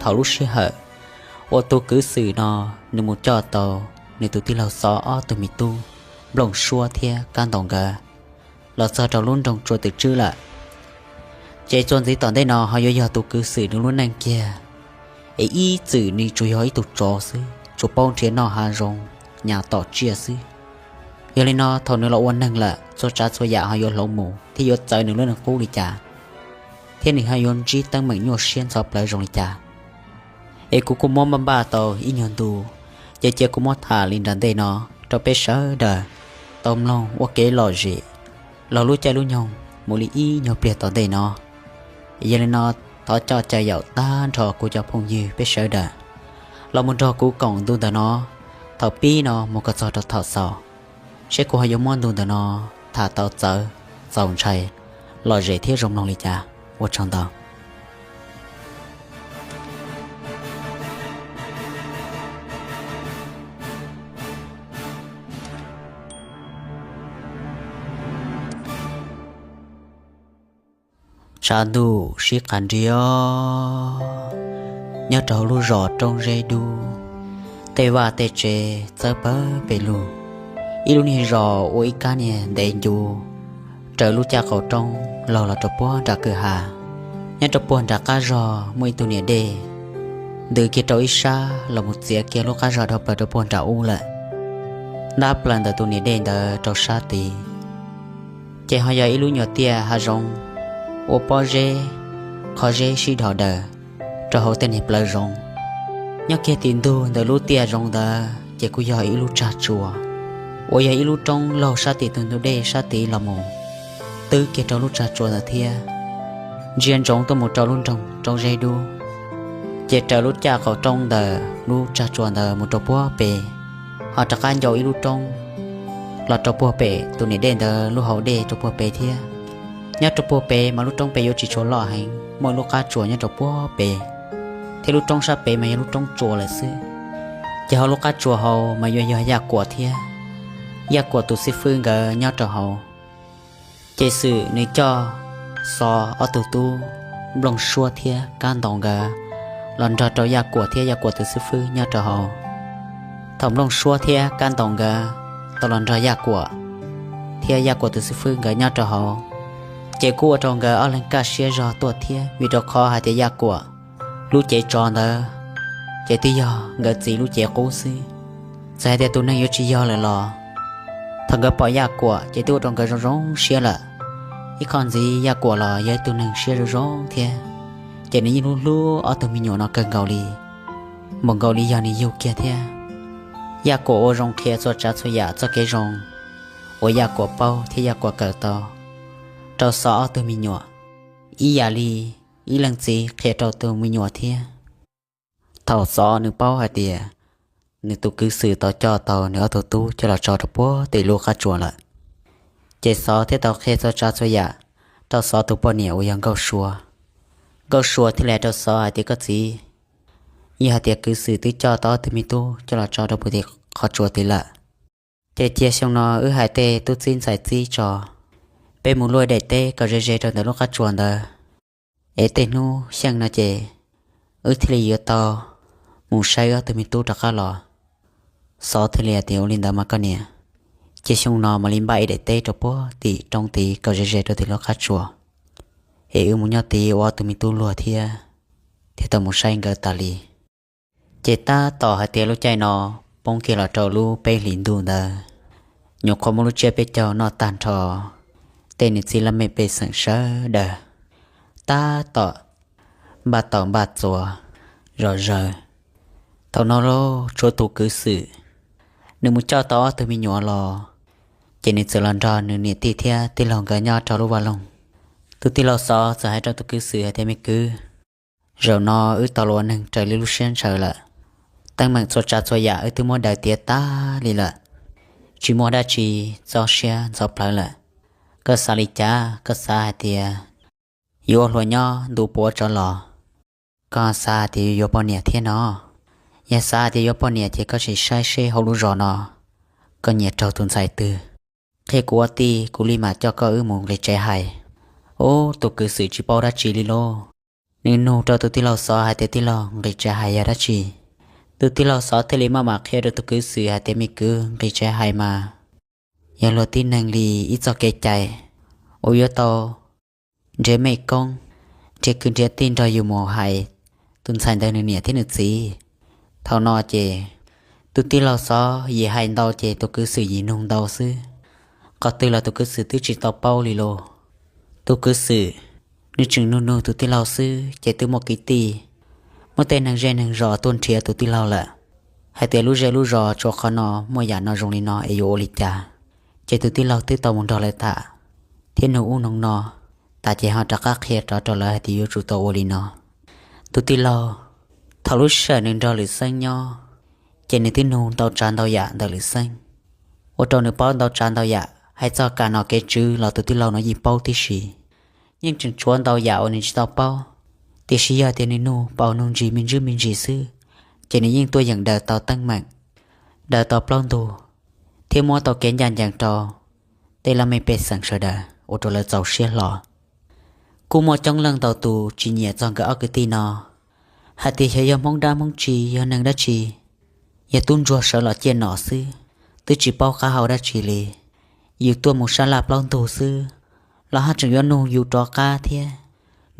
Thaum lub sij hawm uas tus kwv Xwm no nws mus coj tau nws tus tij laug Xov ob tug me tub Nplooj Suab thiab Kab Ntaus nkawd los txog rau lub nroog Tsua Twm Tswb lawm, ces txuas ntxiv tom ntej no ho yuav yog tus kwv Xwm nws lub neej kiag, es ib txwm nws tsuas yog ib tug tsov xwb, tsuas paub nrhiav noj hav zoov, nyas tom tsiaj xwb. Yog li no thaum nws los ua neeg lawm txhua tsav txhua yam ho yuav hloov mus thiab yuav txawv nws lub neej qub li cas, thiab nws ho yuav ntsib teeb meem nyuaj siab ntxhov plawv zoo li cas, es kuv kuj muab npaj npaj tau ib nyuag ntu, ces cia kuv muab tham li nram ntej no rau peb sawv daws tau mloog ua kev lom zem los lub caij lub nyoog mus li ib nyuag pliag tom ntej no. Yog li no, thov coj caw yaum tag nrho kuv cov phooj ywg peb sawv daws los mus nrog kuv koom ntu ntawm no, thaum pib no mus kom txog rau thaum xaus, seb kuv ho yuav muab ntu ntawm no tham tau txawv, txaus ntshai, lom zem thiab zoo mloog li cas. Ua tsaug ntau. Tshav ntuj sib qab nriab nyob rau hauv lub zos Roob Zeb Dub, tej vaj tej tsev txawb pawg pes lug. Ib lub niag zos ua ib kab niag ntev ncu raws lub caj qaum roob laug los rau puag nram kwj ha. Nyob rau puag nram qab zos muaj ib tug niam dej ntws kiag rau ib sab los mus txiav kiag lub qab zos dhau plaws rau puag nram ub lawm. Ntab plaws ntawm tus niam dej ntawd rau sab tid ces ho yog ib lub nyuag tiaj hav zoov ua pob zeb, qhov zeb sib dhos daws rau hauv tej niag plawv zoov. Nyob kiag tim ntug ntawm lub tiaj zoov ntawd ces kuj yog ib lub tsag tsua uas yog ib lub roob laug sab tim tus ntug dej sab tid los mus twb kiag rau lub tsag tsua ntawd thiab, ntsia ntsoov tuaj mus rau lub nroog Roob Zeb Dub. Ces raws lub caj qaum roob ntawm lub tsag tsua ntawd mus rau puag pem, ho rov qab ncau ib lub roob los rau puag pem tus niam dej ntawd lub hau dej rau puag pem thiab. Nyob rau puag pem mas lub roob pem yuav tsis tshua loj heev, muaj ib lub qab tsua nyob rau puag pem, thiab lub roob sab pem mas yog lub roob tsua lawm xwb. Ces hauv lub qab tsua hauv mas yuav yog Yaj Kuam thiab Yaj Kuam tus xib fwb nkawd nyob rau hauv. Ces Xwm nws coj Xov ob tug tub Nplooj Suab thiab Kab Ntaus nkawd los nrog rau Yaj Kuam thiab Yaj Kuam tus xib fwb nyob rau hauv. Thaum Nplooj Suab thiab Kab Ntaus nkawd tau los nrog Yaj Kuam thiab Yaj Kuam tus xib fwb nkawd nyob rau hauv, ces kuj ua rau nkawd ob leeg kaj siab zog tuaj thiab, vim rau qhov hais tias Yaj Kuam lub cev tsov ntawd ces twb yog nkawd txiv lub cev qub xwb. Txawm hais tias tus neeg yuav tsis yog lawm los thaum nkawd pom Yaj Kuam ces twb ua rau nkawd zoo zoo siab lawm. Ib qho ntxiv Yaj Kuam los yog ib tug neeg siab zoo zoo thiab, ces nws yeej hlub hlub ob tug me nyuam no kawg nkaus li, npaum nkaus li yog nws yug kiag thiab. Yaj Kuam ua zoo qhia txhua tsav txhua yam txoj kev zoo uas Yaj Kuam paub thiab Yaj Kuam kawm tau rau Xov ob tug me nyuam, ib yam li ib leej txiv qhia rau tus me nyuam thiab. Thaum Xov nws paub hais tias nws tus kwv Xwm tau coj tau nws ob tug tub coj los tso rau puag tim lub qab tsua lawm, ces Xov thiaj tau qhia txhua tsav txhua yam rau Xov tus poj niam uas yog Nkauj Sua. Nkauj Sua thiaj li hais rau Xov hais tias, Koj txiv, yog hais tias kwv Xwm twb coj tau ob tug me tub coj los tso rau puag tim qhov tsua tid lawm, ces cia xyoo no wb hais tej tub txib ntxhais txib tso, peb mus luaj daim teb kom ze ze rau ntawm lub qab tsua ntawd, es tej hnub xyeej no ces wb thiaj li yuav tau mus saib wb ob tug me tub rov qab los. Xov thiaj li hais tias, Ua li ntawd mas koj niam, ces xyoo no mam li npaj ib daim teb rau puag tim roob tid kom ze ze rau tim lub qab tsua, es wb mus nyob tid ua ob tug me tub luag thiab, thiaj tau mus saib nkawd tas li. Ces tab tom hais tias lub caij no poob kiag los rau lub peb hlis ntuj ntawd, nyuam qhuav muaj lub tsiab peb caug noj tag nrho tej niam txiv laj mej pej xeem sawv daws tab tom npaj taus npaj txuas zom zaws. Thaum no lauj, tshuav tus kwv Xwm, nws mus coj tau ob tug me nyuam los, ces nws txawm los nrog nws niam tij thiab tij laug nkawd nyob rau lub vaj loog. Tus tij laug Xov txawm hais rau tus kwv Xwm hais tias, Me kwv, zaum no wb tau los ua neeg raws li lub siab ntshaw lawm. Teeb meem txhua tsav txhua yam wb twb muab daws tiav tag li lawm, tsis muaj dab tsi txaus siab ntxhov plawv lawm. Koj xav li cas? Koj xav hais tias yuav ua hluas nyob ntu puav tsov los, koj xav hais tias yuav yuav poj niam thiab no? Yog xav hais tias yuav poj niam ces koj sim saib seb hauv lub zos no koj nyiam raug tus ntxhais twg, qhia kuv ua tij, kuv li mam coj koj wb mus nqis tsev hais. Ub, tus kwv Xwm tsis paub dab tsi li lauj. Nws nug rau tus tij laug xov hais tias, tij laug, nqis tsev hais yog dab tsi? Tus tij laug xov thiaj li maj mam qhia rau tus kwv Xwm hais tias, me kwv, nqis tsev hais mas yog luag tib neeg li ib txoj kev cai uas yuav tau nrhiav mej koob, nrhiav kwv nrhiav tij nrog yus mus hais tus ntxhais ntawd nws niam thiab nws txiv. Thaum no ces tus tij laug xov yim hais ntau ces tus kwv Xwm yim nug ntau xwb. Qhov twg los tus kwv Xwm twb tsis tau paub li lauj. Tus kwv Xwm nws tseem nug nug tus tij laug xwb ces twb muaj kwv tij, muaj tej neeg zej neeg zos tuaj nrhiav tus tij laug lawm, hais tias lub zej lub zos tshuav qhov no, muaj yam no zoo li no es yuav ua li cas. Ces tus tij laug twb tau mus nrog lawv tham thiab nug ub nug no tas ces ho rov qab qhia rov rau lawv hais tias yuav tsum tau ua li no. Tus tij laug, thaum lub sij hawm nws nrog Lwm Xeeb nyob, ces nws twb nug ntau tsav ntau yam ntawm Lwm Xeeb, ua rau nws paub ntau tsav ntau yam. Hais txog kam nom kev tswv los tus tij laug no yeej paub tib si, yeej tseem tshuav ntau yam uas nws tsis tau paub. Tiam sis yog tias nws nug paus nug ntsis me ntsis me ntsis xwb, ces nws yeej tuaj yeem daws tau teeb meem, daws tau plaub ntug, thiab muab tau kev ncaj ncees rau tej laj mej pej xeem sawv daws ua rau lawv txaus siab hlo. Kuj muaj coob leej ntau tus tsis nyiam txog nkawd ob kwv tij no, hais tias xyov yog Hmoob dab Hmoob tsi, yog neeg dab tsi, yog tub ntsuag sawv los ciaj nom xwb, twb tsis paub qab hau dab tsi li. Yus tuaj mus sab laj plaub ntug xwb los haj tseem yuav nug yus rov qab thiab.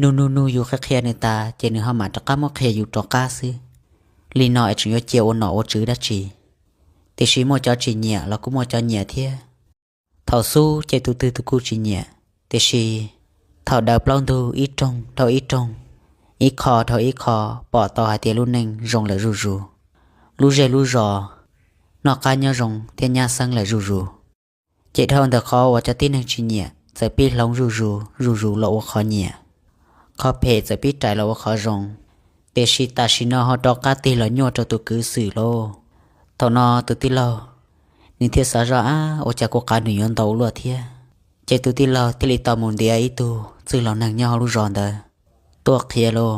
Nug nug nug yus qhia qhia nws tas ces nws ho mam rov qab muab qhia yus rov qab xwb. Li no es tseem yuav cia ua nom ua tswv dab tsi? Tiam sis muaj cov tsis nyiam los kuj muaj cov nyiam thiab. Thaum xub ces tus twg tus kuj tsis nyiam, tiam sis thaum daws plaub ntug ib roog dhau ib roog, ib qho dhau ib qho, pom tau hais tias lub neej zoo lawm zuj zus, lub zej lub zos noj qab nyob zoo thiab nyab xeeb lawm zuj zus. Ces dhau ntawm qhov uas cov tib neeg tsis nyiam txawm pib hloov zuj zus zuj zus los ua qhov nyiam, qhov phem txawm pib rais los ua qhov zoo. Tiam sis tam sim no ho rov qab tig los nyuaj rau tus kwv Xwm lauj. Thaum no tus tij laug nws thiaj xav zoj, ab, ua cas kuv qav nws yuav ntau luaj thiab. Ces tus tij laug thiaj li tau mus ntiav ib tug txwj laus neeg nyob hauv lub zos ntawd tuaj qhia lauj.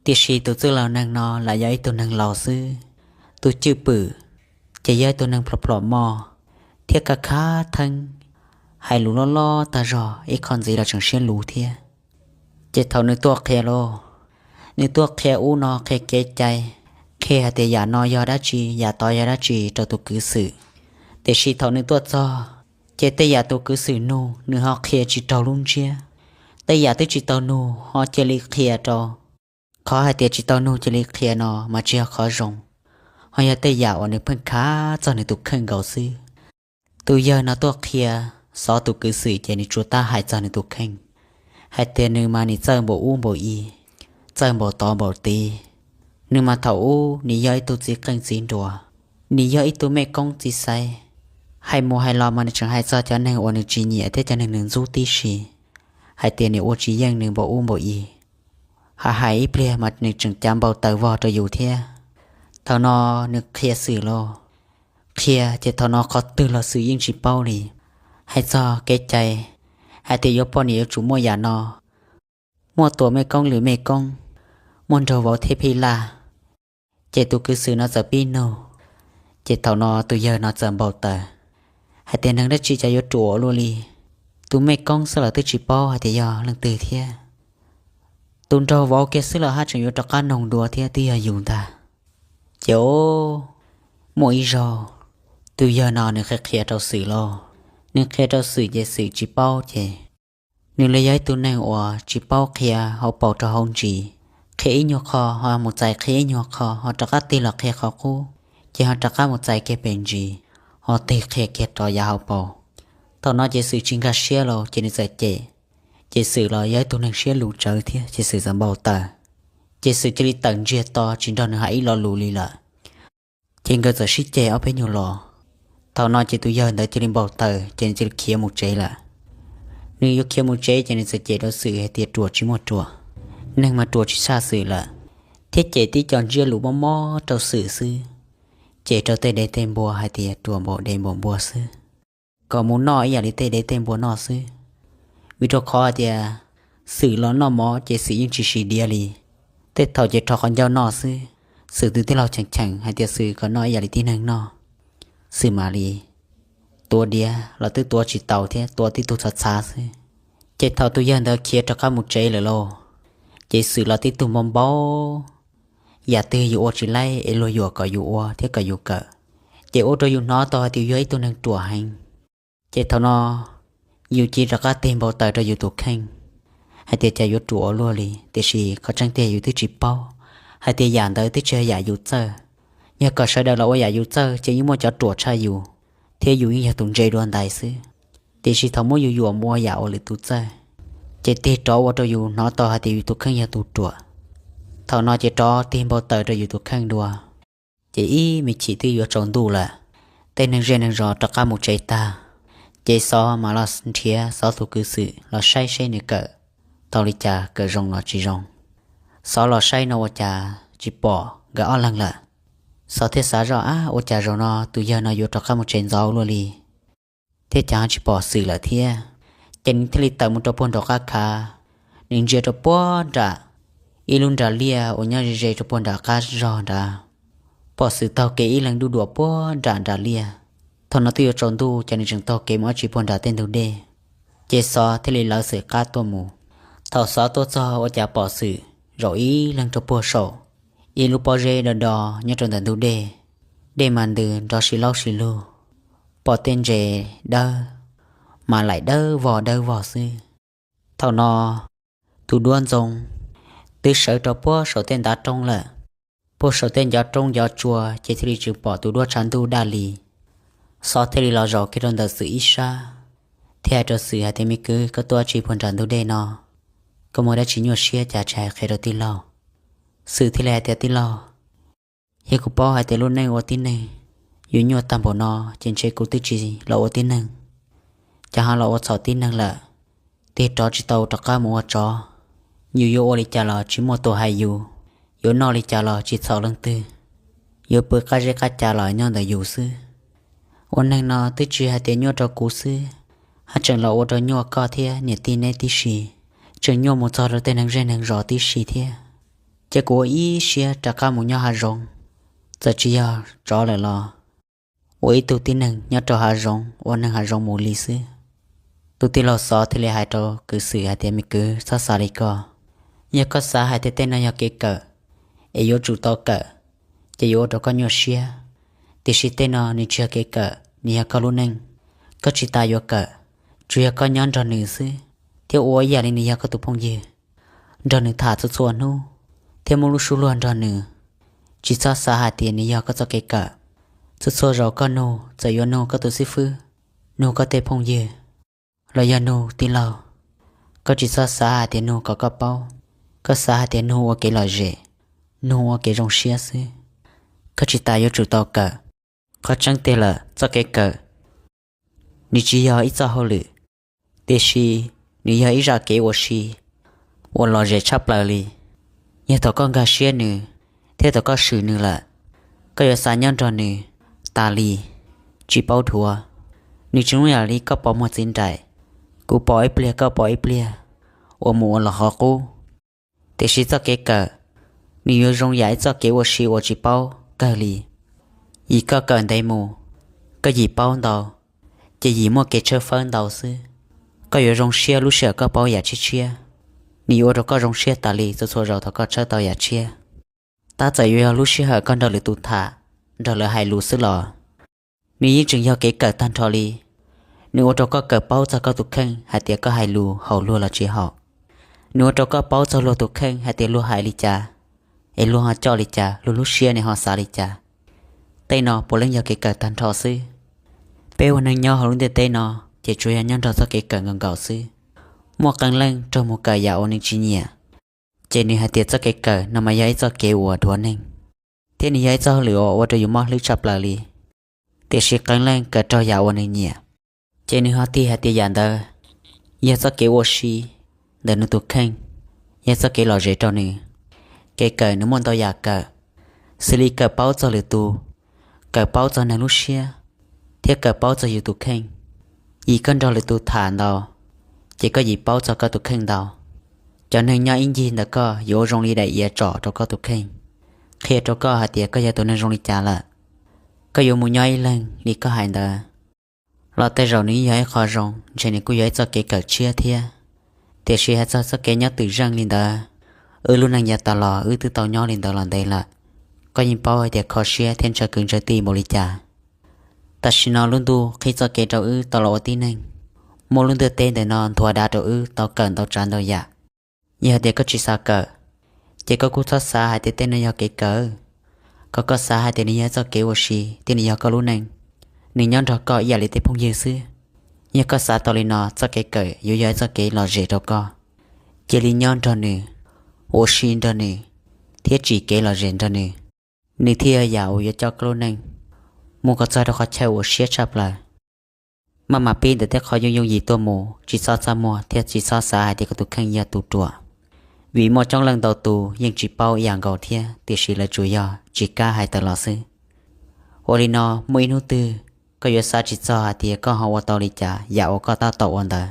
Tiam sis tus txwj laus neeg no lam yog ib tug neeg laus xwb, tus cwj pwm ces yog ib tug neeg plhom plhom moj thiab kab khav theeb, hais lus loj loj tag zog, ib qho ntxiv los tseem siab luv thiab. Ces thaum nws tuaj qhia lauj, nws tuaj qhia ub no qhia kev cai, qhia hais tias yam no yog dab tsi, yam tod yog dab tsi rau tus kwv Xwm. Tiam sis thaum nws tuaj txog, ces tej yam tus kwv Xwm nug nws ho qhia tsis raug lub ntsiab, tej yam twb tsis tau nug ho cia li qhia rau. Qhov hais tias tsis tau nug cia li qhia no mas tsis yog qhov zoo, ho yog tej yam uas nws pheej khav txog nws tus kheej nkaus xwb. Tus yawg no tuaj qhia xov tus kwv Xwm ces nws tsuas tab hais txog nws tus kheej, hais tias nws mas nws txawj npaum ub npaum i, txawj npaum tod npaum tid. Nws mas thaum ub nws yog ib tug txiv qeej txiv nruas, nws yog ib tug mej koob txiv xaiv. Hais mus hais los mas nws tseem hais txog cov neeg uas nws tsis nyiam thiab cov neeg nws ntxub tib si, hais tias nws ua tsis yeej nws npaum ub npaum i. Hais hais ib pliag mas nws tseem cav npau taws vog rau yus thiab. Thaum no nws qhia Xwm lauj, qhia ces thaum no qhov twg los Xwm yeej tsis paub li. Hais txog kev cai, hais tias yuav poj niam yuav tsum muaj yam no, muaj tuam mej koob lwm mej koob, muaj nraug vauv thiab phij laj. Ces tus kwv Xwm no txawm pib nug, ces thaum no tus yawg no txawm npau taws, hais tias neeg dab tsi cas yuav ruam luaj li. Tus mej koob xwb los twb tsis paub hais tias yog leej twg thiab, tus nraug vauv kiag xwb los haj tseem yuav rov qab noog dua thiab twb yog yus ntag. Ces muaj ib zaug, tus yawg no nws qhia qhia rau Xwm lauj, nws qhia rau Xwm ces Xwm tsis paub ces nws li yog ib tug neeg uas tsis paub qhia hauv paus rau hauv ntsis, qhia ib nyuag qho ho mus txais qhia ib nyuag qho ho rov qab tig los qhia qhov qub, ces ho rov qab mus txais kiag pem ntsis, ho tig qhia kiag rov yav hauv paus. Thaum no ces Xwm tsis nkag siab lauj ces nws txawm cem. Ces Xwm los yog ib tug neeg siab luv tsawv thiab ces Xwm txawm npau taws. Ces Xwm cia li tawm ntsiag to tsis nrog nws hais ib lo lus li lawm. Ces nkawd txawm sib ceg ob peb nyuag los. Thaum no ces tus yawg ntawd cia li npau taws ces nws cia li khiav mus tsev lawm. Nws yuav khiav mus tsev ces nws txawm cem rau Xwm hais tias ruam tsis muaj ruam, neeg mas ruam tsis tshaj Xwm lawm, thiab cem tib co ntsiab lus mob mob rau Xwm xwb. Cem rau tej dev tej npua hais tias ruam npaum dev npaum npua xwb, kom mus noj ib yam li tej dev tej npua noj xwb. Vim rau qhov hais tias Xwm los noj mov ces Xwm yeej tsis siv diav li. Tej thaum ces rho qhov ncauj noj xwb. Xwm tus tij laug cheem cheem hais tias Xwm kom noj ib yam li tib neeg noj, Xwm mam li tuav diav los twb tuav tsis tau thiab tuav tib tug txhav txhav xwb. Ces thaum tus yawg ntawd khiav rov qab mus tsev lawm lauj, Ces xwm los tib tug npau npau, yam twg yus ua tsis laib es luag yuam kom yus ua thiab kom yus kawm, ces ua rau yus hnov tau hais tias yus yog ib tug neeg ruam heev. Ces thaum no yus cia li rov qab tig npau taws rau yus tus kheej hais tias cas yuav ruam ua luaj li, tiam sis qhov tseeb tiag yus twb tsis paub hais tias yam ntawd twb tsis yog yam yus txawj. Yog kom sawv daws los ua yam yus txawj ces yeej muaj cov ruam tshaj yus, thiab yus yeej yog tus ntse dua ntais xwb. Tiam sis thaum muab yus yuam mus ua yam uas lwm tus txawj, ces tig rov ua rau yus hnov tau hais tias yus tus kheej yog tus ruam. Thaum no ces rov tig npau taws rau yus tus kheej dua. Ces ib me chim twb yuav tsaus ntuj lawm, tej neeg zej neeg zos rov qab mus tsev tag, ces Xov mam los nrhiav Xov tus kwv Xwm los saib seb nws kawm tau li cas, kawm zoo los tsis zoo. Xov los saib no ua cas tsis pom nkawd ob leeg lawm. Xov thiaj xav zoj, ab, ua cas zaum no tus yawg no yuav rov qab mus tsev ntxov luaj li, thiab cas tsis pom Xwm lawm thiab. Ces nws thiaj li tawm mus rau puag nraum qab khav, nws ntsia rau puag nram ib lub nras liaj uas nyob ze ze rau puag nram qab zog nrad. Pom Xwm taug kev ib leeg duj duam puag nram nras liaj. Thaum no twb yuav tsaus ntuj ces nws tseem taug kev mus ua tsi puag nram tej ntug dej. Ces Xov thiaj li lawv Xwm qab tuaj mus. Thaum Xov tuaj txog ua cas pom Xwm zaum ib leeg rau puag saum ib lub pob zeb do do nyob rau ntawm ntug dej. Dej mas ntws nrov si laub si lug, pom tej ntses dawb mas laim dawb vog dawb vog xwb. Thaum no tus duab ntxoo twb sawv rau puag saum tej ntav roob lawm. Puag saum tej ncov roob ncov tsua ces thiaj li tseem pom tus duab tshav ntuj daj li. Xov thiaj li los zaum kiag rau ntawm Xwm ib sab, thiab hais rau Xwm hais tias, me kwv, koj tuaj ua tsi puag nram ntug dej no? Koj muaj dab tsi nyuaj siab cas tsis hais qhia rau tij laug? Xwm thiaj li hais tias, tij laug, yog kuv paub hais tias lub neej ua tib neeg yuav nyuaj tag npaum no ces ntshe kuv twb tsis los ua tib neeg, ces ho los ua txhaum tib neeg lawm, tig rov tsis tau rov qab mus ua tsov. Yus yuav ua li cas los tsis muaj tus hais yus, yuav noj li cas los tsis txhaum leej twg, yuav pw qab zeb qab ca los nyob ntawm yus xwb. Ua neeg no twb tsis hais tias nyuaj rau kuv xwb, haj tseem los ua rau nyuaj koj thiab niam tij neb tib si, tseem nyuaj mus txog rau tej neeg zej neeg zos tib si thiab. Ces kuv ua ib siab rov qab mus nyob hav zoov, txawm tsis yog tsov lawm los ua ib tug tib neeg nyob rau hav zoov, ua neeg hav zoov mus li xwb. Tus tij laug Xov thiaj li hais rau kwv Xwm hais tias, me kwv, txhob xav li ko. Yog koj xav hais tias tej no yog kev kawm es yuav tsum tau kawm, ces yuav ua rau koj nyuaj siab. Tiam sis tej no nws tsis yog kev kawm, nws yog koj lub neej. Koj tsis tas yuav kawm, tsuas yog koj nyob nrog nws xwb, thiab ua ib yam li nws yog koj tus phooj ywg, nrog nws tham txhua txhua hnub, thiab muaj lub suab luag nrog nws. Tsis txhob xav hais tias nws yog koj txoj kev kawm. Txhua txhua zaus koj nug, txawm yuav nug koj tus xib fwb, nug koj tej phooj ywg, los yog nug tij laug, koj tsis txhob xav hais tias nug kom koj paub. Koj xav hais tias nug ua kev lom zem, nug ua kev zoo siab xwb. Koj tsis tas yuav tsum tau kawm. Qhov tseeb tiag lawm, txoj kev kawm nws tsis yog ib txoj hauj lwm, tiam sis nws yog ib zaj kev ua si uas lom zem tshaj plaws li. Yog thaum koj nkag siab nws, thiab thaum koj swm nws lawm, koj yuav xav nyob nrog nws tas li, tsis paub dhuav. Nws tsis zoo ib yam li koj pov muag txiv nraim, kuv pov ib pliag koj pov ib pliag, ua mus ua los qhov qub. Tiam sis txoj kev kawm, nws yuav zoo yam ib txoj kev ua si uas tsis paub kawg li. Yim koj kawm ntev mus, koj yim paub ntau, ces yim muaj kev tshawb fawb ntau xwb. Koj yuav zoo siab lub sij hawm koj paub yam tshiab tshiab, nws yuav ua rau koj zoo siab tas li txhua txhua zaus thaum koj tshawb tau yam tshiab. Tab txawm yuav yog lub sij hawm koj nrog lwm tus tham, nrog lawv hais lus xwb los, nws yeej tseem yog kev kawm tag nrho li. Nws ua rau koj kawm paub txog koj tus kheej hais tias koj hais lus haum luag los tsis haum. Nws ua rau koj paub txog luag tus kheej hais tias luag hais li cas, es luag ho coj li cas, luag lub siab ne ho xav li cas. Tej no puav leej yog kev kawm tag nrho xwb. Peb ua neeg nyob hauv lub ntiaj teb no, ces tsuas yog nyob nrog txoj kev kawm nkaus nkaus xwb. Muaj qee leej raug mus kawm yam uas nws tsis nyiam, ces nws hais tias txoj kev kawm no mas yog ib txoj kev uas dhuav neeg, thiab nws yog ib txoj hauj lwm uas ua rau yus mob hlwb tshaj plaws li. Tiam sis qee leej kawm raug yam uas nws nyiam, ces nws ho tig hais tias yam ntawd yog txoj kev ua si ntawm nws tus kheej, yog txoj kev lom zem rau nws. Kev kawm nws muaj ntau yam kawm, xws li kawm paub txog lwm tus, kawm paub txog neeg lub siab, thiab kawm paub txog yus tus kheej. Yim koj nrog lwm tus tham ntau, ces koj yim paub txog koj tus kheej ntau. Cov neeg nyob ib ncig ntawm koj yuav ua zoo li daim iav tsom rau koj tus kheej, qhia rau koj hais tias koj yog tus neeg zoo li cas lawm. Koj yuav mus nyob ib leeg li koj hais ntawd los tej zaum nws yog ib qho zoo, ntshe nws kuj yog ib txoj kev kawm tshiab thiab. Tiam sis hais txog txoj kev nyob twm zeej li ntawd, Wb lub neej yav tas los wb twb tau nyob li ntawd los ntev lawm. Koj yeej paub hais tias kho siab thiab ntshaw kwv ntshaw tij npaum li cas. Tam sim no lub ntuj qhib txoj kev rau wb tau los ua tib neeg. Muaj lub ntuj teb ntawm no nthua dav rau wb tau kawm ntau tsav ntau yam. Yog hais tias koj tsis xav kawm, ces koj kuj txhob xav hais tias tej no yog kev kawm. Kom koj xav hais tias nws yog txoj kev ua si thiab nws yog koj lub neej. Nws nyob nrog koj ib yam li tej phooj ywg xwb. Yog koj xav tau li no, txoj kev kawm yuav yog ib txoj kev lom zem rau koj. Cia li nyob nrog nws, ua si nrog nws, thiab tsim kev lom zem nrog nws, nws thiaj yog yam uas yuav coj koj lub neej mus kom txog rau qhov chaw uas siab tshaj plaws. Maj mam pib ntawm tej qhov yooj yooj yim tuaj mus, tsis txhob txaj muag thiab tsis txhob xav hais tias koj tus kheej yog tus ruam, vim muaj coob leej ntau tus yeej tsis paub ib yam nkaus thiab, tiam sis lawv tsuas yog tsis kam hais tawm los xwb. Ua li no, muaj ib hnub twg koj yuav xav tsis txog hais tias koj ho ua tau li cas yam uas koj tab tom ua ntawd.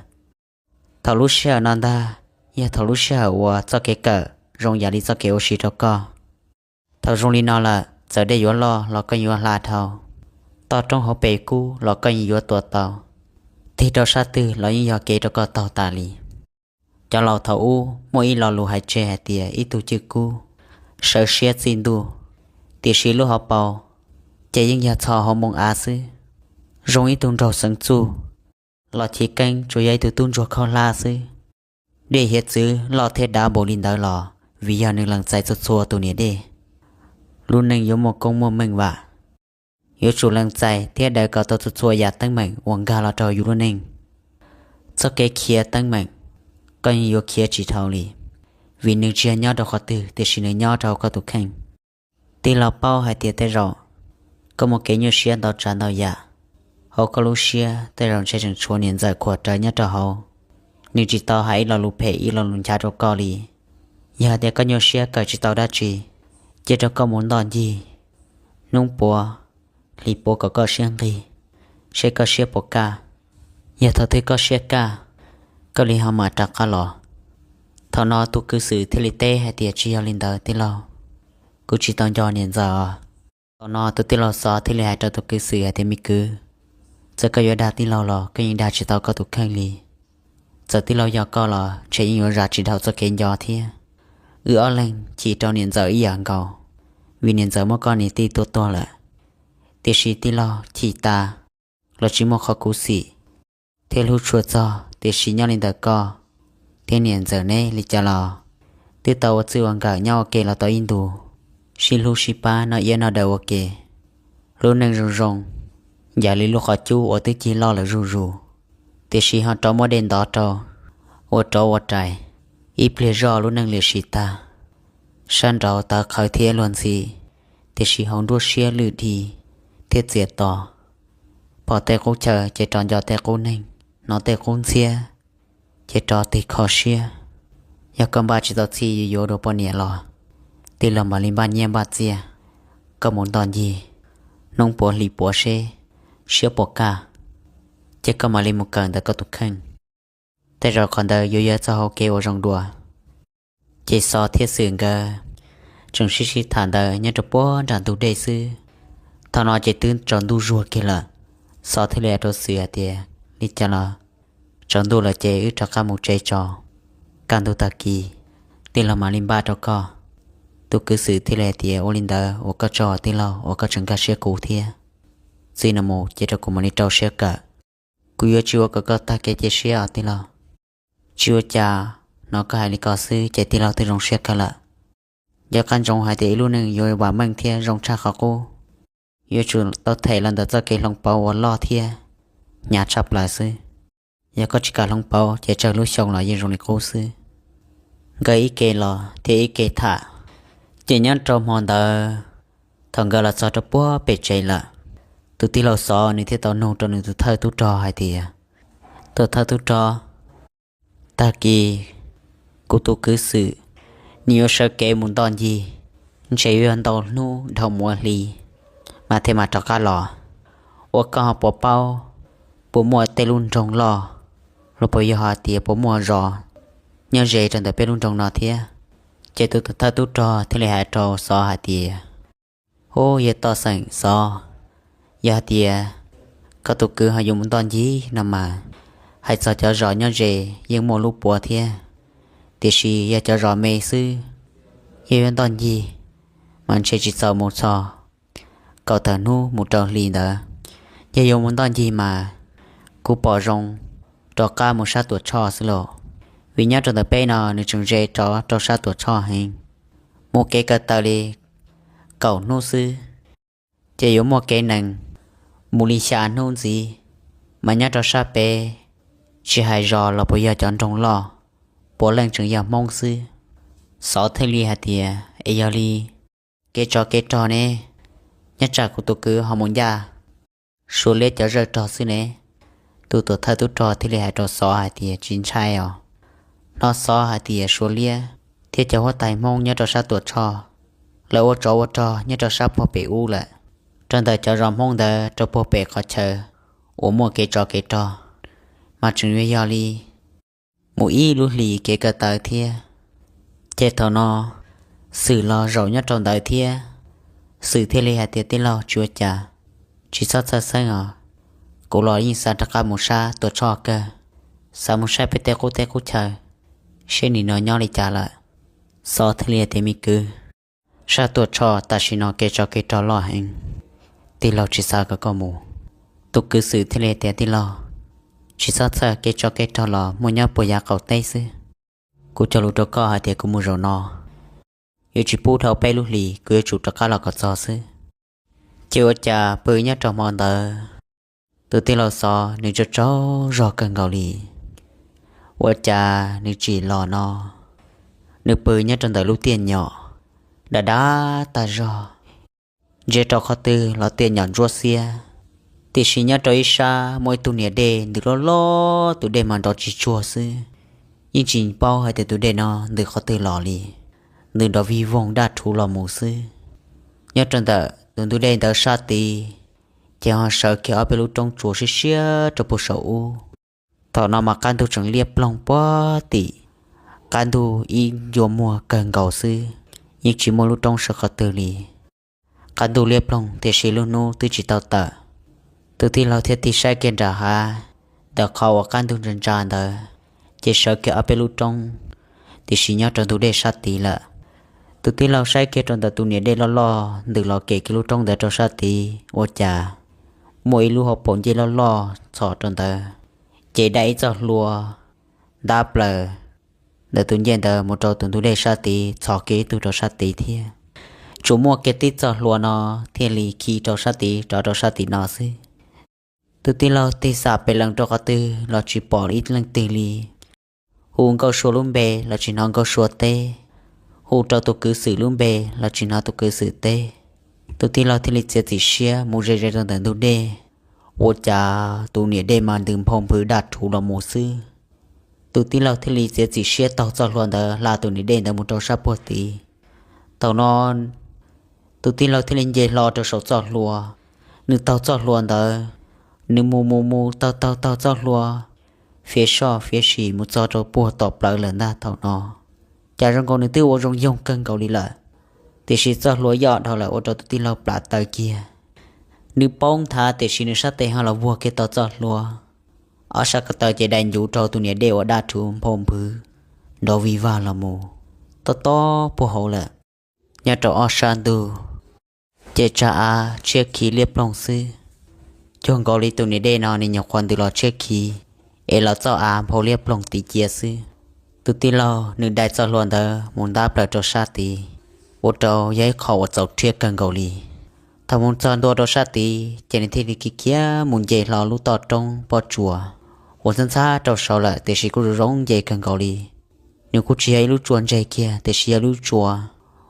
Thaum lub sij hawm no ntag, yog thaum lub sij hawm uas txoj kev kawm zoo yam li txoj kev ua si rau koj. Thaum zoo li no lawm, txawm dej yuav loj los koj yuav hla dhau, toj roob hauv pes kub los koj yeej yuav tuav tau, tig rau sab twg los yeej yog kev rau koj taug tas li. Cov laus thaum ub muaj ib lo lus hais tseg hais tias ib tug cwj kub sawv siab txij ntuj, tiam sis lub hauv paus ces yeej yog txho hauv moo av xwb. Zoo ib tug nraug xeev txuj los chiv keeb tsuas yog ib tug tub ntsuag khaub hlab xwb. Dej hiav txwv loj thiab dav npaum li ntawd los vim yog nws lees txais txhua txhua tus niam dej. Lub neej yuav muaj koob muaj meej vam, yuav tsum lees txais thiab daws kom tau txhua txhua yam teeb meem uas nkag los rau yus lub neej. Txoj kev khiav teeb meem, koj yeej yuav khiav tsis dhau li, vim nws tsis yog nyob rau qhov twg tiam sis nws nyob rau hauv koj tus kheej. Tij laug paub hais tias tej zaum koj muaj kev nyuaj siab ntau tsav ntau yam, hauv koj lub siab tej zaum ntshe tseem tshuav niam ntxawm khuam raws nyob rau hauv. Nws tsis tau hais ib lo lus phem ib lo lus nchav rau koj li. Yog hais tias koj nyuaj siab kawm tsis tau dab tsi, cia rau koj mus ntoj ncig hnub puav hlis puav kom koj siab nqig, seb koj siab puas kaj. Yog thaum twg koj siab kaj, koj li ho mam rov qab los. Thaum no tus kwv xwm thiaj li teb hais tias, tsis yog li ntawd tij laug, kuv tsis tau nco niam ntxawm os. Thaum no tus tij laug xov thiaj li hais rau tus kwv xwm hais tias, me kwv, txawm koj yuav dag tij laug los koj yeej dag tsis tau koj tus kheej li. Txawm tij laug yog koj los ntshe yeej yuav zam tsis dhau txoj kev nco thiab. Wb ob leeg chim rau niam ntxawm ib yam nkaus, vim niam ntxawm muab koj niam tij tua tuag lawm. Tiam sis tij laug chim tas los tsis muaj qhov khuv xim thiab hlub tshua txog, tiam sis nyob li ntawm koj thiab niam ntxawm neb li cas los twb tau ua txij ua nkawm nyob ua ke los tau ib ntus, sib hlub sib pab noj iab noj daw ua ke. Lub neej zoo zoo, yam li lub qhov cub uas twb cig loj lawm zuj zus, tiam sis ho rov muab dej ntov rau, ua rov ua rais, ib pliag zoj lub neej liam sim tag. Sab nraud tawv qhawv thiab luag ntxhi, tiam sis hauv nruab siab lwj dhi thiab txias to. Pom tej qub chaw ces rov nco tej qub neeg, hnov tej qub ntxhiab ces rov tig kho siab. Yog koj npaj tsis tau txhij yuav dua poj niam los, tij laug mam li npaj nyiaj npaj txiaj, koj mus ntoj ncig, hnub puav hlis puav seb siab puas kaj, ces koj mam li mus kawm ntawm koj tus kheej. Tej zaum qhov ntawd yuav yog txoj hau kev uas zoo dua. Ces xov thiab xwm nkawd tseem sib sib tham ntawd nyob rau puag nram ntug dej xwb. Thaum no ces twb tsaus ntuj zuag kiag lawm. Xov thiaj li hais rau xwm hais tias, li cas los tsaus ntuj lawm ces wb rov qab mus tsev tso, kaj ntug tag kis tij laug mam li npaj rau koj. Tus kwv xwm thiaj li hais tias, ua li ntawd ua koj tsaug tij laug uas koj tseem nkag siab kuv thiab. Txij no mus ces rau kuv mam li rau siab kawm. Kuv yuav tsis ua kom koj tag kev cia siab os tij laug. Tsis ua cas, hnov koj hais li ko xwb ces tij laug twb zoo siab kawg lawm. Nco qab ntsoov hais tias ib lub neej yuav vam meej thiab zoo tshaj qhov qub, yuav tsum tau them los ntawm txoj kev hloov pauv uas loj thiab hnyav tshaj plaws xwb. Yog koj tsis kam hloov pauv ces tsawg lub xyoo los yeej zoo li qub xwb. Nkawd ib ke los thiab ib ke tham, ces nyob rau hmo ntawd, thaum nkawd los txog rau puag pem tsev lawm, tus tij laug xov nws thiaj tau nug rau nws tus thawj tub rog hais tias, tus thawj tub rog, tag kis kuv tus kwv xwm nws yuav sawv kev mus ntoj ncig, ntshe yuav ntau hnub dhau mus ua hli mas thiaj mam rov qab los. Ua koj ho puas paub puas muaj tej lub nroog loj los puas yog hais tias puas muaj zos nyob ze rau ntawm peb lub nroog no thiab? Ces tus thawj tub rog thiaj li hais rau xov hais tias, ub, yog toj xeem xov, yog hais tias koj tus kwv ho yuav mus ntoj ncig no mas, hais txog cov zos nyob ze yeej muaj lub puav thiab, tiam sis yog cov zos me xwb Yog yuav ntoj ncig mas ntshe tsis txaus mus txog kaum tawm hnub mus rau hli ntawd. Yog yuav mus ntoj ncig mas kuv pom zoo rov qab mus sab Tuam Tshoj xwb lauj, vim nyob rau ntawm peb no nws tseem ze rov rau sab Tuam Tshoj heev. Mus kev ko taw li kaum hnub xwb, ces yuav muaj kev nees mus li xya hnub ntxiv, mas nyob rau sab pem tsis hais zos los puas yog cov nroog loj, puav leej tseem yog Hmoob xwb. Xov thiaj li hais tias, Es yog li kev tsov kev rog ne, nyob tsam kuv tus kwv ho mus ncaj Suav liab cov zawj rog xwb ne. Tus tuam thawj tub rog thiaj li hais rau Xov hais tias, Tsis ntshai os. Hnov Xov hais tias Suav liab thiab cov huab tais Hmoob nyob rau sab Tuam Tshoj, lawv ua tsov ua rog nyob rau sab puag pem ub lawm. Rau ntawm cov zos Hmoob ntawd rau puag pem qhov chaw uas muaj kev tsov kev rog, mas tseem yuav yog li mus ib lub hlis kev ko taw thiab. Ces thaum no Xwm los zaum nyob rau ntawd thiab. Xwm thiaj li hais tias, Tij laug, tsis ua cas, tsis txhob txhawj xeeb os. Kuv los yeej xav rov qab mus sab Tuam Tshoj kawg, xav mus saib peb tej qub teb qub chaw, seb nim no nyob li cas lawm. Xov thiaj li hais tias, Me kwv, sab Tuam Tshoj tam sim no kev tsov kev rog loj heev, tij laug tsis xav kom koj mus. Tus kwv Xwm thiaj li tias, Tij laug, tsis txhob txhawj, kev tsov kev rog los muaj nyob puag yav qaum teb xwb. Kuv cog lus rau koj hais tias kuv mus zaum no, yuav tsis pub dhau peb lub hlis, kuv yuav tsum rov qab los kom txog xwb. Ces ua cas pw nyob rau hmo ntawd, tus tij laug Xov nws tsaug tsaug zog kawg nkaus li. Ua cas nws tsim los no, nws pw nyob rau ntawm lub tiaj nyom dav dav tag zog, ntsia rau qhov twg los tiaj nyom ntsuab xiab. Tiam sis nyob rau ib sab muaj ib tug niam dej ntws loj loj, tus dej mas nrov tsis tsuag xwb, yeej tsis paub hais tias tus dej no ntws qhov twg los li, ntws nrov vij voog daj rhuv los mus xwb. Nyob rau ntawm tus ntug dej ntawd sab tid, ces ho sawv kiag ob peb lub roob tsuas siab siab rau puag saum ub. Thaum no mas qab ntug tseem liab ploog puag tim, qab ntug ib ncua muag kawg nkaus xwb, yeej tsis muaj lub roob sawv qhov twg li. Qab ntug liab ploog tiam sis lub hnub twb tsis tau tawm. Tus tij laug thiaj tig saib kiag nram hav, ntawm qhov uas qab ntug ntsa ntsa ntawd, ces sawv kiag ob peb lub roob, tiam sis nyob rau ntug dej sab tid lawm. Tus tij laug saib kiag rau ntawm tus niam dej loj loj ntws los kem kiag lub roob ntawd rau sab tid, ua cas muaj ib lub hauv paus ncej loj loj txhos rau ntawd, ces dai ib txoj hlua ntab plaws ntawm tus ncej ntawd mus rau tus ntug dej sab tid, txhos kiag ib tug rau sab tid thiab. Tsuas muaj kiag tib txoj hlua no thiaj li khi rau sab tid, rov rau sab tim no xwb. Tus tij laug tig xam pes lees rau qhov twg los tsis pom ib leej twg li. Hu Nkauj Sua lub npe los tsis hnov Nkauj Sua teb, hu rau tus kwv Xwm lub npe los tsis hnov tus kwv Xwm teb. Tus tij laug thiaj li txiav txim siab mus ze ze rau ntawm ntug dej, ua cas tus niam dej mas ntws nphau nphwv daj rhuv los mus xwb. Tus tij laug thiaj li txiav txim siab taug txoj hlua ntawd hla tus niam dej ntawd mus rau sab puag tid. Thaum no tus tij laug thiaj li nce hlo rau saum txoj hlua. Nws taug txoj hlua ntawd, nws mus mus mus taug taug taug txoj hlua, fiav soj fiav sim mus txog rau puag tom plawv lawm ntag. Thaum no cas zoo nkaus nws twb ua zoo yoog kawg nkaus li lawm, tiam sis txoj hlua yoj dhau lawm ua rau tus tij laug plam taw kiag. Nws poob nthav tiam sis nws sab tes ho los vuag kiag tau txoj hlua. Ob sab ko taw ces dai ncuv rau tus niam dej uas daj rhuv nphau nphwv nrov vij vag los mus, tob tob puag hauv lawm. Nyob rau ob sab ntug ces tsag av tshiab khiv liab ploog xwb. Cuag nkaus li tus niam dej no nws nyuam qhuav ntws los tshiab khiv, es los txoj av nphau liab ploog tid cia xwb. Tus tij laug nws dai txoj hlua ntawd mus ntab plaws rau sab tid, ua rau yog ib qho uas txaus rhiab kawg nkaus li. Thaum mus txog ntua rau sab tid ces nws thiaj li khiav khiav mus nce hlo lub toj roob pob tsuas uas ntxhab ntxhab rau saud lawm tiam sis kuj zoo zoo nce kawg nkaus li. Nws kuj tsis yog ib lub tsua ntseg kiag tiam sis yog lub tsua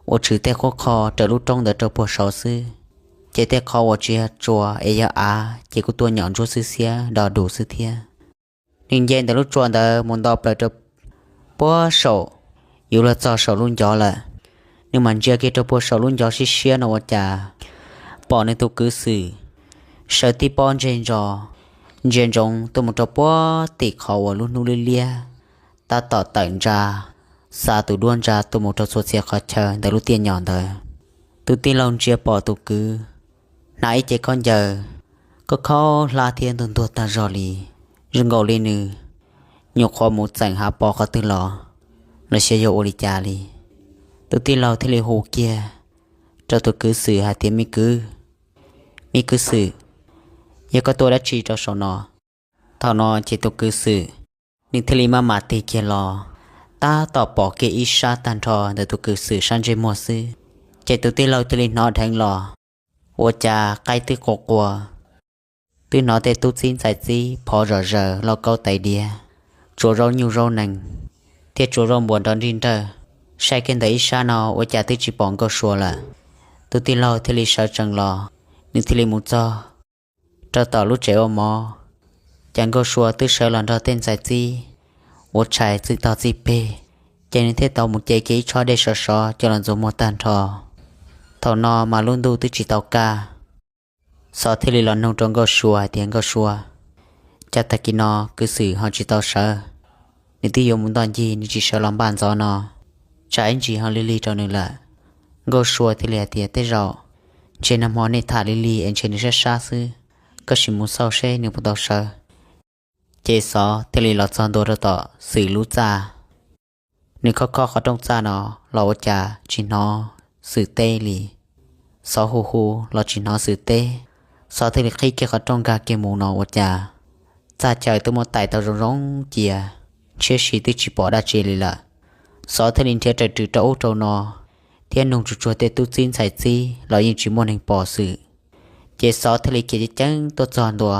uas tshwm tej qub qho raws lub roob ntawd rau puag saud xwb. Ces tej qhov uas tsis yog tsua es yog av ces kuj tuaj nyom ntsuab xwb xiab do dus xwb thiab. Nws nce ntawm lub tsua ntawd mus nto plaws rau puag saum, yuav luag txog saum lub ncov lawm. Nws mam ntsia kiag rau puag saum lub ncov siab siab no ua cas pom nws tus kwv Xwm sawv tib pob ntseg ntso, ntsia ntsoov tuaj mus rau puag tim qhov uas lub hnub liab liab tab tom tawm ntsa, xa tus duab ntsa tuaj mus rau txhua txhia qhov chaw ntawm lub tiaj nyom ntawd. Tus tij laug ntsia pom tus kwv hnav ib ce khaub ncaws khaub khaub hlab thiab ntuag ntuag tag zog li, zoo nkaus li nws nyuam qhuav mus txeem hav pos qhov twg los, los xyov yog ua li cas li. Tus tij laug thiaj li hu kiag rau tus kwv Xwm hais tias, Me kwv, me kwv Xwm, yog koj tuaj dab tsi rau saum no? Thaum no ces tus kwv Xwm nws thiaj li maj mam tig kiag los, tab tom pom kiag ib sab tag nrho ntawm tus kwv Xwm sab ntsej muag xwb, ces tus tij laug cia li hnov dheev los, ua cas qaib twb qua qua, twb hnov tej tub txib ntxhais txib phov zom zaws lauj kaub tais diav, tsuav zaub nyuj zaub nees, thiab tsuav zaub npua nrov nrij nrawj. Saib kiag ntawm ib sab no ua cas twb tsis pom Nkauj Sua lawm. Tus tij laug thiaj li sawv tsees los, nws thiaj li mus txog rau tom lub tsev ua mov, cas Nkauj Sua twb sawv los nrog tej ntxhais txib ua tshais txij tog txij peg, ces nws thiaj tau mus ce kiag ib tshob dej sov sov coj los ntxuag muag tag nrho. Thaum no mas lub ntuj twb tsis tau kaj. Xov thiaj li los nug rau Nkauj Sua hais tias, Nkauj Sua, cas tag kis no kwv Xwm ho tsis tau sawv? Nws twb yuav mus ntoj ncig nws tsis sawv los npaj ntxov no, tsam ib ntsis ho lig lig rau nws lawm. Nkauj Sua thiaj li hais tias, Tej zaum ntshe nag hmo nej tham lig lig es ntshe nws sab sab xwb, koj sim mus xauj seb nws puas tau sawv. Ces Xov thiaj li los txog ntua rau tom Xwm lub txaj. Nws khob khob qhov rooj txaj no los ua cas tsis hnov Xwm teb li. Xov hu hu los tsis hnov Xwm teb. Xov thiaj li qhib kiag qhov rooj nkag kiag mus no ua cas txaj chaw twb muab tais tau zoo zoo cia, ntshiab si twb tsis pom dab tsi li lawm. Xov thiaj li nrhiav raws rws rau ub rau no, thiab nug tsuag tsuag tej tub txib ntxhais txib los yeej tsis muaj neeg pom Xwm. Ces Xov thiaj li khiav ceev ceev tuaj txog ntua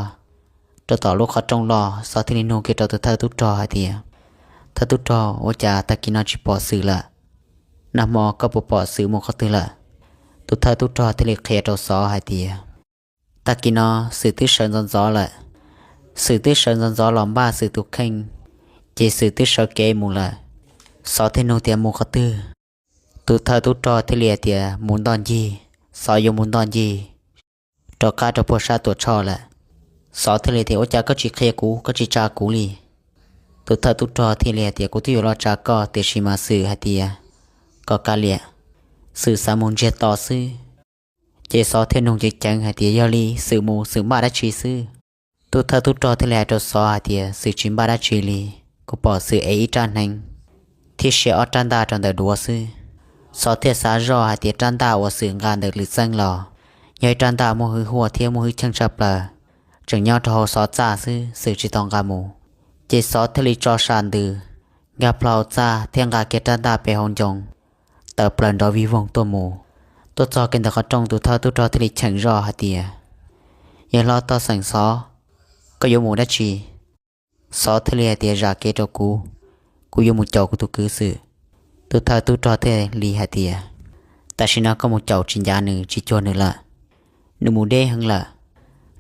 rau tom lub qhov rooj loj, Xov thiaj li nug kiag rau tus thawj tub rog hais tias, Thawj tub rog, ua cas tag kis no tsis pom Xwm lawm? Nag hmo koj puas pom Xwm mus qhov twg lawm? Tus thawj tub rog thiaj li qhia rau Xov hais tias, Tag kis no Xwm twb sawv ntxov ntxov lawm. Xwm twb sawv ntxov ntxov los npaj Xwm tus kheej, ces Xwm twb sawv kev mus lawm. Xov thiaj nug tias, Mus qhov twg? Tus thawj tub rog thiaj li hais tias, Mus ntoj ncig. Xov yuav mus ntoj ncig rov qab rau puag sab Tuam Tshoj lawm. Xov thiaj li tias, Ua cas koj tsis qhia kuv, koj tsis tsa kuv li? Tus thawj tub rog thiaj li hais tias, Kuv twb yuav los tsa koj, tiam sis mas Xwm hais tias kom kav liam, Xwm xav mus ntsiag to xwb. Ces Xov thiaj nug ceev ceev hais tias, Yog li Xwm mus Xwm npaj dab tsi xwb? Tus thawj tub rog thiaj li hais rau Xov hais tias, Xwm tsis npaj dab tsi li, kuv pom Xwm ev ib rab hneev thiab siab ob rab ntaj rau ntawm duav xwb. Xov thiaj xav zoj hais tias rab ntaj uas Xwm nqa ntawm lwm txeeb los yog ib rab ntaj muaj hwj huaj thiab muaj hwj chim tshaj plaws, tseem nyob rau hauv Xov txaj xwb, Xwm tsis tau nqa mus. Ces Xov thiaj li tso sam ntws nkag plaws hauv txaj thiab nqa kiag rab ntaj pem hauv ncoo, tawm plaws nrov vij voog tuaj mus. Tuaj txog kiag ntawm qhov rooj, tus thawj tub rog thiaj li cheem zoj hais tias, Yawg hlob toj xeem Xov, koj yuav mus dab tsi? Xov thiaj li hais tias, Zam kev rau kuv, kuv yuav mus caum kuv tus kwv Xwm. Tus thawj tub rog thiaj li hais tias, Tam sim no koj mus caum tsis ncav nws, tsis cuag nws lawm. Nws mus deb heev lawm.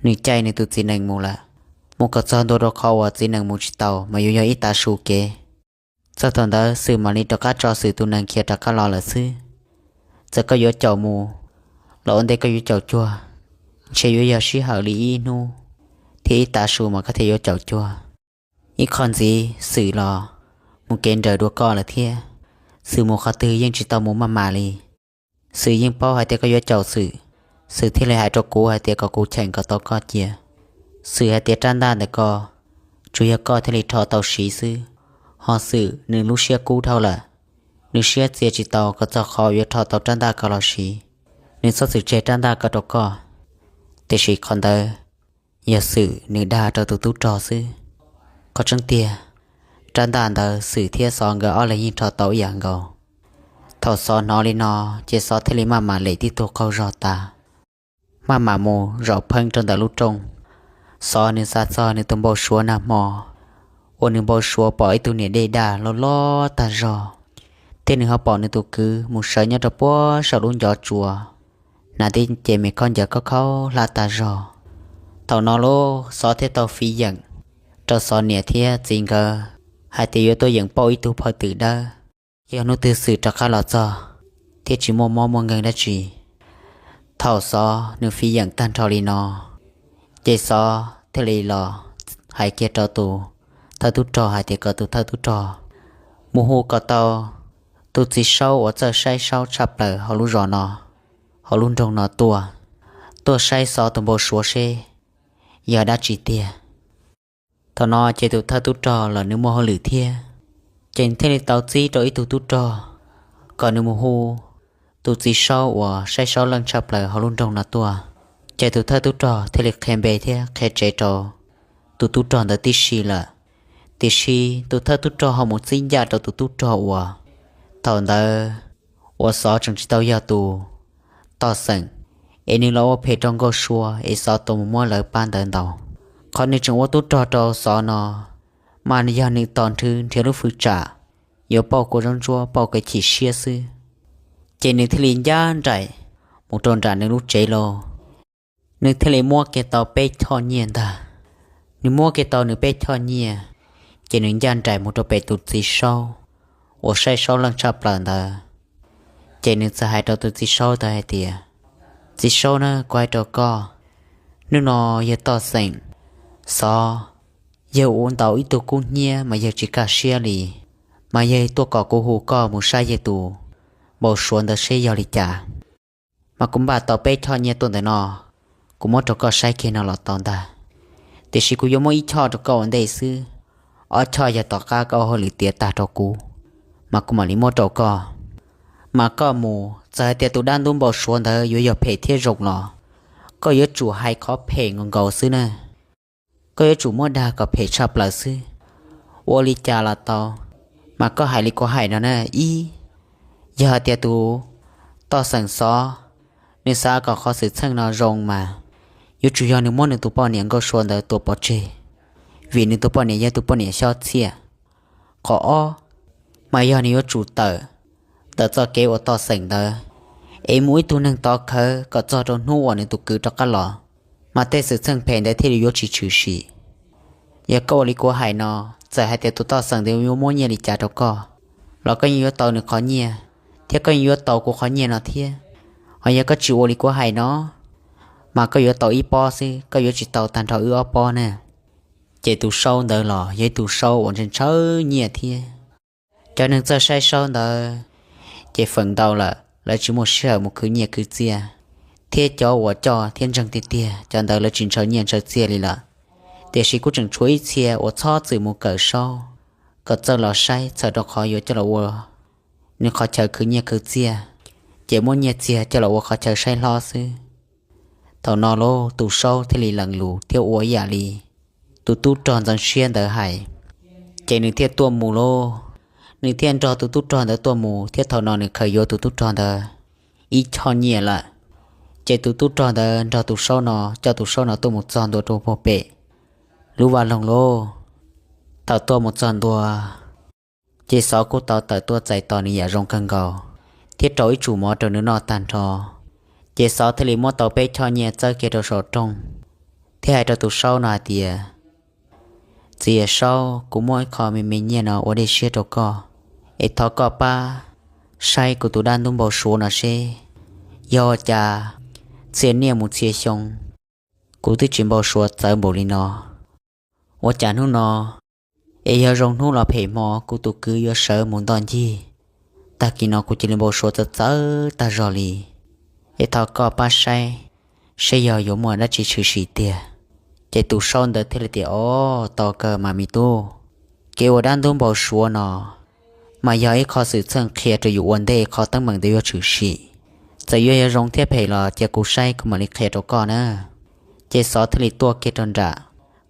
Nws caij nws tus txiv nees mus lawm. Mus kom txog ntua rau qhov uas txiv nees mus tsis tau mas yuav yog ib tav su kev. Txog thaum ntawd Xwm mam li rov qab tso Xwm tus nees khiav rov qab los lawm xwb. Txawm koj yuav caum mus los ua ntej koj yuav caum cuag, ntshe yuav yog sij hawm li ib hnub thiab ib tav su mas koj thiaj yuav caum cuag. Ib qho ntxiv Xwm los mus kev nraws dua koj lawm thiab. Xwm mus qhov twg yeej tsis tau mus maj mam li. Xwm yeej paub hais tias koj yuav caum Xwm, Xwm thiaj li hais rau kuv hais tias kom kuv cheem kom tau koj cia. Xwm hais tias rab ntaj ntawm ko tsuas yog koj thiaj li rho tau siv xwb, ho Xwm nws lub siab kub dhau lawm, nws siab txia tsis tau kom txog qhov yuav rho tau rab ntaj ko los siv. Nws txhob txwm tseg rab ntaj ko rau koj. Tiam sis qhov ntawd yog Xwm nws dag rau tus tub rog xwb. Qhov tseeb tiag, rab ntaj ntawd Xwm thiab Xov nkawd ob leeg yeej rho tau ib yam nkaus. Thaum Xov hnov li no, ces Xov thiaj li maj mam lem tib tug qaug zog tas, maj mam mus zaum pheeb rau ntawm lub rooj. Xov nws xav txog nws tus npau suav nag hmo uas nws npau suav pom ib tug niam dej daj loj loj tag zog, thiab nws ho pom nws tus kwv mus sawv nyob rau puag saum lub ncov tsua, hnav tib ce me khaub ncaws khaub khaub hlab tag zog. Thaum no los Xov thiaj tau fiv yeem rau Xov niam thiab txiv nkawd hais tias yuav tuaj yeem pauj ib tug phawj twm dawb, yog hnub twg Xwm rov qab los txog thiab tsis muaj mob muaj nkeeg dab tsi. Thaum Xov nws fiv yeem tag nrho li no, ces Xov thiaj li los hais kiag rau tus thawj tub rog hais tias kom tus thawj tub rog mus hu kom tau tus txiv saub uas txawj saib saub tshaj plaws hauv lub zos no, hauv lub nroog no tuaj, tuaj saib Xov tus npau suav seb yog dab tsi tiag. Thaum no ces tus thawj tub rog los nws muaj hauj lwm thiab, ces thiaj li tau txib rau ib tug tub rog kom nws mus hu tus txiv saub uas saib saub leej tshaj plaws hauv lub nroog no tuaj. Ces tus thawj tub rog thiaj li qhia npe thiab qhia tsev rau tus tub rog ntawd tib si lawm. Tiam sis tus thawj tub rog ho mus txib ncaj rau tus tub rog uas thaum ntawd uas Xov tseem tsis tau yog tus toj xeem, es nws los ua phem rau Nkauj Sua es Xov tau mus muab lawv pab ntawd ntaus. Qhov nws tseem ua tub rog rau Xov no mas yog nws tos nrhw nrhiav lub fwv tsam yuav pauj kua zaub ntsuab pauj kev chim siab xwb. Ces nws thiaj li ncaj nraim mus rau nram nws lub tsev lauj. Nws thiaj li muab kiag tau peb choj nyiaj ntag. Nws muab kiag tau nws peb choj nyiaj, ces nws ncaj nraim mus rau pem tus txiv saub uas saib saub leej tshaj plaws ntawd. Ces nws txawm hais rau tus txiv saub ntawd hais tias, Txiv saub na, kuv hais rau koj, hnub no yawg toj xeem Xov, yawg ua ntaus ib tug kub hnyiab mas yawg tsis kaj siab li, mas yawg tuaj kom kuv hu koj mus saib yawg tus npau suav ntawd seb yog li cas. Mas kuv npaj tau peb choj nyiaj tuaj ntawm no, kuv muab rau koj saib kiag no los tau ntag. Tiam sis kuv yuav muab ib choj rau koj ua ntej xwb, ob choj yog tom qab koj ua hauj lwm tiav tag rau kuv, mas kuv mam li muab rau koj. Mas koj mus, txawm hais tias tus dab ntub npau suav ntawd yuav yog phem thiab zoo los, koj yuav tsum hais qhov phem nkaus nkaus xwb na. Koj yuav tsum muab dag kom phem tshaj plaws xwb, ua li cas los tau. Mas koj hais li kuv hais no na, ib, yog hais tias tus toj xeem Xov nws xav kom qhov xwm txheej no zoo mas yuav tsum yog nws muab nws tus poj niam Nkauj Sua ntawd tua pov tseg, vim nws tus poj niam yog tus poj niam xyob txhiaj. Qhov ob, mas yog nws yuav tsum tawm ntawm txoj kev ua toj xeem ntawd, es mus ib tug neeg tov khawv kom txog rau hnub uas nws tus kwv rov qab los, mas tej xwm txheej phem ntawd thiaj li yuav tsis tshwm sim. Yog koj ua li kuv hais no, txawm hais tias tus toj xeem ntawd yuav muab nyiaj li cas rau koj los koj yeej yuav tau nws qhov nyiaj, thiab koj yeej yuav tau kuv qhov nyiaj no thiab. Ho yog koj tsis ua li kuv hais no, mas koj yuav tau ib pob xwb, koj yuav tsis tau tag nrho wb ob pob na. Ces tus saub ntawd los yog ib tus saub uas ntshaw ntshaw nyiaj thiab. Cov neeg txawj saib saub ntawd ces feem ntau lawm lawv tsis muaj sij hawm mus khwv nyiaj khwv txiaj, thiab cov uas coj thiab ntseeg tiag tiag cov ntawd lawv tsis ntshaw nyiaj ntshaw txiaj li lawm. Tiam sis kuj tseem tshuav ib txhia uas txhob txwm mus kawm saub, kom txawj los saib txhawm rau qhov yuav coj los ua nws qhov chaw khwv nyiaj khwv txiaj, ces muab nyiaj txiag coj los ua qhov chaw saib hlob xwb. Thaum no lauj, tus saub thiaj li lees lus thiab ua ib yam li tus tub rog ntxeev siab ntawd hais, ces nws thiaj tuaj mus lauj. Nws thiaj nrog tus tub rog ntawd tuaj mus thiab thaum no nws khaws yuav tus tub rog ntawd ib choj nyiaj lawm. Ces tus tub rog ntawd nrog tus saub no coj tus saub no tuaj mus txog ntua rau puag pem lub vaj loog lauj. Thaum tuaj mus txog ntua, ces Xov kuj tau tawm tuaj txais tos nws yam zoo kawg nkaus, thiab rau ib tsum mov rau nws noj tag nrho. Ces Xov thiaj li muab tau peb choj nyiaj txawb kiag rau saum rooj, thiab hais rau tus saub no hais tias, Txiv yawm saub, kuv muab ib qho me me nyiaj no ua dej siab rau koj, es thov koj pab saib kuv tus dab ntub npau suav no seb yog ua cas txhia niaj mus txhia xyoo kuv twb tsis npau suav txawv npaum li no. Ua cas hnub no es yog zoo hnub los phem hmo kuv tus kwv yuav sawv mus ntoj ncig, tag kis no kuv cia li npau suav txawv txawv tag zog li. Es thov koj pab saib seb yog yuav muaj dab tsi tshwm sim tiag. Ces tus saub ntawd thiaj li tias, Au, tau kawg mas me tub. Kev ua dab ntub npau suav no mas yog ib qho xwm txheej qhia rau yus ua ntej qhov teeb meem ntawd yuav tshwm sim. Txawm yuav yog zoo thiab phem los cia kuv saib kuv mam li qhia rau koj na. Ces Xov thiaj li tuaj kiag rau nram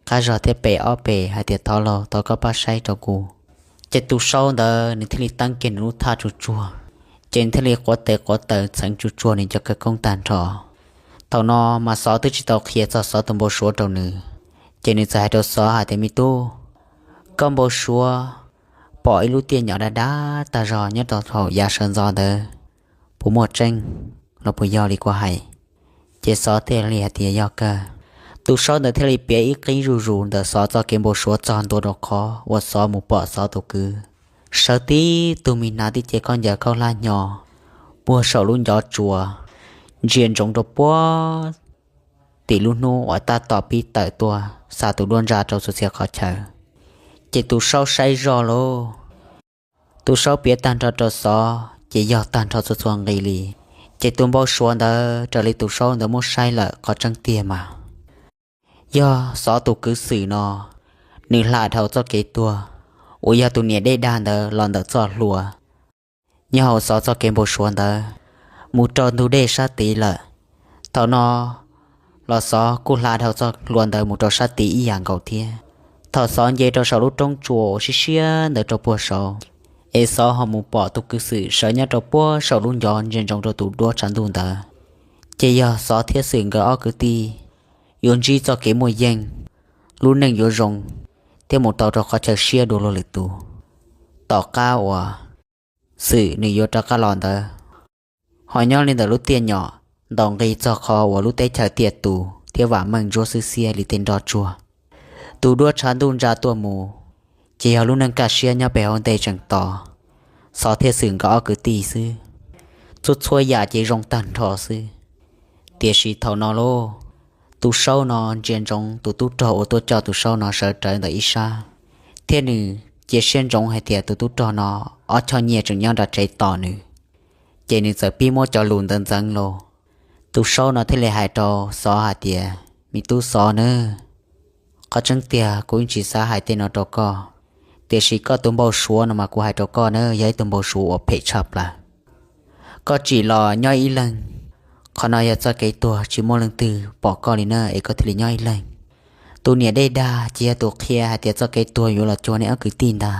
qab zog thiab pe ob pe hais tias, Thov lauj, thov koj pab saib rau kuv. Ces tus saub ntawd nws thiaj li teeb kiag nws lub thaj tsuag tsuag, ces nws thiaj li quav tes quav taw txheev tsuag tsuag nws cov khawv koob tag nrho. Thaum no mas Xov twb tsis tau qhia txog Xov tus npau suav rau nws, ces nws txawm hais rau Xov hais tias, Me tub, koj npau suav pom ib lub tiaj nyom dab dab tag zog nyob rau hauv yav sawv ntxov ntawd, puas muaj tseeb los puas yog li kuv hais? Ces Xov thiaj li hais tias, Yog kawg. Tus saub ntawd thiaj li piav ib qib zuj zus ntawm Xov txoj kev npau suav txog ntua rau qhov uas Xov mus pom Xov tus kwv sawv tib tug me hnav tib ce khaub ncaws khaub hlab hnyo puag saum lub ncov tsua, ntsia ntsoov rau puag tim lub hnub uas tab tom pib tawm tuaj xa tus duab ntsa rau txhua txhia qhov chaw. Ces tus saub saib zoj lauj. Tus saub piav tag nrho rau Xov ces yog tag nrho txhua txhua nqi li. Ces tus npau suav ntawd raws li tus saub ntawd muab saib lawm qhov tseeb tiag mas yog Xov tus kwv xwm no, nws hla dhau txoj kev tuag uas yog tus niam dej dag ntawd los ntawm txoj hlua. nyob hauv Xov txoj kev npau suav ntawd mus rau ntug dej sab tid lawm. Thaum no los Xov kuj hla dhau txoj hlua ntawd mus rau sab tid ib yam nkaus thiab. Thaum Xov nce rau saum lub roob tsua uas siab siab ntawd rau puag saud, es Xov ho mus pom tus kwv Xwm sawv nyob rau puag saum lub ncov ntsia ntsoov rau tus duab tshav ntuj ntawd, ces yog Xov thiab Xwm nkawd ob kwv tij yuav ntsib txoj kev muaj yeej, lub neej yuav zoo thiab mus tau rau qhov chaw siab dua luag lwm tus. Tom qab uas Xwm nws yuav rov qab los ntawd, ho nyob li ntawm lub tiaj nyom ntaus nqi txog qhov uas lub teb chaws tiaj tus thiab vam meej ntsuab xwb xiab li tej nroj tsuag. Tus duab tshav ntuj ntsa tuaj mus, ces yog lub neej kaj siab nyob pem hauv ntej tseem tos Xov thiab Xwm nkawd ob kwv tij xwb. Txhua txhua yam ces zoo tag nrho xwb. Tiam sis thaum no lauj, tus saub no ntsia ntsoov tus tub rog uas tuaj coj tus saub no sawv rawv ntawm ib sab, thiab nws cia siab ntsoov hais tias tus tub rog no ob choj nyiaj tseem nyob nram tsev tos nws, ces nws txawm pib muab cov lus ntawd ntxeev los. Tus saub no thiaj li hais rau Xov hais tias, Me tub Xov nawb, qhov tseeb tiag kuv yeej tsis xav hais tej no rau koj, tiam sis koj tus npau suav no mas kuv hais rau koj na, yog ib tug npau suav uas phem tshaj plaws. Koj tsim los nyob ib leeg, qhov no yog txoj kev tuag tsis muaj leej twg pom koj li na es koj thiaj li nyob ib leeg. Tus niam dej dag ces yog tus qhia hais tias txoj kev tuag yuav los cuag nej ob kwv tij ntag.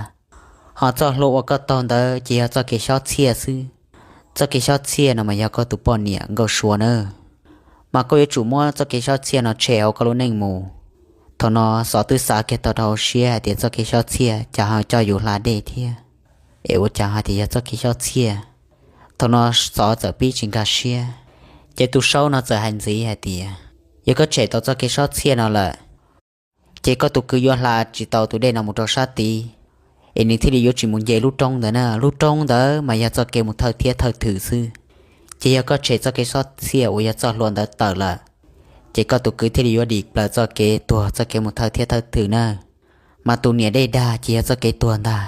Ho txoj hlua uas koj taug ntawd ces yog txoj kev xyob txhiaj xwb. Txoj kev xyob txhiaj no mas yog koj tus poj niam Nkauj Suav na, mas koj yuav tsum muab txoj kev xyob txhiaj no tshem hauv koj lub neej mus. Thaum no Xov twb xav kiag tau rau hauv siab hais tias txoj kev xyob txhiaj cas ho coj yus hla dej thiab, es ua cas hais tias yog txoj kev xyob txhiaj. Thaum no Xov txawm pib tsis nkag siab, ces tus saub no txawm hais ntxiv hais tias, Yog koj tshem tau txoj kev xyob txhiaj no lawm, ces koj tus kwv yuav hla tsis tau tus dej no mus rau sab tid, es nws thiaj li yuav tsis mus nce lub roob ntawd na. Lub roob ntawd mas yog txoj kev mus thawj thiab thawj thwm xwb. Ces yog koj tshem txoj kev xyob txhiaj uas yog txoj hlua ntawd tawm lawm, ces koj tus kwv thiaj li yuav dim plaws txoj kev tuag txoj kev mus thawj thiab thawj thwm na. Mas tus niam dej dag ces yog txoj kev tuag ntag.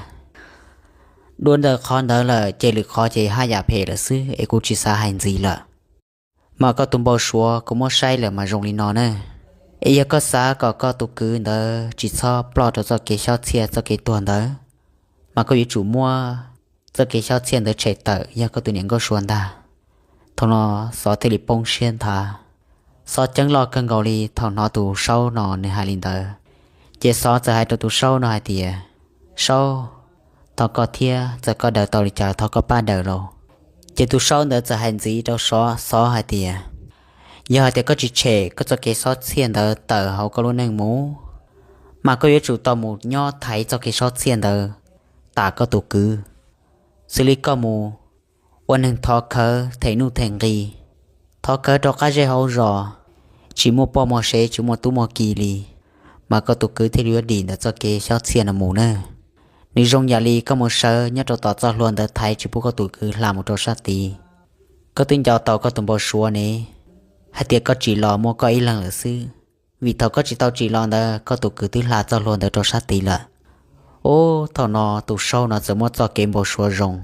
Dua ntawm qhov ntawd lawm ces lwm qhov ces haj yam phem lawm xwb es kuv tsis xav hais ntxiv lawm. Mas koj tus npau suav kuv muab saib lawm mas zoo li no na. Es yog koj xav kom koj tus kwv ntawd tsis txhob ploj rau txoj kev xyob txhiaj txoj kev tuag ntawd, mas koj yuav tsum muab txoj kev xyob txhiaj ntawd tshem tawm yog koj tus niam Nkauj Suav ntag. Thaum no Xov thiaj li poob siab nthav. Xov ceeb loj kawg nkaus li thaum hnov tus saub no nws hais li ntawd. Ces Xov txawm hais rau tus saub no hais tias, Saub, thov koj thiab, txawm koj daws tau li cas thov koj pab daws lauj. Ces tus saub ntawd txawm hais ntxiv rau Xov hais tias, Yog hais tias koj tsis tshem koj txoj kev xyob txhiaj ntawd tawm hauv koj lub neej mus, mas koj yuav tsum tau mus nyob thaiv txoj kev xyob txhiaj ntawd tas koj tus kwv, xws li koj mus ua neeg thov khawv them nuj them nqi, thov khawv rau qab zej hauv zos, tsis muaj poj muaj sev tsis muaj tub muaj ki li, mas koj tus kwv thiaj li yuav dim ntawm txoj kev xyob txhiaj no mus na. Nws zoo yam li koj mus sawv nyob rau tom txoj hlua ntawd thaiv tsis pub koj tus kwv hla mus rau sab tid. Koj twb nco tau koj tus npau suav ne, hais tias koj tsim los muaj koj ib leeg lawm xwb, vim thaum koj tsis tau tsim los ntawd koj tus kwv twb hla txoj hlua ntawd rau sab tid lawm. Ub, thaum no tus saub no txawm muab txoj kev npau suav zoo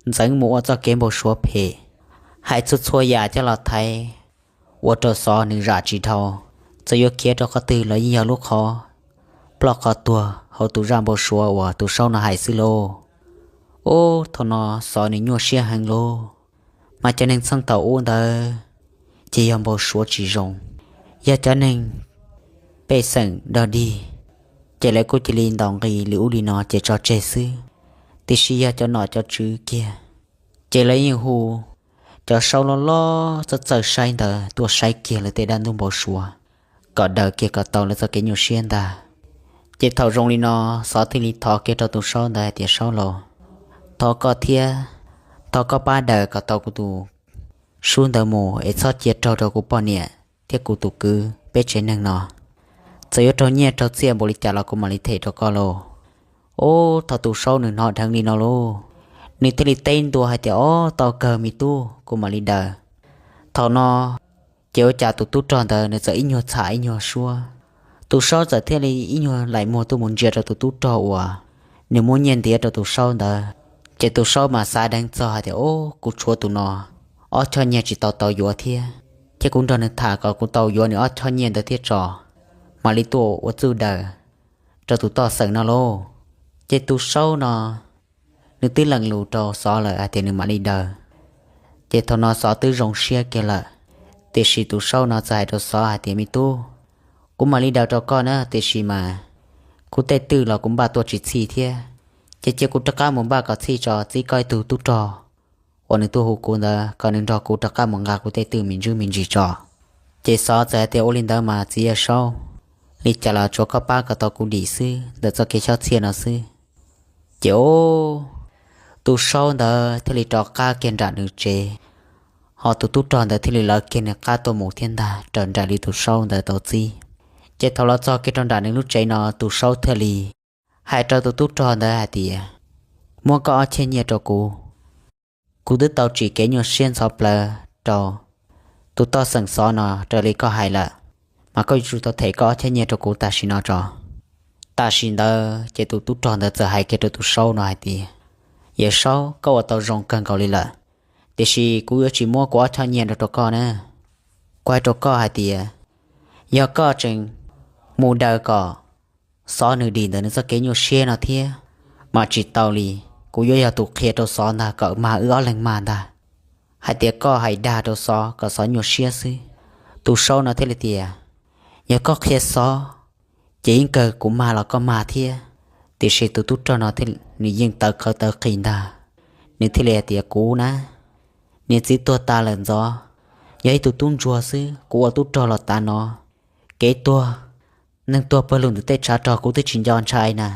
ntxeev mus ua txoj kev npau suav phem, hais txhua txhua yam coj los thaiv, ua rau Xov nws zam tsis dhau. Txawm yuav khiav rau qhov twg los yeej yog lub qhov ploj qhov tuag hauv tus zaj npau suav uas tus saub no hais xwb lauj. Ub, thaum no Xov nws nyuaj siab heev lauj. Mas cov neeg txheej thaum ub ntawd ces yog npau suav tsis zoo, yog cov neeg pej xeem dog dig, ces lawv kuj cia li ntaus nqi li ub li no ces tso tseg xwb. Tiam sis yog cov nom cov tswv kiag, ces lawv yeej hu cov saub loj loj txawj txawj saib ntawd tuaj saib kiag lawv tej dab ntub npau suav, kom daws kiag kom tau lawv txoj kev nyuaj siab ntag. Ces thaum zoo li no, Xov thiaj li thov kiag rau tus saub ntawd hais tias, Saub laus, thov koj thiab, thov koj pab daws kom tau kuv tus sub ntawd mus es txhob cia raug rau kuv poj niam thiab kuv tus kwv peb tsev neeg no. Txawm yuav raug nyiaj raug txiaj npaum li cas los kuv mam li them rau koj lauj. Ub, thaum tus saub nws hnov dheev li no lauj, nws thiaj li teb ntua hais tias, Ob, tau kawg me tub, kuv mam li daws. Thaum no ces ua cas tus tub rog ntawd nws txawm ib nyuag txham ib nyuag suab. Tus saub txawm thiaj li ib nyuag laim muag tuaj mus ntsia rau tus tub rog uas nws muab nyiaj ntiav rau tus saub ntawd. Ces tus saub mas xav deev txog hais tias, Ub, kuv tshuav tus no ob choj nyiaj tsis tau tau yuav thiab, ces kuv nrog nws tham kom kuv tau yuav nws ob choj nyiaj ntawd thiab tso, mam li tuaj ua txuj daws rau tus toj xeem no lauj. Ces tus saub no nws twb lees lus rau Xov lawm hais tias nws mam li daws. Ces thaum no Xov twb zoo siab kiag lawm, tiam sis tus Saub no txawm hais rau Xov hais tias, Me tub, kuv mam li daws rau koj na, tiam sis mas kuv tej twj los kuv npaj tuaj tsis txhij thiab. Ces cia kuv rov qab mus npaj kom txhij tso, txib koj ib tug tub rog uas nws tuaj hu kuv ntawd kom nws nrog kuv rov qab mus nqa kuv tej twj me ntsis me ntsis tso. Ces Xov txawm hais tias, Ua li ntawd mas txiv Yawg Saub, li cas los tsuav koj pab kom tau kuv dim xwb ntawm txoj kev chob txhiaj no xwb. Ces tus Saub ntawd thiaj li rov qab kiag nram nws tsev, ho tus tub rog ntawd thiaj li lawv kiag nws qab tuaj mus thiab ntag, raws nraim li tus Saub ntawd tau txib. Ces thaum los txog kiag rau nram nws lub tsev no, tus Saub thiaj li hais rau tus tub rog ntawd hais tias, Muab koj ob chej nyiaj rau kuv. Kuv twb tau tsim kev nyuaj siab ntxhov plawv rau tus toj xeem Xov no raws li koj hais lawm, mas koj yuav tsum tau them koj ob chej nyiaj rau kuv tam sim no tso. Tam sim ntawd ces tus tub rog ntawd txawm hais kiag rau tus Saub no hais tias, Yawg Saub, koj ua tau zoo kawg nkaus li lawm, tiam sis kuv yuav tsis muab kuv ob choj nyiaj rau rau koj na. Kuv hais rau koj hais tias, yog koj tseem mus daws kom Xov nws dim ntawm nws txoj kev nyuaj siab no thiab, mas tsis tau li. Kuv yuav yog tus qhia rau Xov ntag kom mag wb ob leeg mag ntag, hais tias koj hais dag rau Xov kom Xov nyuaj siab xwb. Tus Saub no thiaj li tias, Yog koj qhia Xov, ces yeej kawg kuv mag los koj mag thiab. Tiam sis tus tub rog no nws yeej tawv qhawv tawv qis ntag, nws thiaj li hais tias, Kuv na, niam txiv tuag tas lawm ntxov, yog ib tug tub ntsuag xwb, kuv ua tub rog los tav no, kev tuag, neeg tuag pawg lug ntawm tej tshav rog kuv twb tsis nco ntshai na,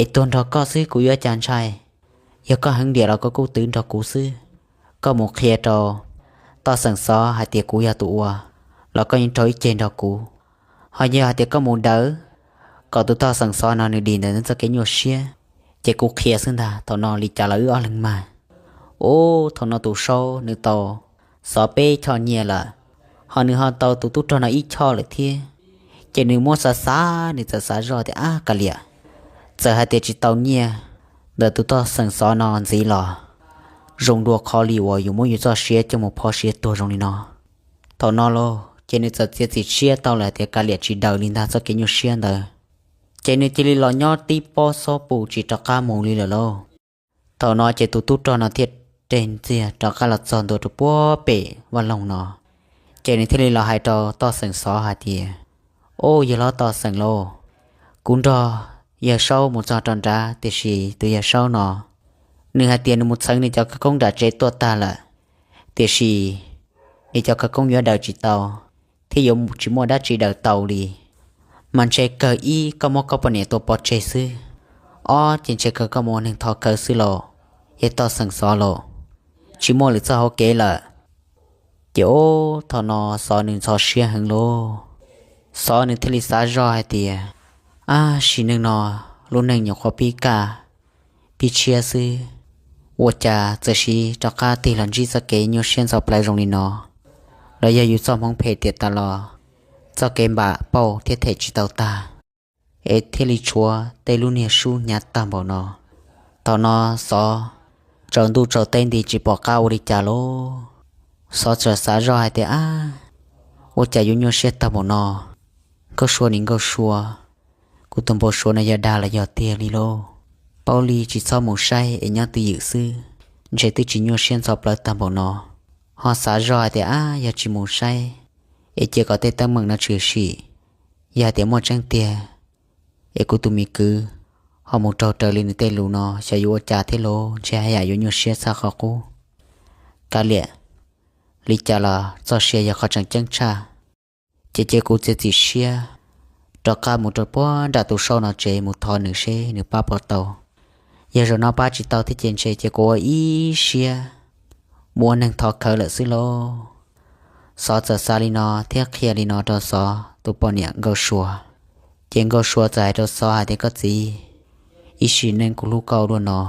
es tuag nrog koj xwb kuv yuav cas ntshai. Yog koj heev diam los koj kuj twv nrog kuv xwb. Koj mus qhia rau toj xeem Xov hais tias kuv yog tus ua, los koj yeej raug ib ceg nrog kuv. Ho yog hais tias koj mus daws kom tus toj xeem Xov no nws dim ntawm nws txoj kev nyuaj siab, ces kuv qhia xwb ntag, thaum no li cas los wb ob leeg mag. Ub, thaum no tus Saub nws tau Xov peb choj nyiaj lawm, ho nws ho tau tus tub rog no ib choj lawm thiab. Ces nws muab xav xav, nws txawm xav zoj tias, Ab, kav liam, txawm hais tias tsis tau nyiaj ntawm tus toj xeem Xov no ntxiv los zoo dua qhov li uas yus muab yus txoj sia coj mus phov siav tuag zoo li no. Thaum no lauj, ces nws txawm txiav txim siab tau lawm tias kav liam tsis daws li ntag txoj kev nyuaj siab ntawd. Ces nws cia li los nyob tib pob xob pus tsis rov qab mus li lawm lauj. Thaum no ces tus tub rog no thiaj reg ntxiag rov qab los txog ntua rau puag pem vaj loog no. Ces nws thiaj li los hais rau toj xeem Xov hais tias, Ub, yawg hlob toj xeem lauj, kuv nrog yawg Saub mus txog rau nrad, tiam sis tus yawg Saub no nws hais tias nws mus txheev nws cov khawv koob nram tsev tuaj tag lawm, tiam sis nws cov khawv koob yuav daws tsis tau, thiab yuav tsis muaj dab tsi daws tau li. Mas ntshe kawg ib koj muab koj poj niam tua pov tseg xwb, ob ces ntshe kawg koj mus ua neeg thov khawv xwb lauj, yawg toj xeem Xov lauj, tsis muaj lwm txoj hauv kev lawm. Ces ub, thaum no Xov nws ntxhov siab heev lauj. Xov nws thiaj li xav zoj hais tias, Ab, sim neej no lub neej nyuam qhuav pib kaj pib tshiab xwb, ua cas txawm siv rov qab tig los ntsib txoj kev nyuaj siab ntxhov plawv zoo li no, los yog yus txoj hmoov phem tiam tas los txoj kev npam pauj thiab them tsis tau tag, es thiaj li tshuav tej lub niag sub hnyav tag npaum no. Thaum no Xov tsaus ntuj tsaus teb nti tsis pom qab ua li cas lauj. Xov txawm xav zoj hais tias, Ab, ua cas yuav nyuaj siab tag npaum no? Nkauj Sua, nim Nkauj Sua, kuv tus npau suav no yog dag los yog tiag li lauj? Paub li tsis txhob mus saib es nyob twj ywm xwb, ntshe twb tsis nyuaj siab ntxhov plawv tag npaum no. Ho xav zoj hais tias, Ab, yog tsis mus saib es cia kom tej teeb meem no tshwm sim, yog hais tias muaj tseeb tiag es kuv tus me kwv ho mus raug raws li nws tej lus no xyov yuav ua cas thiab lauj, ntshe haj yam yuav nyuaj siab txhaj qhov qub. Kav liam, li cas los txoj sia yog qhov tseem ceeb tshaj. Ces cia kuv txiav txim siab rov qab mus rau puag nram tus Saub no tsev mus thov nws seb nws pab puas tau. Yog zaum no pab tsis tau thiab ces ntshe ces kuv ua ib siab mus ua neeg thov khawv lawm xwb lauj. Xov txawm xav li no thiab qhia li no rau Xov tus poj niam Nkauj Sua. Ces Nkauj Sua txawm hais rau Xov hais tias, Koj txiv, ib sim neej kuv hlub koj dua no,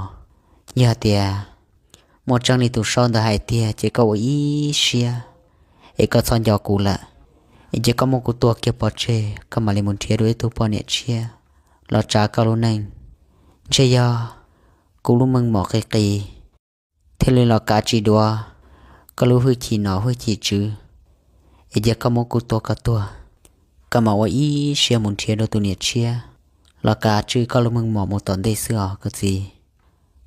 yog hais tias muaj tseeb li tus Saub ntawd hais tiag ces koj ua ib siab es koj txhob nco kuv lawm, es cia koj muab kuv tua kiag pov tseg, koj mam li mus nrhiav dua ib tug poj niam tshiab los tsav koj lub neej. Ntshe yog kuv lub meej mom qis qis thiaj li los kav tsis dua koj lub hwj chim nom hwj chim tswv, es cia koj muab kuv tua kom tuag, koj mam ua ib siab mus nrhiav dua tus niam tshiab los kav tswj koj lub meej mom mus tom ntej xwb os koj txiv.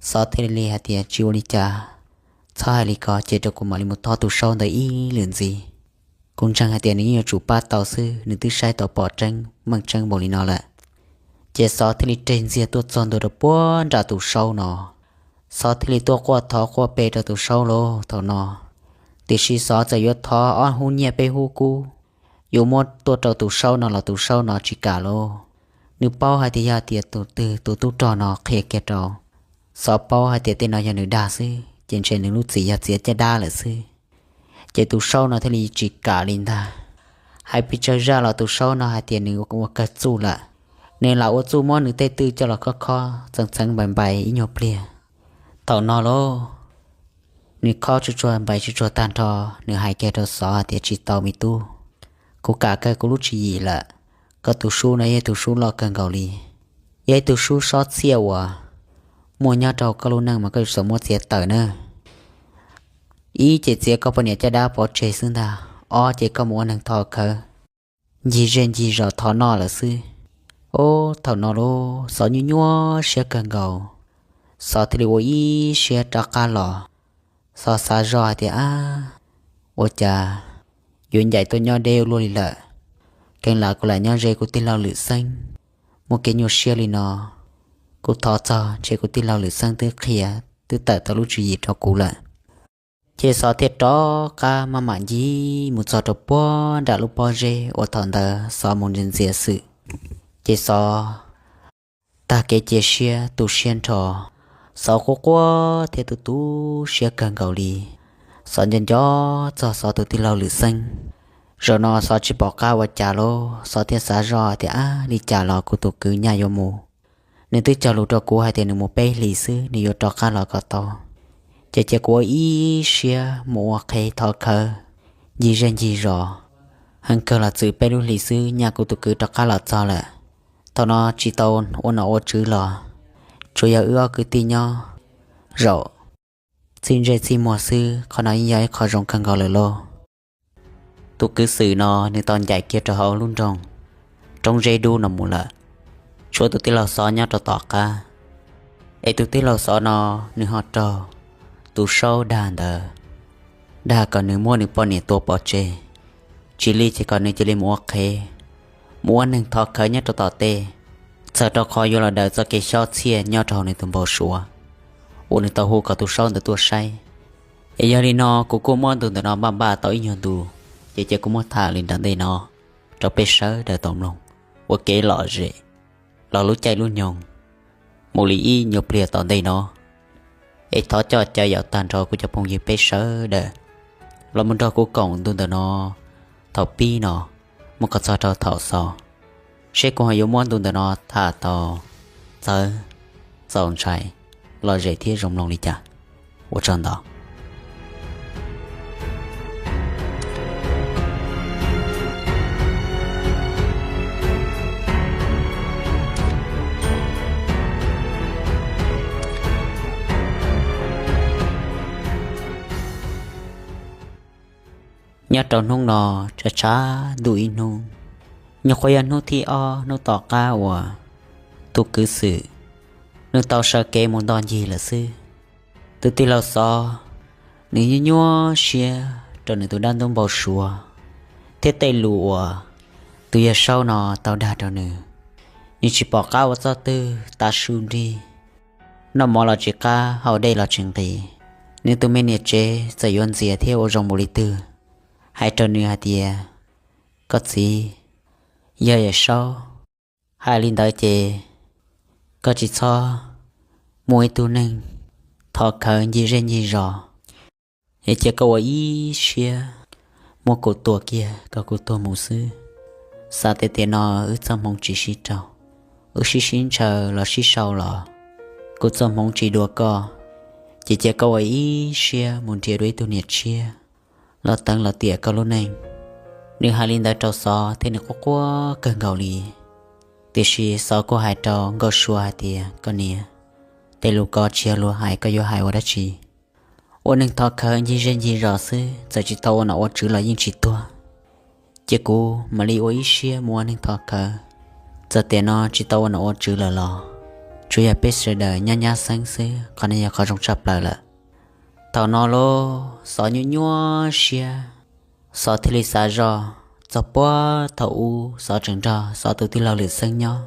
Xov thiaj li hais tias, Tsis ua li cas, txhob hais li ko, cia rau kuv mam li mus thov tus Saub ntawd ib lwm ntxiv. Kuv ntseeg hais tias nws yeej yuav tsum pab tau xwb, nws twb saib tau pom tseeb meej tseeb npaum li no lawm. Ces Xov thiaj li reg ntxiag tuaj txog ntua rau puag nram tus Saub no. Xov thiaj li tuaj quaj thov quaj pe rau tus Saub lauj thaum no. Tiam sis Xov txawm yuav thov ob hub nyiaj peb hub kub yuav muab tuaj rau tus Saub no los tus Saub no tsis kam lauj. Nws paub hais tias yog tias tus twg tus tub rog no qhia kiag rau Xov paub hais tias tej no yog nws dag xwb ces ntshe nws lub txim yog txiav caj dab lawm xwb. Ces tus Saub no thiaj li tsis kam li ntag. Hais pes tsawg zaj los tus Saub no hais tias nws ua kawg txuj lawm. Nws lam ua txuj muab nws tej twj coj los khob khob txeev txeev npais npais ib nyuag pliag. Thaum no lauj, nws khob tsuj tsuag npais tsuj tsuag tag nrho, nws hais kiag rau Xov hais tias, Tsis tau me tub, kuv kam kawg kuv lub tswv yim lawm. Koj tus sub no yog tus sub loj kawg nkaus li, yog ib tug sub sob txhiaj uas muaj nyob rau koj lub neej mas koj yuav tsum muab txiav tawm na. Ib ces txiav koj poj niam caj dab pov tseg xwb ntag, ob ces koj mus ua neeg thov khawv ncig zej ncig zos thov noj lawm xwb. Ub, thaum no lauj, Xov nyuaj nyuaj siab kawg nkaus. Xov thiaj li ua ib siab rov qab los. Xov xav zoj hais tias, Ab, ua cas yuav ncaim tuaj nyob deb ua luaj li lawm? Kheev lam kuv lam nyob ze kuv tij laug Lwm Xeeb, muaj kev nyuaj siab li no. Kuv thov txog ntshe kuv tij laug Lwm Xeeb twb qhia, twb tawm tau lub tswv yim rau kuv lawm. Ces Xov thiaj rov qab maj mam ncig mus txog rau puag nram lub pob zeb uas thaum ntawd Xov mus ntxias ntxias xwm. Ces Xov tag kev cia siab tu siab nrho, Xov quaj quaj thiab tu tu siab kawg nkaus li. Xov nco nco txog Xov tus tij laug Lwm Xeeb. Zaum no Xov tsis pom qab ua cas lauj, Xov thiaj xav zoj tias, Ab, li cas los kuv tus kwv Nyaj yuav mus. Nws twb cog lus rau kuv hais tias nws mus peb hlis xwb nws yuav rov qab los kom tau. Ces cia kuv ua ib siab mus ua qhev thov khawv ncig zej ncig zos, heev kawg los txwm peb lub hlis xwb Nyaj kuv tus kwv rov qab los txog lawm. Thaum no tsis tau ua nom ua tswv los, tsuas yog wb ob kwv tij nyob zaum txij ntsej txij muag xwb, qhov no yeej yog ib qho zoo kawg nkaus lawm lauj. Tus kwv Xwm no nws tau ncaim kiag rau hauv lub nroog roob zeb dub no mus lawm, tshuav tus tij laug Xov nyob rau tom qab. Es tus tij laug Xov no nws ho raug tus Saub dag ntawd, dag kom nws muab nws poj niam tua pov tseg, tsis li ces kom nws cia li mus ua qhev, mus ua neeg thov khawv nyob rau tom tej, txhawm rau qhov yuav los daws txoj kev xyob txhiaj nyob rau hauv nws tus npau suav uas nws tau hu kom tus Saub ntawd tuaj saib. Es yog li no kuv kuj muab ntu ntawm no npaj npaj tau ib nyuag ntu, ces cia kuv muab tham li nram ntej no rau peb sawv daws tau mloog ua kev lom zem los lub caij lub nyoog mus li ib nyuag pliag tom ntej no. Es thov coj caw yaum tag nrho kuv cov phooj ywg peb sawv daws los mus nrog kuv koom ntu ntawm no thaum pib no mus kom txog rau thaum xaus, seb kuv ho yuav muab ntu ntawm no tham tau txawv, txaus ntshai, lom zem thiab zoo mloog li cas. Ua tsaug ntau. Nyob rau hnub no, tshav tshav ntuj ib hnub, nyuam qhuav yog hnub thib ob hnub tom qab uas tus kwv Xwm nws tau sawv kev mus ntoj ncig lawm xwb. Tus tij laug Xov nws nyuaj nyuaj siab rau nws tus dab ntub npau suav thiab tej lus uas tus yawg Saub no tau dag rau nws. Nws tsis pom qab ua txoj twg tav su nrig, noj mov los tsis qab, haus dej los tsis nqis. Nws tus me niam tsev txawm yuav ntxias thiab ua zoo npaum li twg, hais rau nws hais tias, Koj txiv, yog yawm Saub hais li ntawd ces koj tsis txhob mus ua ib tug neeg thov khawv ncig zej ncig zos, es cia koj ua ib siab muab kuv tua kiag kom kuv tuag mus xwb. Xav tias tiam no wb txoj hmoov tsis sib raug, wb sib sib ntshaw los sib sau los kuv txoj hmoov tsis dua koj, ces cia koj ua ib siab mus nrhiav dua ib tug niam tshiab los teev los tiam koj lub neej. Nws hais li ntawd rau Xov thiab nws quaj quaj kawg nkaus li. Tiam sis Xov kuj hais rau Nkauj Sua hais tias, Koj niam, tej lus ko tsis yog luag hais, koj yuav hais ua dab tsi? Ua neeg thov khawv ncig zej ncig zos xwb, txawm tsis tau ua nom ua tswv los yeej tsis tuag. Cia kuv mam li ua ib siab mus ua neeg thov khawv, txawm tiam no tsis tau ua nom ua tswv lawm los Tsuas yog peb sawv daws nyab nyab xeeb xwb, qhov no yog qhov zoo tshaj plaws lawm. Thaum no los Xov nyuaj nyuaj siab, Xov thiaj li xav zoj txog puag thaum ub Xov tseem nrog Xov tus tij laug Lwm Xeeb nyob.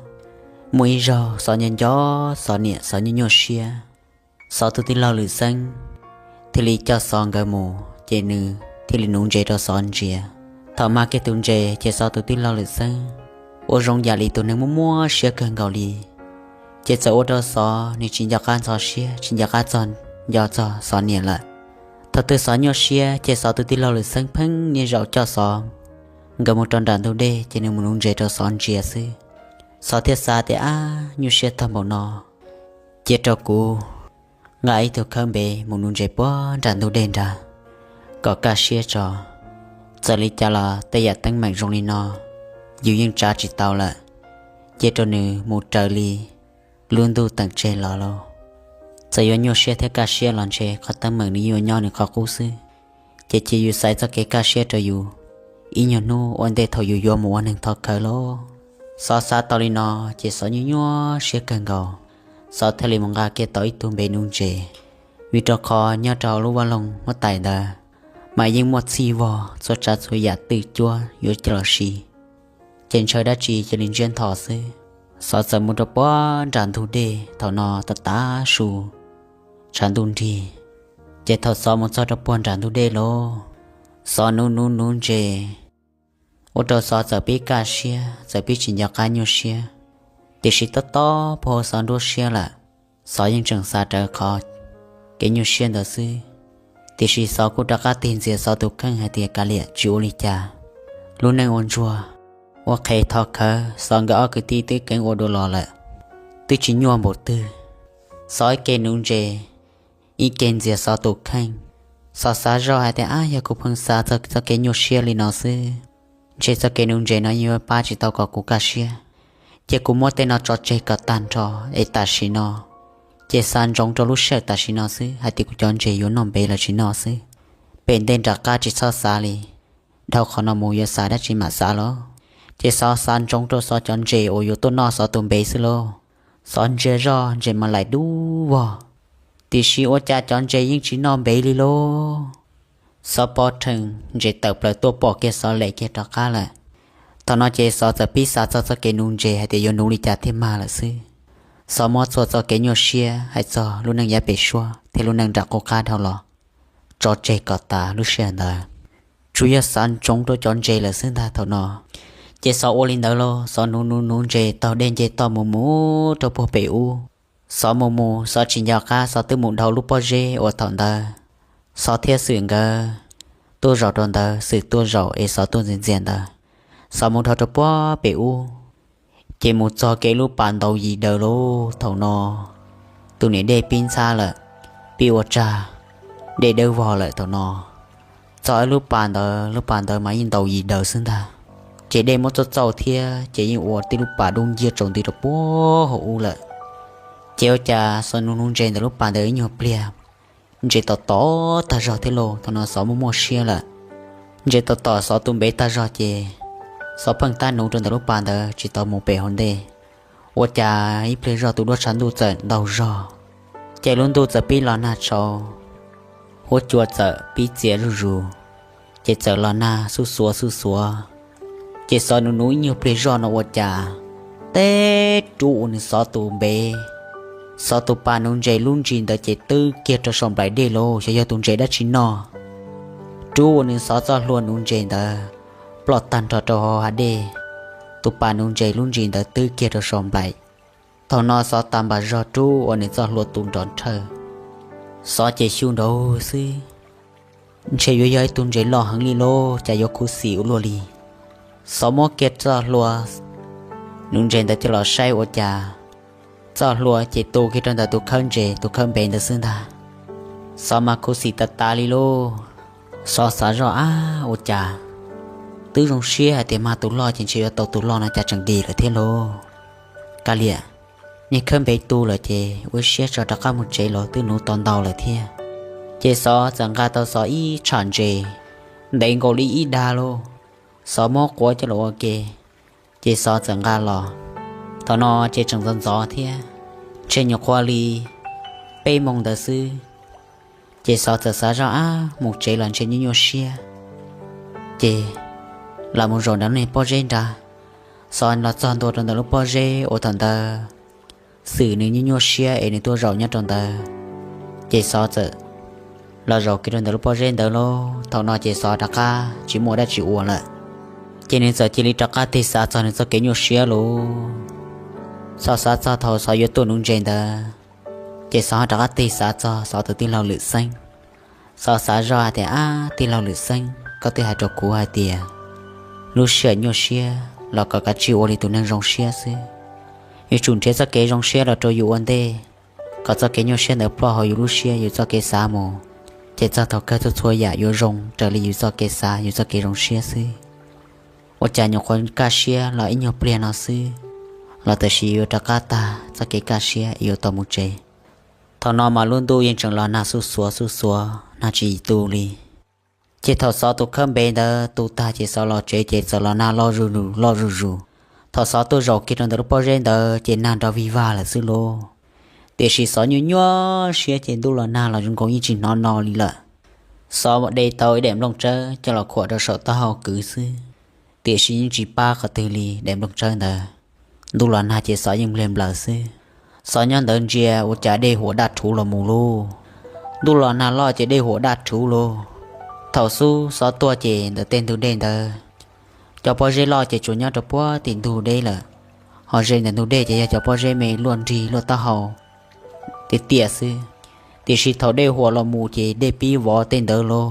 Muaj ib zaug Xov nco nco Xov niam, Xov nyuaj nyuaj siab, Xov tus tij laug Lwm Xeeb thiaj li coj Xov nkawd mus, ces nws thiaj li nuv ntses rau Xov ntsia. Thaum mag kiag tus ntses ces Xov tus tij laug Lwm Xeeb ua zoo yam li tus neeg muaj muaj siab kawg nkaus li, ces txawm ua rau Xov nws tsis nco qab ntxhov siab, tsis nco qab txog, nco txog Xov niam lawm. Thaum twg Xov nyuaj siab ces Xov tus tij laug Lwm Xeeb pheej niaj zaus coj Xov nkawd mus rau nram ntug dej, ces nws mus nuv ntses rau Xov ntsia xwb. Xov thiaj xav tias, ab, nyuaj siab tag npaum no, cia rau kuv nqa ib tug khawb npev mus nuv ntses puag nram ntug dej nrad kom kaj siab tso. Txawm li cas los tej yam teeb meem zoo li no yus yeej tsav tsis tau lawm. Cia rau nws mus raws li lub ntuj teem tseg los lauj. Txawm yuav nyuaj siab thiab kaj siab los ntshe qhov teeb meem nws yuav nyob nws qhov qub xwb, ces cia yus xaiv txoj kev kaj siab rau yus ib nyuag hnub ua ntej thaum yus yuav mus ua neeg thov khawv lauj. Xov xav tau li no ces Xov nyuaj nyuaj siab kawg nkaus. Xov thiaj li mus nqa kiag tau ib tug npev nuv ntses, vim rau qhov nyob rau hauv lub vaj loog huab tais ntawd mas yeej muaj txhij vog txhua tsav txhua yam twj cuab yuav coj los siv, ces ntshaw dab tsi cia li ntsiab ntho xwb. Xov txawm mus rau puag nram ntug dej, thaum no tav tav su, tshav ntuj nrig, ces thaum Xov mus txog rau puag nram ntug dej lauj, Xov nuv nuv nuv ntses, ua rau Xov txawm pib kaj siab, txawm pib tsis nco qab nyuaj siab. Tiam sis tob tob puag hauv Xov nruab siab lawm, Xov yeej tseem xav rawv qhov kev nyuaj siab ntawd xwb. Tiam sis Xov kuj rov qab tig ntxias Xov tus kheej hais tias, kav liam, tsis ua li cas. Lub neej ua ntsuag, ua qhev thov khawv, Xov nkawd ob kwv tij twb keev ua dua los lawm, twb tsis nyuaj npaum twg. Xov ib ke nuv ntses, ib ke ntxias Xov tus kheej. Xov xav zoj hais tias, ab, yog kuv pheej xav txoj kev nyuaj siab li no xwb, ntshe txoj kev nuv ntses no yuav pab tsis tau kom kuv kaj siab. Ces kuv muab tej no tso tseg kom tag nrho es tam sim no ces xav ntsoov rau lub sij hawm tam sim no xwb, hais tias kuv cov ntses yuav noj npev los tsis noj xwb. Pem ntej nram qab tsis txhob xav li, dhau qhov no mus yuav xav dab tsi mam xav lauj. Ces Xov xav ntsoov rau Xov cov ntses uas yuav tuaj noj Xov tus npev xwb lauj. Xov ntsia zoj ntses mas laim dub vog, tiam sis ua cas cov ntses yeej tsis noj npev li lauj. Xov pov rhees ntses tawm plaws tuaj pom kiag Xov lem kiag rov qab lawm. Thaum no ces Xov txawm pib xav txog txoj kev nuv ntses hais tias yuav nuv li cas thiaj mag lawm xwb. Xov muab txhua txoj kev nyuaj siab hais txog lub neej yav pem suab thiab lub neej nram qub qab dhau los tso tseg kom tas lub sij hawm ntawd, tsuas yog xav ntsoov rau cov ntses lawm xwb ntag thaum no. Ces Xov ua li ntawd lauj, Xov nuv nuv nuv ntses taug dej nce toj mus mus rau puag pem ub. Xov mus mus Xov tsis nco qab Xov twb mus dhau lub pob zeb uas thaum ntawd Xov thiab Xwm nkawd tuaj zaum rau ntawd, Xwm tuaj zaum es Xov tuaj ntxias ntxias ntawd. Xov mus dhau rau puag pem ub, ces mus txog kev lub pas ntaus yis daws lauj. Thaum no tus niam dej pib ntxhab lawm, pib ua tsag, dej dawb vog lawm thaum no. Txog ib lub pas ntawd, lub pas ntawd mas yeej ntaus yis daws xwb ntag. Ces dej muab txauj txauj thiab ces yeej ua tib lub pas dub nciab tsaus nti rau puag hauv ub lawm. Ces ua cas Xov nuv nuv ntses ntawm lub pas ntawd ib nyuag pliag, ntses tom tom tag zog thiab lauj. Thaum no Xov muaj muaj siab lawm, ntses tom tom Xov tus npev tag zog ces Xov pheej tab nuv rau ntawm lub pas ntawd tsis tau mus pem hauv ntej. Ua cas ib pliag zog tus duab tshav ntuj txawm ntaug zog, ces lub ntuj txawm pib los nag tshauv, huab cua txawm pib txias zuj zus, ces txawm los nag xuj xuav xuj xuav. Ces Xov nuv nuv ib nyuag pliag zoj no ua cas teb rub uas nws Xov tus npev, Xov tus pas nuv ntses lub ntsis ntawd ces twb kiag rau saum nplaim dej lauj. Xyov yog tus ntses dab tsi noj, rub uas nws Xov txoj hlua nuv ntses ntawd ploj tag nrho rau hauv hav dej. Tus pas nuv ntses lub ntsis ntawd twb kiag rau saum nplaim. Thaum no Xov tas npas zog rub uas nws txoj hlua tu nrov nrhawj. Xov ces xyu nraud xwb, ntshe yuav yog ib tug ntses loj heev li lauj, cas yuav khuv xim ua luaj li. Xov muab kiag txoj hlua nuv ntses ntawd coj los saib ua cas txoj hlua ces tu kiag rau ntawm tus khawb ntses, tus khawb npev ntawd xwb ntag. Xov mas khuv xim tas tas li lauj. Xov xav zoj, ab, ua cas twb zoo siab hais tias mag tus loj ces ntshe yuav tau tus loj no cas tseem dim lawm thiab lauj. Kav liam, niag khawb npev tu lawm ces ua siab tso rov qab mus tsev los twb nuv tau ntau lawm thiab. Ces Xov txawm nqa tau Xov ib tsham ntses ntev nkaus li ib dag lauj. Xov muab quav coj los ua ke, ces Xov txawm nqa los. Thaum no ces tseem ntxov ntxov thiab, Ntshe nyuam qhuav li peb moos ntawd xwb, ces Xov txawm xav zoj ab mus tsev los ntshe nyuaj nyuaj siab, ces los mus zaum nram lub pob zeb nrad. Xov los txog ntua rau ntawm lub pob zeb uas thaum ntawd Xwm nws nyuaj nyuaj siab es nws tuaj zaum nyob rau ntawd, ces Xov txawm los zaum kiag rau ntawm lub pob zeb ntawd lauj. Thaum no ces Xov rov qab tsis muaj dab tsi ua lawm, ces nws txawm cia li rov qab tig xav txog nws txoj kev nyuaj siab lauj. Xov xav txog thaum Xov yuav tuaj nuv ntses ntawd, ces Xov rov qab tig xav txog Xov tus tij laug Lwm Xeeb. Xov xav zoj hais tias, ab, tij laug Lwm Xeeb, koj twb hais rau kuv hais tias lub sij hawm nyuaj siab los kom kav tsij ua li tus neeg zoo siab xwb, yuav tsum nrhiav txoj kev zoo siab los rau yus ua ntej, kom txoj kev nyuaj siab ntawd ploj hauv yus lub siab yus txoj kev xav mus, ces txog thaum kawg txhua txhua yam yuav zoo raws li yus txoj kev xav yus txoj kev zoo siab xwb. Ua cas nyuam qhuav kaj siab los ib nyuag pliag no xwb, los tam sim yuav rov qab tag txoj kev kaj siab yuav tau mus tsev. Thaum no mas lub ntuj yeej tseem los nag xuj xuav xuj xuav nag tsis tu li. Ces thaum Xov tus khawb npe ntawd tu tag ces Xov los tsev ces txawm los nag loj zuj zus loj zuj zus. Thaum Xov tuaj zaum kiag rau ntawm lub pob zeb ntawd ces nag nrov vig vag lawm xwb lauj. Tiam sis Xov nyuaj nyuaj siab ces ntuj los nag los zoo nkaus yeej tsis hnov no li lawm. Xov de tau ib daim nplooj tsawb coj los khuam rau saum taub hau kwv xwb, tiam sis yeej tsis pab qhov twg li daim nplooj tsawb ntawd. Ntuj los nag ces Xov yeej npliag nplaws xwb. Xov nyob ntawd ntsia ua cas dej huam daj rhuv los mus lauj. Ntuj los nag loj ces dej huam daj rhuv lauj. Thaum xub Xov tuaj ces ntawm tej ntug dej ntawd, cov pob zeb loj ces tsuas nyob rau puag tim ntug dej lawm, ho ze ntawm ntug dej ces yog cov pob zeb me luaj nrig luaj taub hau tiag tiag xwb. Tiam sis thaum dej huam los mus ces dej pib vov tej ntawd lauj,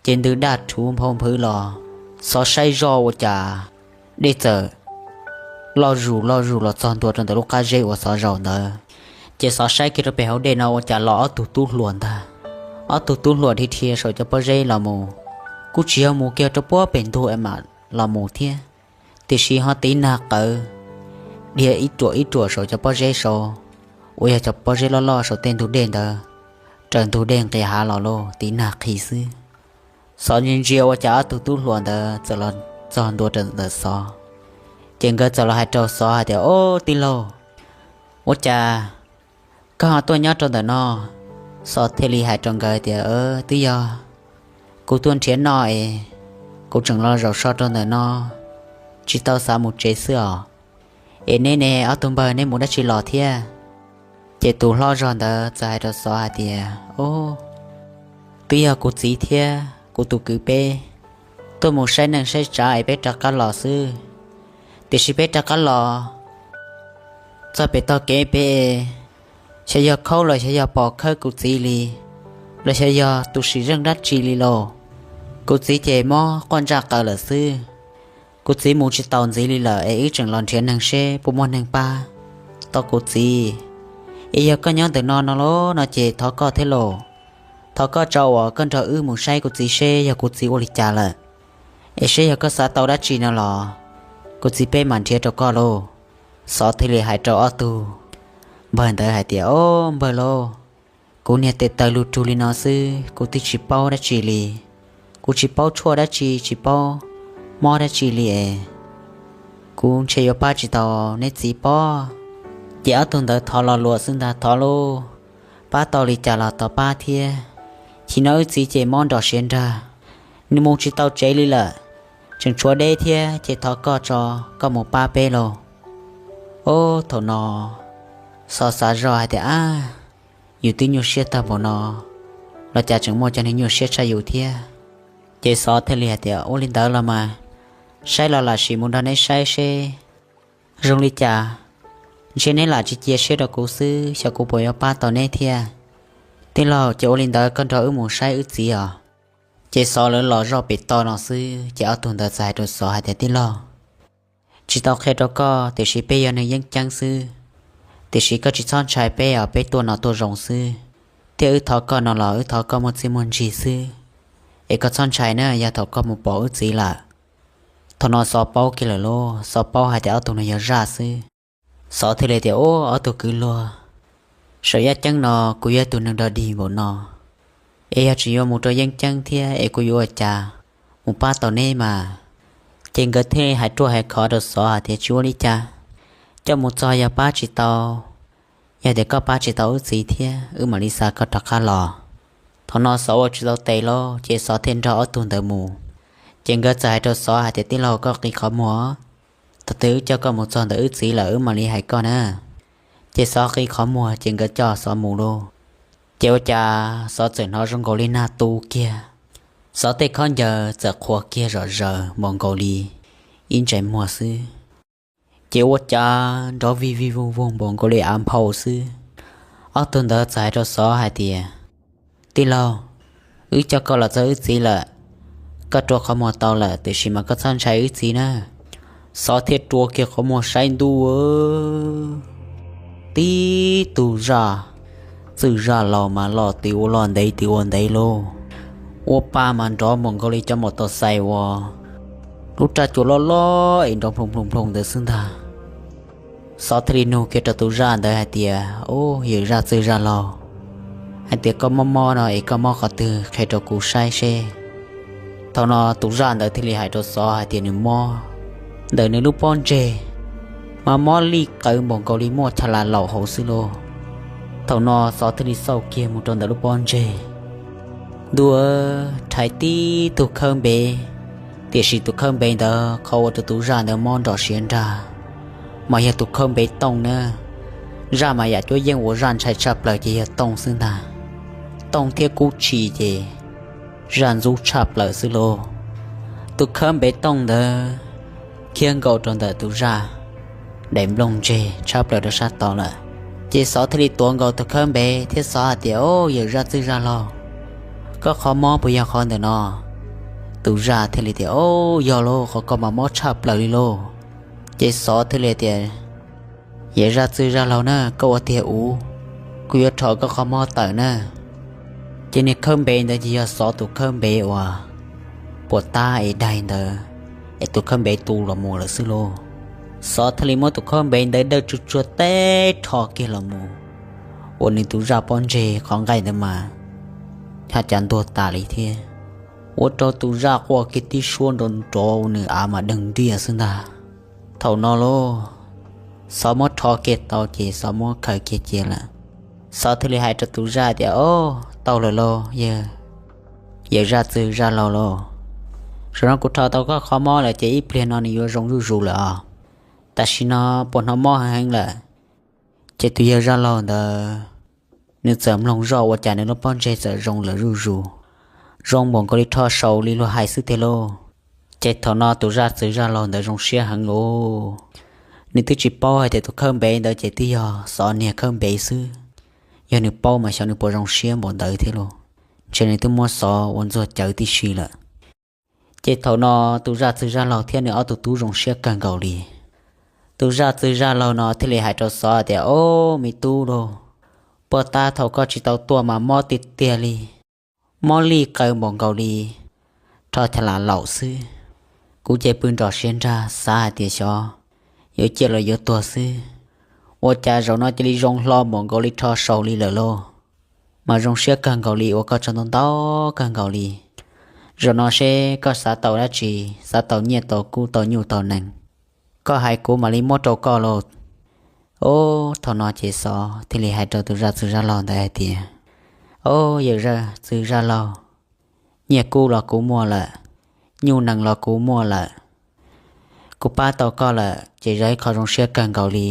ces ntws daj rhuv nphau nphwv los. Xov saib zoj ua cas dej txawm loj zus loj zus los txog ntua rau ntawm lub qab zeb uas Xov zaum ntawd. Ces Xov saib kiag rau pem hauv dej no ua cas los ob tug tub hluas ntag. Ob tug tub hluas dhia dhia saum cov pob zeb los mus, kuj tsis yog mus kiag rau puag pem ntug es mam los mus thiab, tiam sis ho tiv nag qawv dhia ib ruam ib ruam saum cov pob zeb saud, uas yog cov pob zeb loj loj saum tej ntug dej ntawd, raws ntug dej nqis hav los lauj, tiv nag qhi xwb. Xov ntsia ntsia ua cas ob tug tub hluas ntawd txawm los txog ntua rau ntawm Xov, ces nkawd txawm los hais rau Xov hais tias, Ob, tij laug, ua cas koj ho tuaj nyob rau ntawm no? Xov thiaj li hais rau nkawd tias, Twb yog kuv tuaj nrhiav noj es kuv tseem los zaum so rau ntawm no, tsis tau xav mus tsev xwb os. Es neb ne, ob tug npawg, neb mus dab tsi los thiab? Ces tus hlob zog ntawd txawm hais rau Xov hais tias, Ob, twb yog kuv txiv thiab kuv tus kwv peb tuaj mus saib neej saib tsav es peb rov qab los xwb. Tiam sis peb rov qab los txog pem tog kev peb, xyov yog khaub los xyov yog pos khawb kuv txiv li, los xyov yog tus sim zeej dab tsi li lauj. Kuv txiv ces mob quaj ntsaj qaws lawm xwb. Kuv txiv mus tsis taus ntxiv li lawm es wb tseem los nrhiav neeg seb puas muaj neeg pab tau kuv txiv. Es yog koj nyob ntawm no no los no ces thov koj thiab lauj, thov koj tso uas koj nrog wb mus saib kuv txiv seb yog kuv txiv ua li cas lawm, es seb yog koj xav tau dab tsi no los kuv txiv peb mam nrhiav rau koj lauj. Xov thiaj li hais rau ob tug npawg ntawd hais tias, Ob, npawg lauj, kuv niag tes taw lug rug li no xwb, kuv twb tsis paub dab tsi li. Kuv tsis paub tshuaj dab tsi, tsis paub mob dab tsi li es kuv ntshe yuav pab tsis tau neb txiv pob. Ces ob tug ntawd thov lo lus xwb ntag, Thov lauj, pab tau li cas los thov pab thiab. Chim no wb txiv ces mob nrov siav nrag, nws mus tsis tau tsev li lawm, tseem tshuav deb thiab, ces thov koj tso, koj mus pab peb lauj. Ob, thaum no Xov xav zoj hais tias, Ab, yus twb nyuaj siab tag npaum no los cas tseem muaj cov neeg nyuaj siab tshaj yus thiab. Ces Xov thiaj li hais tias, Ua li ntawd los mas saib los lam sim mus nrog neb saib seb zoo li cas. Ntshe neb lam tsis cia siab rau kuv xwb, xyov kuv puas yuav pab tau neb thiab. Tij laug, ces ua li ntawd koj nrog wb mus saib wb txiv os. Ces Xov lawv los zoj pem toj no xwb ces ob tug ntawd txawm hais rau Xov hais tias, Tij laug, tsis tau qhia rau koj tiam sis peb yog neeg yeeb ceeb xwb, tiam sis koj tsis txhob ntshai peb os, peb tuaj no tuaj zoo xwb, thiab wb thov koj no los wb thov koj muaj txiaj muaj ntsig xwb, es koj txhob ntshai na yog thaum koj mus pom wb txiv lawm. Thaum no Xov paub kiag lawm lauj, Xov paub hais tias ob tug no yog zaj xwb. Xov thiaj li tias, Ub, ob tug kwv luag, saum yaj ceeb no kuv yog tus neeg dog dig npaum no, es yog tseem yuav mus rau yeeb ceeb thiab es kuv yuav ua cas mus pab tau neb mas? Ces nkawd thiaj hais ruaj hais khov rau Xov hais tias, Tsis ua li cas, coj mus txog yog pab tsis tau, Yog tias koj pab tsis tau wb txiv thiab wb mam li xa koj rov qab los. Thaum no Xov ua tsis tau tes lawm ces Xov thiaj nrog ob tug ntawd mus. Ces nkawd txawm hais rau Xov hais tias, Tij laug, koj qi qhov muag, thaum twg wb coj koj mus txog ntawm wb txiv lawm wb mam li hais koj na. Ces Xov qi qhov muag ces nkawd coj Xov mus lauj. Ces ua cas Xov txawm hnov zoo nkaus li nag tu kiag. Xov tej khaub ncaws txawm qhuav kiag zom zaws npaum nkaus li ib ntsais muag xwb. Ces ua cas nrov vig vig voog voog npaum nkaus li av nphau xwb. Ob tug ntawd txawm hais rau Xov hais tias, Tij laug, wb coj koj los txog wb txiv lawm. Koj rua qhov muag tau lawm tiam sis mas koj txhob ntshai wb txiv na. Xov thiaj rua kiag qhov muag saib ntuj, tib tug zaj txwj zaj laug mas loj twb ua loj ntev twb ua ntev lauj. Ua pa mas nrov npaum nkaus li cov maus tau xais uas lub raj cua loj loj es nrov nploos nploos nploos ntawd xwb ntag. Xov thiaj li nug kiag rau tus zaj ntawd hais tias, Ub, yawm zaj txwj zaj laug, hais tias koj mob mob no es koj mob qhov twg qhia rau kuv saib seb. Thaum no tus zaj ntawd thiaj li hais rau Xov hais tias nws mob ntawm nws lub pob ntseg, mas mob lij qawv npaum nkaus li muaj cha la laum hauv xwb lauj. Thaum no Xov thiaj li xauj kiag mus rau ntawm lub pob ntseg. Ntuj, rhais tib tug khawb npev, tiam sis tus khawb npev ntawd qhov ua rau tus zaj ntawd mob nrom siav nrag mas yog tus khawb npev tooj na. Zaj mas yam cuab yeej uas zaj ntshai tshaj plaws ces yog tooj xwb ntag. Tooj thiab kub tshis ces zaj ntxub tshaj plaws xwb lauj. Tus khawb npev tooj ntawd khiab nkaus rau ntawm tus zaj daim nplooj ntseg tshab plaws rau sab tod lawm. Ces Xov thiaj li tuav nkaus tus khawb npev thiab Xov hais tias, Au, yawm zaj txwj zaj laug, koj qhov mob puas yog qhov ntawm no? Tus zaj thiaj li tias, Au, yog lauj, qhov ko mas mob tshaj plaws li lauj. Ces Xov thiaj li tias, Yawm zaj txwj zaj laug na, koj ua tiag ua, kuv yuav rho koj qhov mob tawm na. Ces niag khawb npev ntawd ces yog Xov tus khawb npev uas puas tab es daig ntawd, es tus khawb npev tu los mus lawm xwb lauj. Xov thiaj li muab tus khawb npev ntawd dawj tsuag tsuag teb rho kiag los mus, ua nws tus zaj pob ntseg qhov nqaij ntawd mas haj cav ntuag tas li thiab. Ua rau tus zaj quaj kiag tib suab nrov nrov ua nws av mas deeg ntiaj xwb ntag. Thaum no lauj, Xov muab rho kiag tau ces Xov muab khaws kiag cia lawm. Xov thiaj li hais rau tus zaj tias, Au, tau lawm lauj, yawm zaj txwj zaj laug lauj. Zaum no kuv rho tau koj qhov mob lawm ces ib pliag no nws yuav zoo zuj zus lawm os. Tam sim no puas hnov mob heev heev lawm? Ces tus yawg zaj laug ntawd nws txawm mloog zoj ua cas nws lub pob ntseg txawm zoo lawm zuj zus, zoo npaum nkaus li rho saus li luag hais xwb tiag lauj. Ces thaum no tus zaj txwj zaj laug ntawd zoo siab heev lauj. Nws twb tsis paub hais tias tus khawb npev ntawd ces twb yog Xov niag khawb npev xwb. Yog nws paub mas xyov nws puas zoo siab npaum ntawd thiab lauj. Ntshe nws twb muab Xov ua ntxuag cawv tib si lawm. Ces thaum no tus zaj txwj zaj laug thiab nws ob tug tub zoo siab kawg nkaus li. Tus zaj txwj zaj laug no thiaj li hais rau Xov tias, Au, me tub lauj, puas tab thaum koj tsis tau tuaj mas mob tiag tiag li, mob lij qawv npaum nkaus li rho cha la laum xwb. Kuv ces pw nrom siav nrag xav hais tias xyov yuav ciaj los yuav tuag xwb, ua cas zaum no cia li zoo hlo npaum nkaus li rho saus li lawm lauj. Mas zoo siab kawg nkaus li uas koj tso ntau ntau kawg nkaus li. Zaum no seb koj xav tau dab tsi, xav tau nyiaj tau kub tau nyuj tau nees, koj hais kuv mam li muab rau koj lauj. Au, thaum no ces Xov thiaj li hais rau tus zaj txwj zaj laug ntawd hais tias, Au, yawm zaj txwj zaj laug, nyiaj kub los kuv muaj lawm, nyuj nees los kuv muaj lawm. Kuv pab tau koj lawm ces yog ib qho zoo siab kawg nkaus li.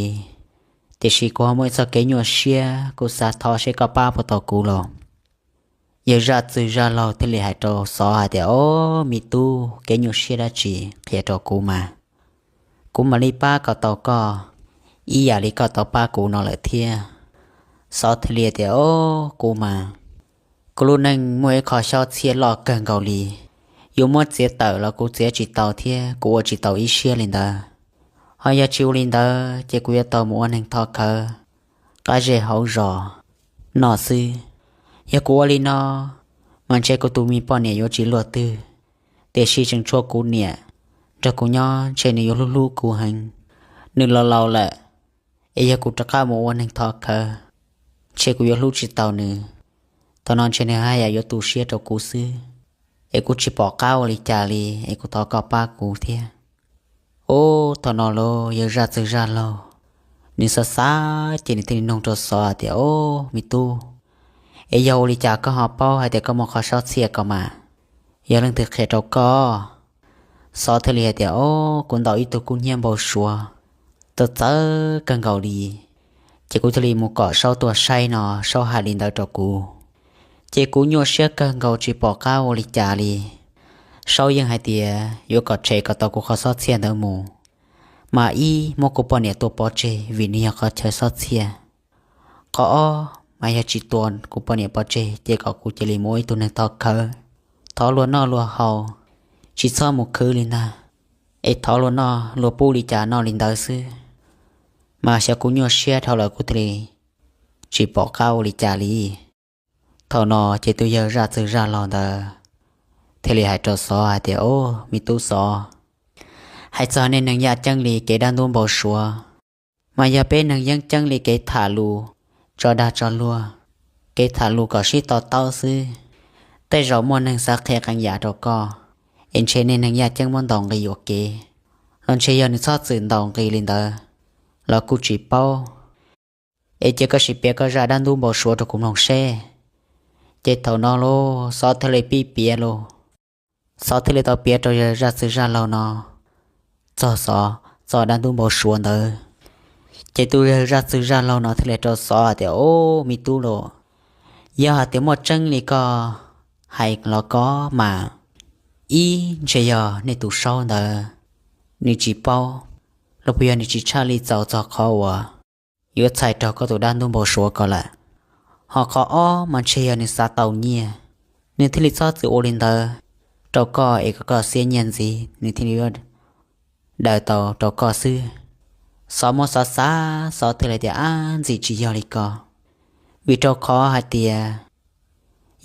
Tiam sis kuv ho muaj ib txoj kev nyuaj siab, kuv xav thov seb koj pab puas tau kuv lauj. Yawg zaj txwj zaj laug thiaj li hais rau Xov hais tias, Au, me tub, kev nyuaj siab dab tsi, qhia rau kuv mas. Kuv mam li pab kom tau koj ib yam li koj tau pab kuv no lawm thiab. Xov thiaj li tias, Au, kuv mas, kuv lub neej muaj ib qho xyob txhiaj loj kawg nkaus li. Yuav muab txiav tawm los kuv txiav tsis tau thiab kuv ua tsis tau ib siab li ntawd. Ho yog tsis ua li ntawd ces kuv yuav tau mus ua neeg thov khawv qab zej hauv zos no xwb. Yog kuv ua li no, mas ntshe kuv tus me poj niam yuav tsis luaj twg. Tiam sis tseem tshuav kuv niam nrog kuv nyob, ntshe nws yuav hlub hlub kuv heev. Nws los laus lawm, es yog kuv rov qab mus ua neeg thov khawv, ntshe kuv yuav hlub tsis tau nws. Thaum no ntshe nws haj yam yuav tu siab rau kuv xwb, es kuv tsis pom qab ua li cas li, es kuv thov koj pab kuv thiab. Ub, thaum no lauj, yawg zaj txwj zaj laug Nws xav xav ces nws thiaj li nug rau Xov hais tias, Ob, me tub, es yog ua li cas koj ho paub hais tias koj muaj qhov xob txhiaj ko mas? Yog leej twg qhia rau koj? Xov thiaj li hais tias, Ob, kuv ntaus ib tug kub hnyiab npau suav txawv txawv kawg nkaus li, ces kuv thiaj li mus kom Saub tuaj saib no, Saub hais li ntawd rau kuv, ces kuv nyuaj siab kawg nkaus tsis pom qab ua li cas li. Saub yeej hais tias yuav kom tshem kom tau kuv qhov xob txhiaj ntawd mus, mas ib muab kuv poj niam tua pov tseg vim nws yog qhov chaw xob txhiaj. Qhov ob mas yog tsis tua kuv poj niam pov tseg ces kom kuv cia li mus ua ib tug neeg thov khawv, thov luag noj luag haus, tsis txhob mus khwv li ntag, es thov luag noj luag pub li cas noj li ntawd xwb. Mas xyov kuv nyuaj siab dhau lawm kuv thiaj li tsis pom qab ua li cas li. Thaum no ces tus yawg zaj txwg zaj laug ntawd thiaj li hais rau Xov hais tias, Ob, me tub Xov, hais txog nej neeg yaj ceeb li kev dab ntub npau suav, mas yog peb neeg yeeb ceeb li kev tham lus tso dag tso luag, kev tham lus kom sib to taub xwb. Tej zaum muaj neeg xav qhia qee yam rau koj, es ntshe nej neeg yaj ceeb muab ntaus nqi ua ke, los ntshe yog nws txhob txwm ntaus nqi li ntawd los kuj tsis paub. Es cia koj sim piav koj zaj dab ntub npau suav rau kuv mloog seb. Ces thaum no lauj, Xov thiaj li pib piav lauj. Xov thiaj li tau piav rau yawg zaj txwg zaj laug no txog Xov txoj dab ntub npau suav ntawd. Ces tus yawg zaj txwg zaj laug no thiaj li rau Xov hais tias, Ob, me tub lauj, yog hais tias muaj tseeb li koj hais los koj mas, ib ntshe yog nej tus Saub ntawd nws tsis paub, los puas yog nws tsis tshaj lij txaus txog qhov uas yuav txhais raug koj tus dab ntub npau suav ko lawm. Ho qhov ob mas ntshe yog nws xav tau nyiaj, nws thiaj li txhob txwm ua li ntawd rau koj es kom koj xiab nyiaj ntxiv nws thiaj li daws tau rau koj xwb. Xov muab xav xav, Xov thiaj li tias, Ab, ntxim tsis yog li ko, vim rau qhov hais tias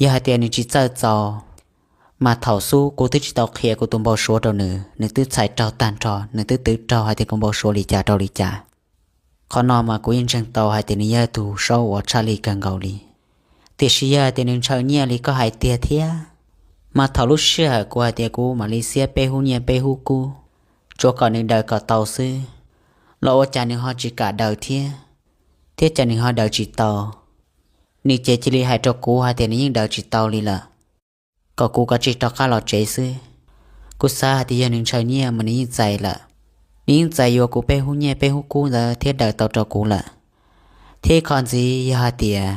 yog hais tias nws tsis txawj txaus, mas thaum xub kuv twb tsis tau qhia kuv tus npau suav rau nws, nws twb txhais raug tag nrho, nws twb twv raug hais tias kuv npau suav li cas rau li cas. Qhov no mas kuv yeej ntseeg tau hais tias nws yog tus Saub uas tshaj lij kawg nkaus li. Tiam sis yog hais tias nws ntshaw nyiaj li koj hais tiag thiab, mas thaum lub sij hawm kuv hais tias kuv mam li xiab peb hub nyiaj peb hub kub, tsuav kom nws daws kom tau xwb, los ua cas nws ho tsis kam daws thiab, thiab cas nws ho daws tsis tau. Nws ces cia li hais rau kuv hais tias nws yeej daws tsis tau li lawm, kom kuv kav tsij rov qab los tsev xwb. Kuv xav hais tias yog nws ntshaw nyiaj mas nws yeej txais lawm, nws yeej txais yuav kuv peb hub nyiaj peb hub kub ntawd thiab daws tau rau kuv lawm. Thiab ib qho ntxiv yog hais tias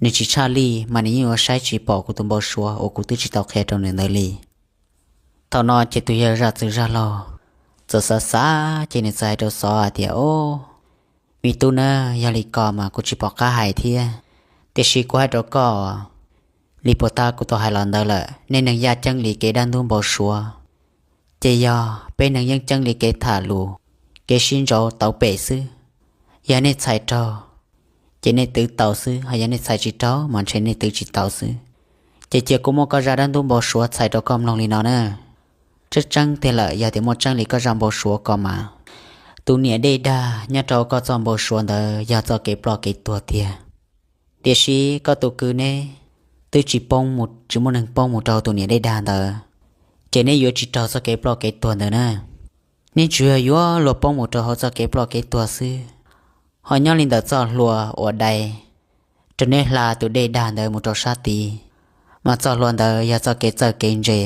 nws tsis tshaj lij mas nws yeej yuav saib tsis pom kuv tus npau suav uas kuv twb tsis tau qhia rau nws ntawd li. Thaum no ces tus yawg zaj txwg zaj laug txawm xav xav ces nws txawm hais rau Xov hais tias, Ob, me tub na, yog li ko mas kuv tsis pom qab hais thiab, tiam sis kuv hais rau koj, li puag ta kuv tau hais los ntawd lawm, nej neeg yaj ceeb li kev dab ntub npau suav, ces yog peb neeg yeeb ceeb li kev tham lus, kev sib ntsauv tauv pem xwb. Yog nej txhais raug ces nej twv tau xwb, ho yog nej txhais tsis raug mas ntshe nej twv tsis tau xwb. Ces cia kuv muab koj zaj dab ntub npau suav txhais rau koj mloog li no na. Tseeb tseeb tiag lawm, yog tias muaj tseeb li koj zaj npau suav ko mas, tus niam dej dag nyob rau koj txoj npau suav ntawd yog txoj kev ploj kev tuag tiag. Tiam sis koj tus kwv neb twb tsis poob mus, tsis muaj neeg poob mus rau tus niam dej dag ntawd, ces neb yuav tsis raug txoj kev ploj kev tuag ntawd na. Neb tsuas yog yuav luag poob mus rau hauv txoj kev ploj kev tuag xwb. Ho nyob li ntawm txoj hlua uas dai rau neb hla tus dej dag ntawd mus rau sab tid, mas txoj hlua ntawd yog txoj kev txawj kev ntse,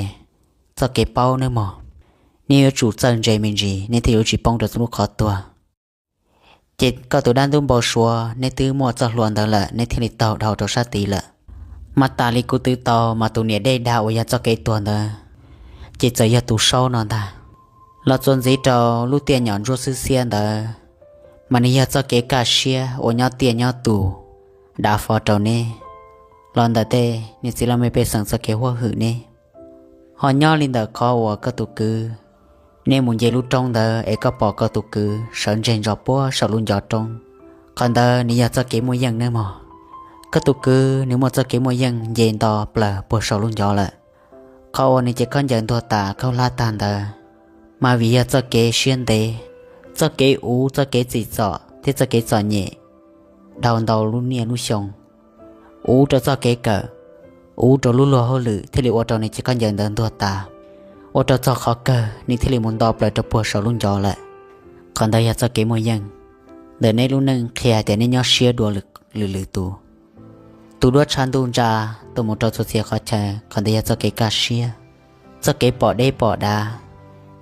txoj kev paub nawb mog. Neb yuav tsum txawj ntse me ntsis neb thiaj yuav tsis poob rau txoj lub qhov tuag. Ces koj tus dab ntub npau suav neb twb muaj txoj hlua ntawd lawm neb thiaj li taug dhau rau sab tid lawm. Mas tas li kuv twv tau mas tus niam dej dag uas yog txoj kev tuag ntawd, ces txawm yog tus saub no ntag. Los txuas ntxiv rau lub tiaj nyom ntsuab xwb xiab ntawd, mas nws yog txoj kev kaj siab uas nyob tiaj nyob tus dav fo rau neb. Los ntawm tej niam txiv laj mej pej xeem txoj kev huab hwm neb. Ho nyob li ntawm qhov uas koj tus kwv, neb mus nce lub roob ntawd es koj pom koj tus kwv sawv ntseg ntso puag saum lub ncov roob, qhov ntawd nws yog txoj kev muaj yeej nawb mog. Koj tus kwv nws muaj txoj kev muaj yeej nce nto plaws puag saum lub ncov lawm. Qhov uas nws cev khaub ncaws ntuag tas khaub hlab tag ntawd, mas vim yog txoj kev siab ntev, txoj kev uv, txoj kev txim txom thiab txoj kev txom nyem dhau ntau lub niaj lub xyoo, uv rau txoj kev kawm, uv rau lub luag hauj lwm thiaj li ua rau nws cev khaub ncaws ntawd ntuag tas, ua rau txog qhov kawg nws thiaj li mus nto plaws rau puag saum lub ncov lawm. Qhov ntawd yog txoj kev muaj yeej. ntawm neb lub neej qhia hais tias neb nyob siab dua lwm lwm tus. Tus duab tshav ntuj ntsa tuaj mus rau txhua txhia qhov chaw, qhov ntawd yog txoj kev kaj siab, txoj kev pom deb pom dav.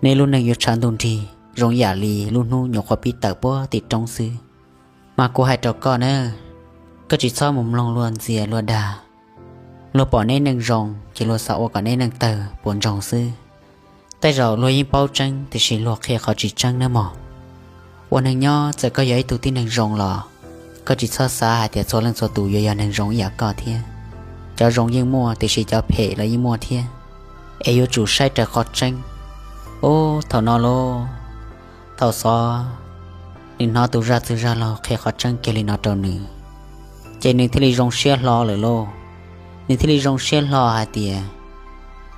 Neb lub neej yuav tshav ntuj nrig zoo yam li lub hnub nyuam qhuav pib tawm puag tim roob xwb. Mas kuv hais rau koj na, koj tsis txhob mus mloog luag ntxias luag dag. Luag pom neb neej zoo ces luag xav ua kom neb neej tawg puas ntsoog xwb. Tej zaum luag yeej paub tseeb tiam sis luag qhia qhov tsis tseeb nawb mog. Ua neeg nyob txawm koj yog ib tug tib neeg zoo los koj tsis txhob xav hais tias txhua leej txhua tus yuav yog neeg zoo ib yam koj thiab. Cov zoo yeej muaj tiam sis cov phem los yeej muaj thiab, es yuav tsum saib raws qhov tseeb. Ub, thaum no lauj, thaum xov nws hnov tus zaj txwg zaj laug qhia qhov tseeb kiag li no rau nws, ces nws thiaj li zoo siab hlo lawm lauj. Nws thiaj li zoo siab hlo hais tias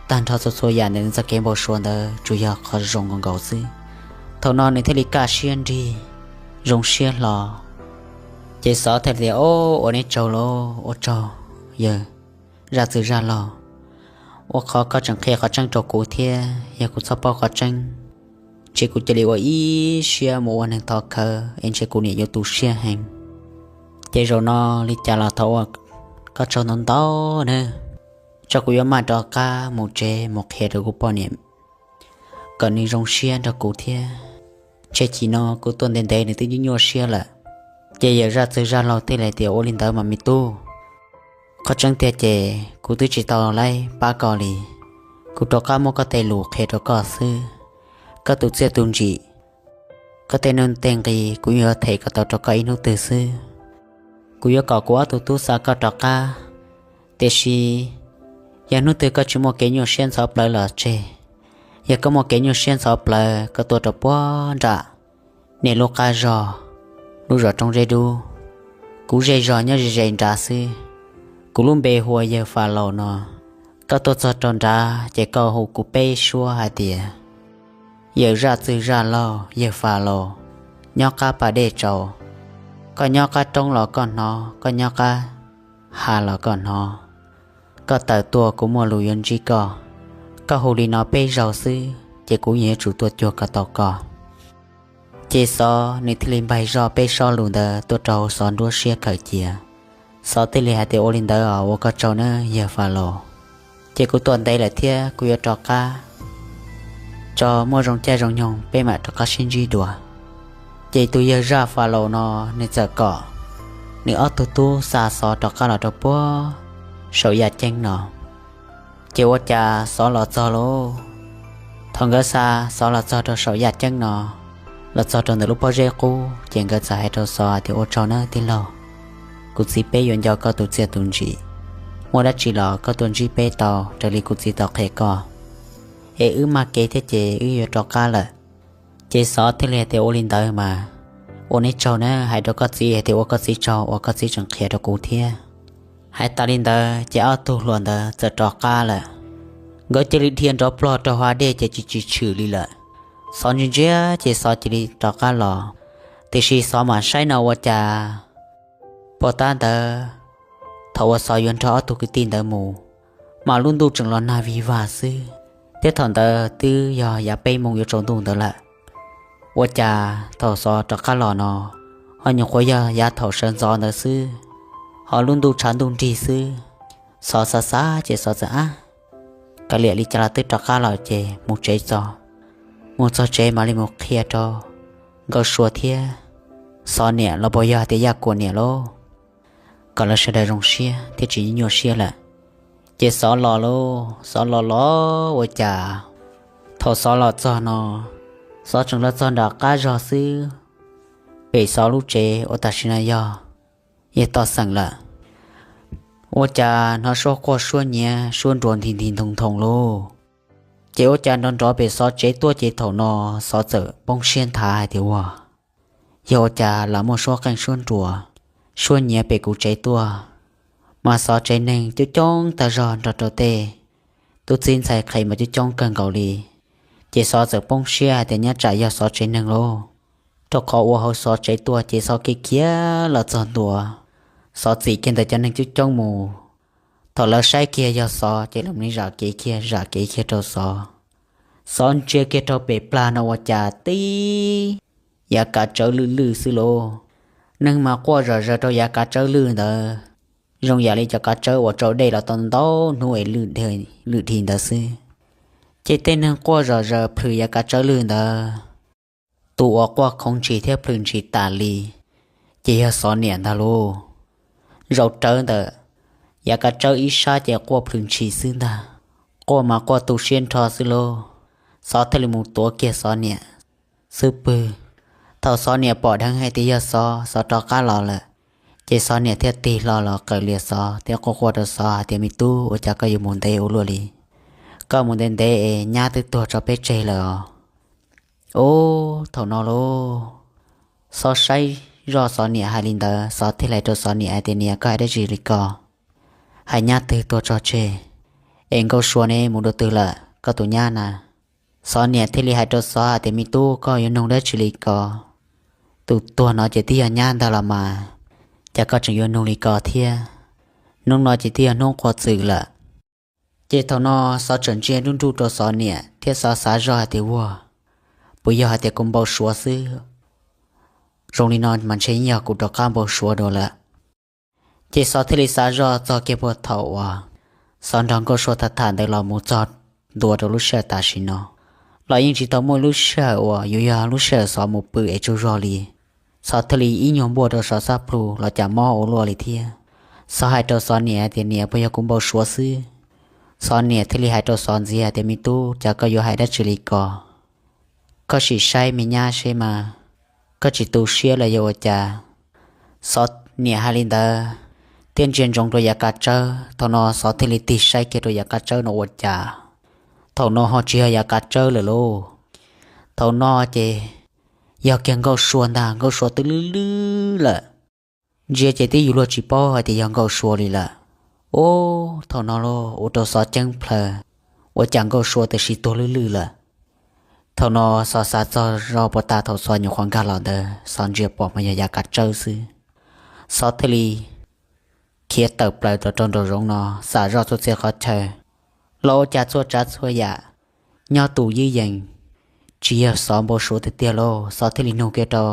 tag nrho txhua txhua yam ntawm nws txoj kev npau suav ntawd tsuas yog qhov zoo nkaus nkaus xwb. Thaum no nws thiaj li kaj siab nrig, zoo siab hlo. Ces xov thiaj tias, Ub, ua neb tsaug lauj, ua tsaug yawg zaj txwg zaj laug, ua qhov koj tseem qhia qhov tseeb rau kuv thiab. Yog kuv txhob paub qhov tseeb, ntshe kuv cia li ua ib siab mus ua neeg thov khawv es ntshe kuv niam yuav tu siab heev. Ces zaum no li cas los thov ua koj tsaug ntau ntau nawb. Tso kuv yuav maj rov qab mus tsev mus qhia rau kuv poj niam kom nws zoo siab nrog kuv thiab. Ntshe chim no kuv tuaj ntev ntev nws twb nyuaj nyuaj siab lawm. Ces yawm zaj txwg zaj laug thiaj li tias, Ua li ntawd mas me tub, qhov tseeb tiag ces kuv twb tsis tau laib pab koj li. Kuv rov qab muab koj tej lus qhia rau koj xwb. Koj tus txiaj tus ntsim, koj tej nuj tej nqi kuv yuav them kom tau rau koj ib hnub twg xwb. Kuv yuav kom kuv ob tug tub xa koj rov qab, tiam sis yog hnub twg koj tsis muaj kev nyuaj siab ntxhov plawv los tseg. Yog koj muaj kev nyuaj siab ntxhov plawv, koj tuaj rau puag nram niam lub qab zog, lub zos Roob Zeb Dub. Kuv zej zog nyob ze ze nrad xwb. Kuv lub npe hu ua yawg Fas Laus no. Koj tuaj txog rau nrad ces koj hu kuv peb suab hais tias, Yawm zaj txwg zaj laug yawg Fas Laus nyob qab pas dej tsaus. Koj nyob qab roob los koj hnov, koj nyob qab hav los koj hnov. Koj tawm tuaj kuv muaj lus yuav ntsib koj. Koj hu li no peb zaug xwb ces kuv yeej yuav tsum tuaj cuag kom tau koj. Ces xov nws thiaj li npaig zoj peb sob lus ntawd tuaj rau xov nruab siab khaws cia. Xov thiaj li hais tias, Ua li ntawd os, ua koj tsaug nawb yawg Fas Laus. Ces kuv tuaj ntev lawm thiab kuv yuav rov qab. Tso muaj zoo caij zoo nyoog peb mam rov qab sib ntsib dua. Ces tus yawg zaj Fas Laus no nws txawm kom nws ob tug tub xa xov rov qab los rau puag saum yaj ceeb no. Ces ua cas xov los txog lauj? Thaum nkawd xa xov los txog rau saum yaj ceeb no, los txog rau ntawm lub pob zeb qub ces nkawd txawm hais rau xov hais tias, Ua tsaug nawb tij laug, kuv txiv peb yuav nco koj tus txiaj tus ntsim. Muaj dab tsi los koj tuaj ntsib peb tau raws li kuv txiv tau qhia koj, es wb maj kev thiab ces wb yuav rov qab lawm. Ces xov thiaj li hais tias, Ua li ntawd mas ua neb tsaug na, hais rau koj txiv hais tias ua koj txiv tsaug uas koj txiv tseem qhia rau kuv thiab. Hais tas li ntawd ces ob tug hluas ntawd txawm rov qab lawm. Nkawd cia li dhia nrov plog rau hav dej ces tsis tshwm li lawm. Xov ntsia ntsia ces xov cia li rov qab los, tiam sis xov mam saib no ua cas pos tab ntawd, thaum uas xov yuav nrog ob tug kwv tij ntawd mus, mas lub ntuj tseem los nag vig vag xwb, thiab thaum ntawd twb yog yav peb moos yuav tsaus ntuj ntawd lawm. Ua cas thaum xov rov qab los no, ho nyuam qhuav yog yav thaum sawv ntxov ntawd xwb, ho lub ntuj tshav ntuj nrig xwb. Xov xav xav ces xov txawm ab, kav liam li cas los twb rov qab los ces mus tsev tso. Mus txog tsev mam li mus qhia rau Nkauj Sua thiab xov niam los puas yog tias Yaj Kuam niam lauj, kom lawv sawv daws zoo siab thiaj tsis nyuaj siab lawm. Ces xov los lauj, xov los los ua cas thaum xov los txog no, xov tseem los txog nram qab zog xwb. Pem xov lub tsev uas tam sim no yog yawg Toj Xeem lawm, ua cas hnov suab quaj suab nyiav suab nruas nti nti ntoo ntoo lauj. Ces ua cas nrov nrov pem xov tsev tuaj ces thaum no xov txawm poob siab nthav hais tias, Ua, yog ua cas lam muaj suab qeej suab nruas, suab nyiav pem kuv tsev tuaj? Mas xov tsev neeg coob coob tag zog nrog rau tej tub txib ntxhais qhev mas coob coob kawg nkaus li. Ces xov txawm poob siab hais tias nyob tsam yog xov tsev neeg lauj, rau qhov ua hauv xov tsev tuaj ces xov khiav khiav los txog ntua, xov txim kiag ntawm cov neeg coob coob mus. Thaum lawv saib kiag yog xov ces lawv mam li zam kev kiag zam kev kiag rau xov. Xov ntsia kiag rau pem plag no ua cas tib yav kav tsawv lwj lwj xwb lauj. Neeg mas quaj zom zaws rau yav kav tsawb lwj ntawd, zoo yam li cov kav tsawb uas tsau dej los tau ntau hnub es lwj dhi ntawd xwb. Ces tej neeg quaj zom zaws plhws yav kav tsawb lwj ntawd. Tus uas quaj khoov ntshis thiab plhws ntshis tas li ces yog Xov niam ntag lauj. Zaum rawv ntawm yav kav tsawb ib sab ces quaj plhws ntshis xwb ntag. Quaj mas quaj tu siab nrho xwb lauj. Xov thiaj li mus tuav kiag Xov niam xub pwg. Thaum Xov niam pom dheev hais tias yog Xov, Xov rov qab los lawm, ces Xov niam thiaj tig hlo los qawm lias Xov thiab quaj quaj rau Xov hais tias, Me tub, ua cas koj yuav mus ntev ua luaj li? Koj mus ntev ntev es nyab twb tuag tso peb tseg lawm os. Ub, thaum no lauj, Xov saib zoj Xov niam hais li ntawd, Xov thiaj li hais rau Xov niam hais tias, Niam, koj hais dab tsi li ko? Hais nyab twg tuag tso tseg, es Nkauj Sua ne mus dua twg lawm koj tus nyab na? Xov niam thiaj li hais rau Xov hais tias, Me tub, koj yuav nug dab tsi li ko? Tus tuag no ces twb yog nyab ntag los mas, cas koj tseem yuav nug li ko thiab? Hnub no ces twb yog hnub qhuav txwm lawm. Ces thaum no Xov tseem ntsia nruj nruj rau Xov niam thiab Xov xav zoj hais tias, Ua, puas yog hais tias kuv npau suav xwb? Zoo li no mas ntshe yeej yog kuv rov qab npau suav dua lawm. Ces Xov thiaj li xav zoj txog kiag puag thaum uas Xov nrog Nkauj Sua tham tham ntawd los mus txog ntua rau lub sij hawm tam sim no, los yeej tsis tau muaj lub sij hawm uas yuav yog lub sij hawm Xov mus pw es tsaug zog li. Xov thiaj li ib nyuag npuaj rau Xov xab plhu los cas mob ua luaj li thiab. Xov hais rau Xov niam tias, Niam, puas yog kuv npau suav xwb? Xov niam thiaj li hais rau Xov ntxiv tias, Me tub, cas koj yuav hais dab tsi li ko? Koj sim saib me nyab seb mas, koj tsis tu siab los yog ua cas? Xov niam hais li ntawd thiab ntsia ntsoov rau yav kav tsawb. Thaum no Xov thiaj li tig saib kiag rau yav kav tsawb no ua cas, thaum no ho tsis yog yav kav tsawb lawm lauj. Thaum no ces yog kiag Nkauj Sua ntag, Nkauj Sua twb lwj lwj lawm. Ntsia ces twb yus luag tsis paub hais tias yog Nkauj Sua li lawm. Ub, thaum no lauj, ua rau Xov ceeb plhaw, ua cas Nkauj Sua tam sim tuag lwj lwj lawm. Thaum no Xov xav txog zoj puag ta thaum Xov nyuam qhuav nkag los ntawd, Xov ntsia pom mas yog yav kav tsawb xwb. Xov thiaj li khiav tawm plaws rau rau nraum zoov no, xam zoj txhua txhia qhov chaw, los ua cas txhua tsav txhua yam nyob tus ywj yees, tsis yog Xov npau suav tiag tiag lauj. Xov thiaj li nug kiag rau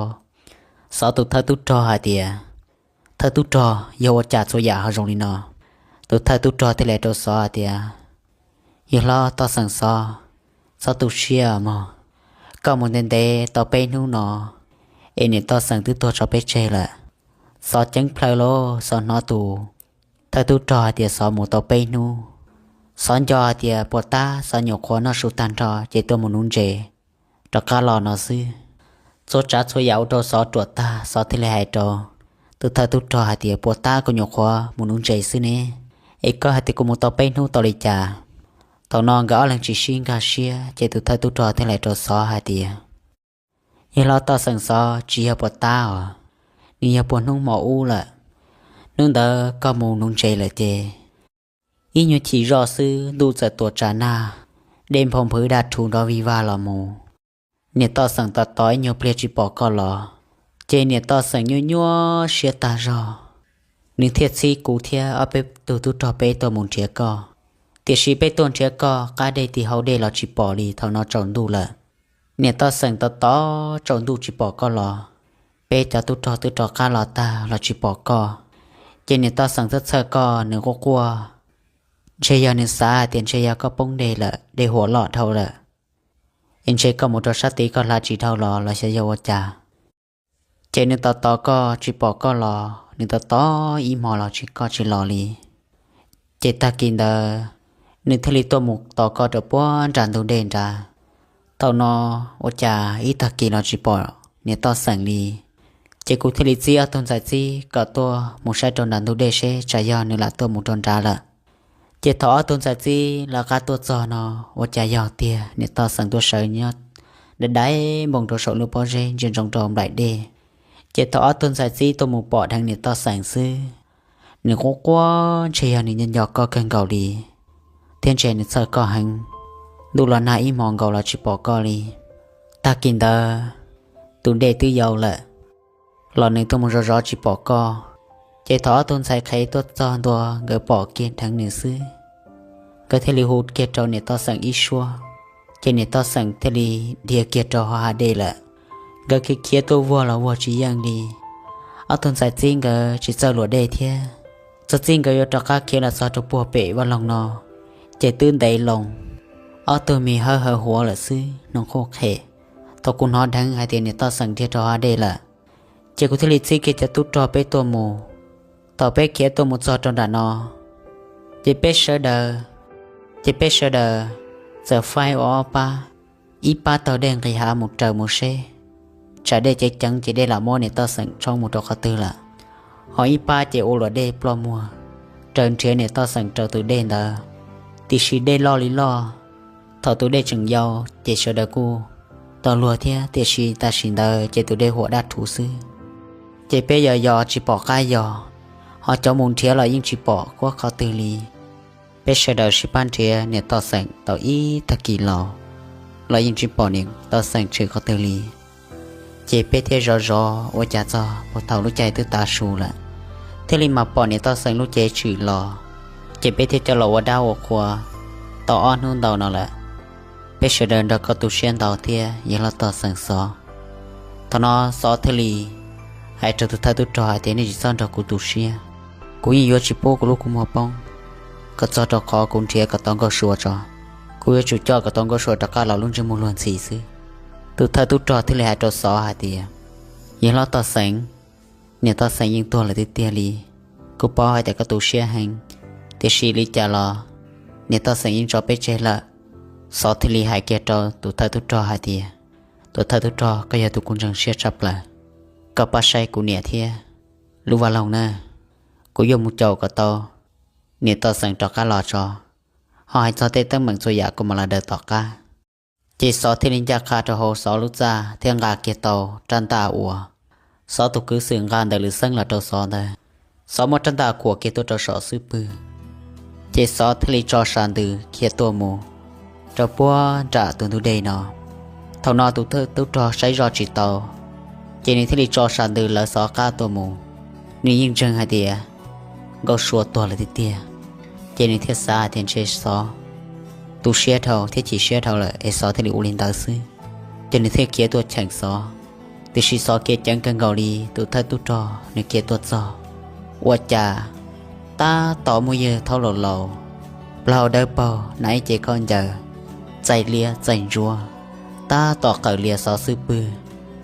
Xov tus thawj tub rog hais tias, Thawj tub rog, yog ua cas txhua yam ho zoo li no? Tus thawj tub rog thiaj li hais rau Xov hais tias, Yawg hlob Toj Xeem Xov, txhob tu siab mog. Koj mus ntev ntev tau peb hnub no, es niam Toj Xeem twb tuag tso peb tseg lawm. Xov ceeb plhaw lauj, Xov hnov tus thawj tub rog hais tias Xov mus tau peb hnub. Xov nco hais tias puas tab Xov nyuam qhuav noj su tag nrho ces tuaj mus nuv ntses rov qab los no xwb. Txhua tsav txhua yam ua rau Xov ruam tag, Xov thiaj li hais rau tus thawj tub rog hais tias, Puas tab kuv nyuam qhuav mus nuv ntses xwb ne, es koj hais tias kuv mus tau peb hnub tau li cas? Thaum no nkawd ob leeg tsis sib nkag siab, ces tus thawj tub rog thiaj li hais rau Xov hais tias, Yawg hlob Toj Xeem Xov, tsis yog puas tab os, nws yog puas hnub hmo ub lawm. Hnub ntawd koj mus nuv ntses lawm ces ib nyuag chim zoj xwb ntuj txawm tuam tsav nag, dej nphau nphwv daj rhuv nrov vig vag los mus. Niam Toj Xeem tos tos ib nyuag pliag tsis pom koj los, ces niam Toj Xeem nyuaj nyuaj siab tag zog. Nws thiaj txhib kuv thiab ob peb tug tub rog peb tuaj mus nrhiav koj. Tiam sis peb tuaj nrhiav koj qab dej ti hauv dej los tsis pom li, thaum no tsaus ntuj lawm. Niam Toj Xeem tos tos tsaus ntuj tsis pom koj los, peb cov tub rog twb rov qab los tag los tsis pom koj. Ces niam Toj Xeem txhawj txhawj koj, nws quaj quaj, ntshe yog nws xav hais tias ntshe yog koj poob dej lawm, dej huam loj dhau lawm, es ntshe koj mus rau sab tid koj hla tsis dhau los los xyov yog ua cas. Ces nws tos tos koj tsis pom koj los, nws tos tos ib hmo los tsis, koj tsis los li. Ces tag kis ntawd nws thiaj li tuaj mus tos koj rau puag nram ntug dej nrad. Thaum no ua cas ib tag kis los tsis pom niam Toj Xeem li. Ces kuv thiaj li txib ob tug ntxhais txib kom tuaj mus saib rau nram ntug dej seb tsam yog nws lam tuaj mus rau nrad lawm. Ces thaum ob tug ntxhais txib lawv qab tuaj txog no, ua cas yog tiag niam Toj Xeem tuaj sawv nyob dai dai npoo rau saum lub pob zeb ntsia ntsoov rau nplaim dej. Ces thaum ob tug ntxhais txib tuaj mus pom dheev niam Toj Xeem xwb, nws quaj quaj ntshe yog nws nco nco koj kawg nkaus li, thiab ntshe nws txhawj koj heev. Ntuj los nag ib hmo nkaus los tsis pom koj li. Tag kis ntawd tus dej twb yau lawm, los nws tuaj mus zov zov tsis pom koj. Ces thaum ob tug ntxhais qhev tuaj txog ntua, nkawd pom kiag dheev nws xwb, nkawd thiaj li hu kiag rau niam Toj Xeem ib suab. Ces niam Toj Xeem thiaj li dhia kiag rau hauv hav dej lawm. Nkawd khiav khiav tuaj vuag los vuag tsis yeej li. Ob tug ntxhais txib nkawd tsis txawj luam dej thiab, txog txij nkawd yuav rov qab khiav los txog rau puag pem vaj loog no, ces twb ntev loo, ob tug me hawb hawv huav lawm xwb, hnov qhuj qhem. Thaum kuv hnov dheev hais tias niam Toj Xeem dhia rau hav dej lawm, ces kuv thiaj li txib kiag cov tub rog peb tuaj mus. Thaum peb khiav tuaj mus txog rau nram no, ces peb sawv daws, ces peb sawv daws txawm faib ua ob pab, ib pab taug dej nqis hav mus raws mus seb tsam dej ceev ceev ces dej lam muab niam Toj Xeem tshoob mus rau qhov twg lawm, ho ib pab ces ua luam dej ploj muag raws nrhiav niam Toj Xeem rau tus dej ntawd. Tiam sis dej loj li loj, thaum tus dej tseem yau ces sawv daws kuj tau luag thiab, tiam sis tam sim ntawd ces tus dej huam dab rhuv xwb, ces peb yos yos tsis pom qab yos, ho cov mus nrhiav los yeej tsis pom quab qhov twg li. Peb sawv daws sib pab nrhiav niam Toj Xeem tau ib tag kis los, los yeej tsis pom niam Toj Xeem tshwm qhov twg li. Ces peb thiaj zov zov ua cas txog puag thaum lub caij twb tav su lawm, thiaj li mam pom niam Toj Xeem lub cev tshwm los. Ces peb thiaj coj los ua dab ua qhua tau ob hnub ntau no lawm. Peb sawv daws nrog koj tu siab ntau thiab yawg hlob Toj Xeem Xov. Thaum no Xov thiaj li hais rau tus thawj tub rog hais tias, nej tsis txhob nrog kuv tu siab, kuv yeej yuav tsis pub kuv lub kua muag poob. Kom txog rau qhov kuv nrhiav kom tau Nkauj Sua tso, kuv yuav tsum coj kom tau Nkauj Sua rov qab los lub ntsej muag luag ntxhi xwb. Tus thawj tub rog thiaj li hais rau Xov hais tias, yawg hlob Toj Xeem, niam Toj Xeem yeej tuag lawm tiag tiag li. Kuv paub hais tias koj tu siab heev, tiam sis li cas los niam Toj Xeem yeej tso peb tseg lawm. Xov thiaj li hais kiag rau tus thawj tub rog hais tias, tus thawj tub rog, koj yog tus kuv ntseeg siab tshaj plaws, koj pab saib kuv niam thiab lub vaj loog na, kuv yuav mus caum kom tau niam Toj Xeem rov qab los tso, ho hais txog tej teeb meem txhua yam kuv mam li daws tom qab. Ces Xov thiaj li ncaj qha rau hauv Xov lub txaj thiab nqa kiag tau rab ntaj uas Xov tus kwv xwm nqa ntawm lwm xeeb los rau Xov ntawd. Xov muab rab ntaj khuam kiag tuaj rau saum xub pwg, ces Xov thiaj li tso sas ntws khiav tuaj mus rau puag nram tus ntug dej no. Thaum no tus thawj tub rog saib zoj tsis tau, ces nws thiaj li tso sas ntws lawv Xov qab tuaj mus. Nws yeej ntseeg hais tias Nkauj Sua tuag lawm tiag tiag, ces nws thiaj xav hais tias ntshe Xov tu siab dhau thiab chim siab dhau lawm es Xov thiaj li ua li ntawd xwb, ces nws thiaj khiav tuaj cheem Xov. Tiam sis Xov khiav ceev kawg nkaus li, tus thawj tub rog nws khiav tuaj txog, ua cas tab tom muaj yawg thaub laus laus, plaub hau dawb paug, hnav ib ce khaub ncaws txaij liab txaij ntsuab, tab tom qawm lias Xov xub pwg.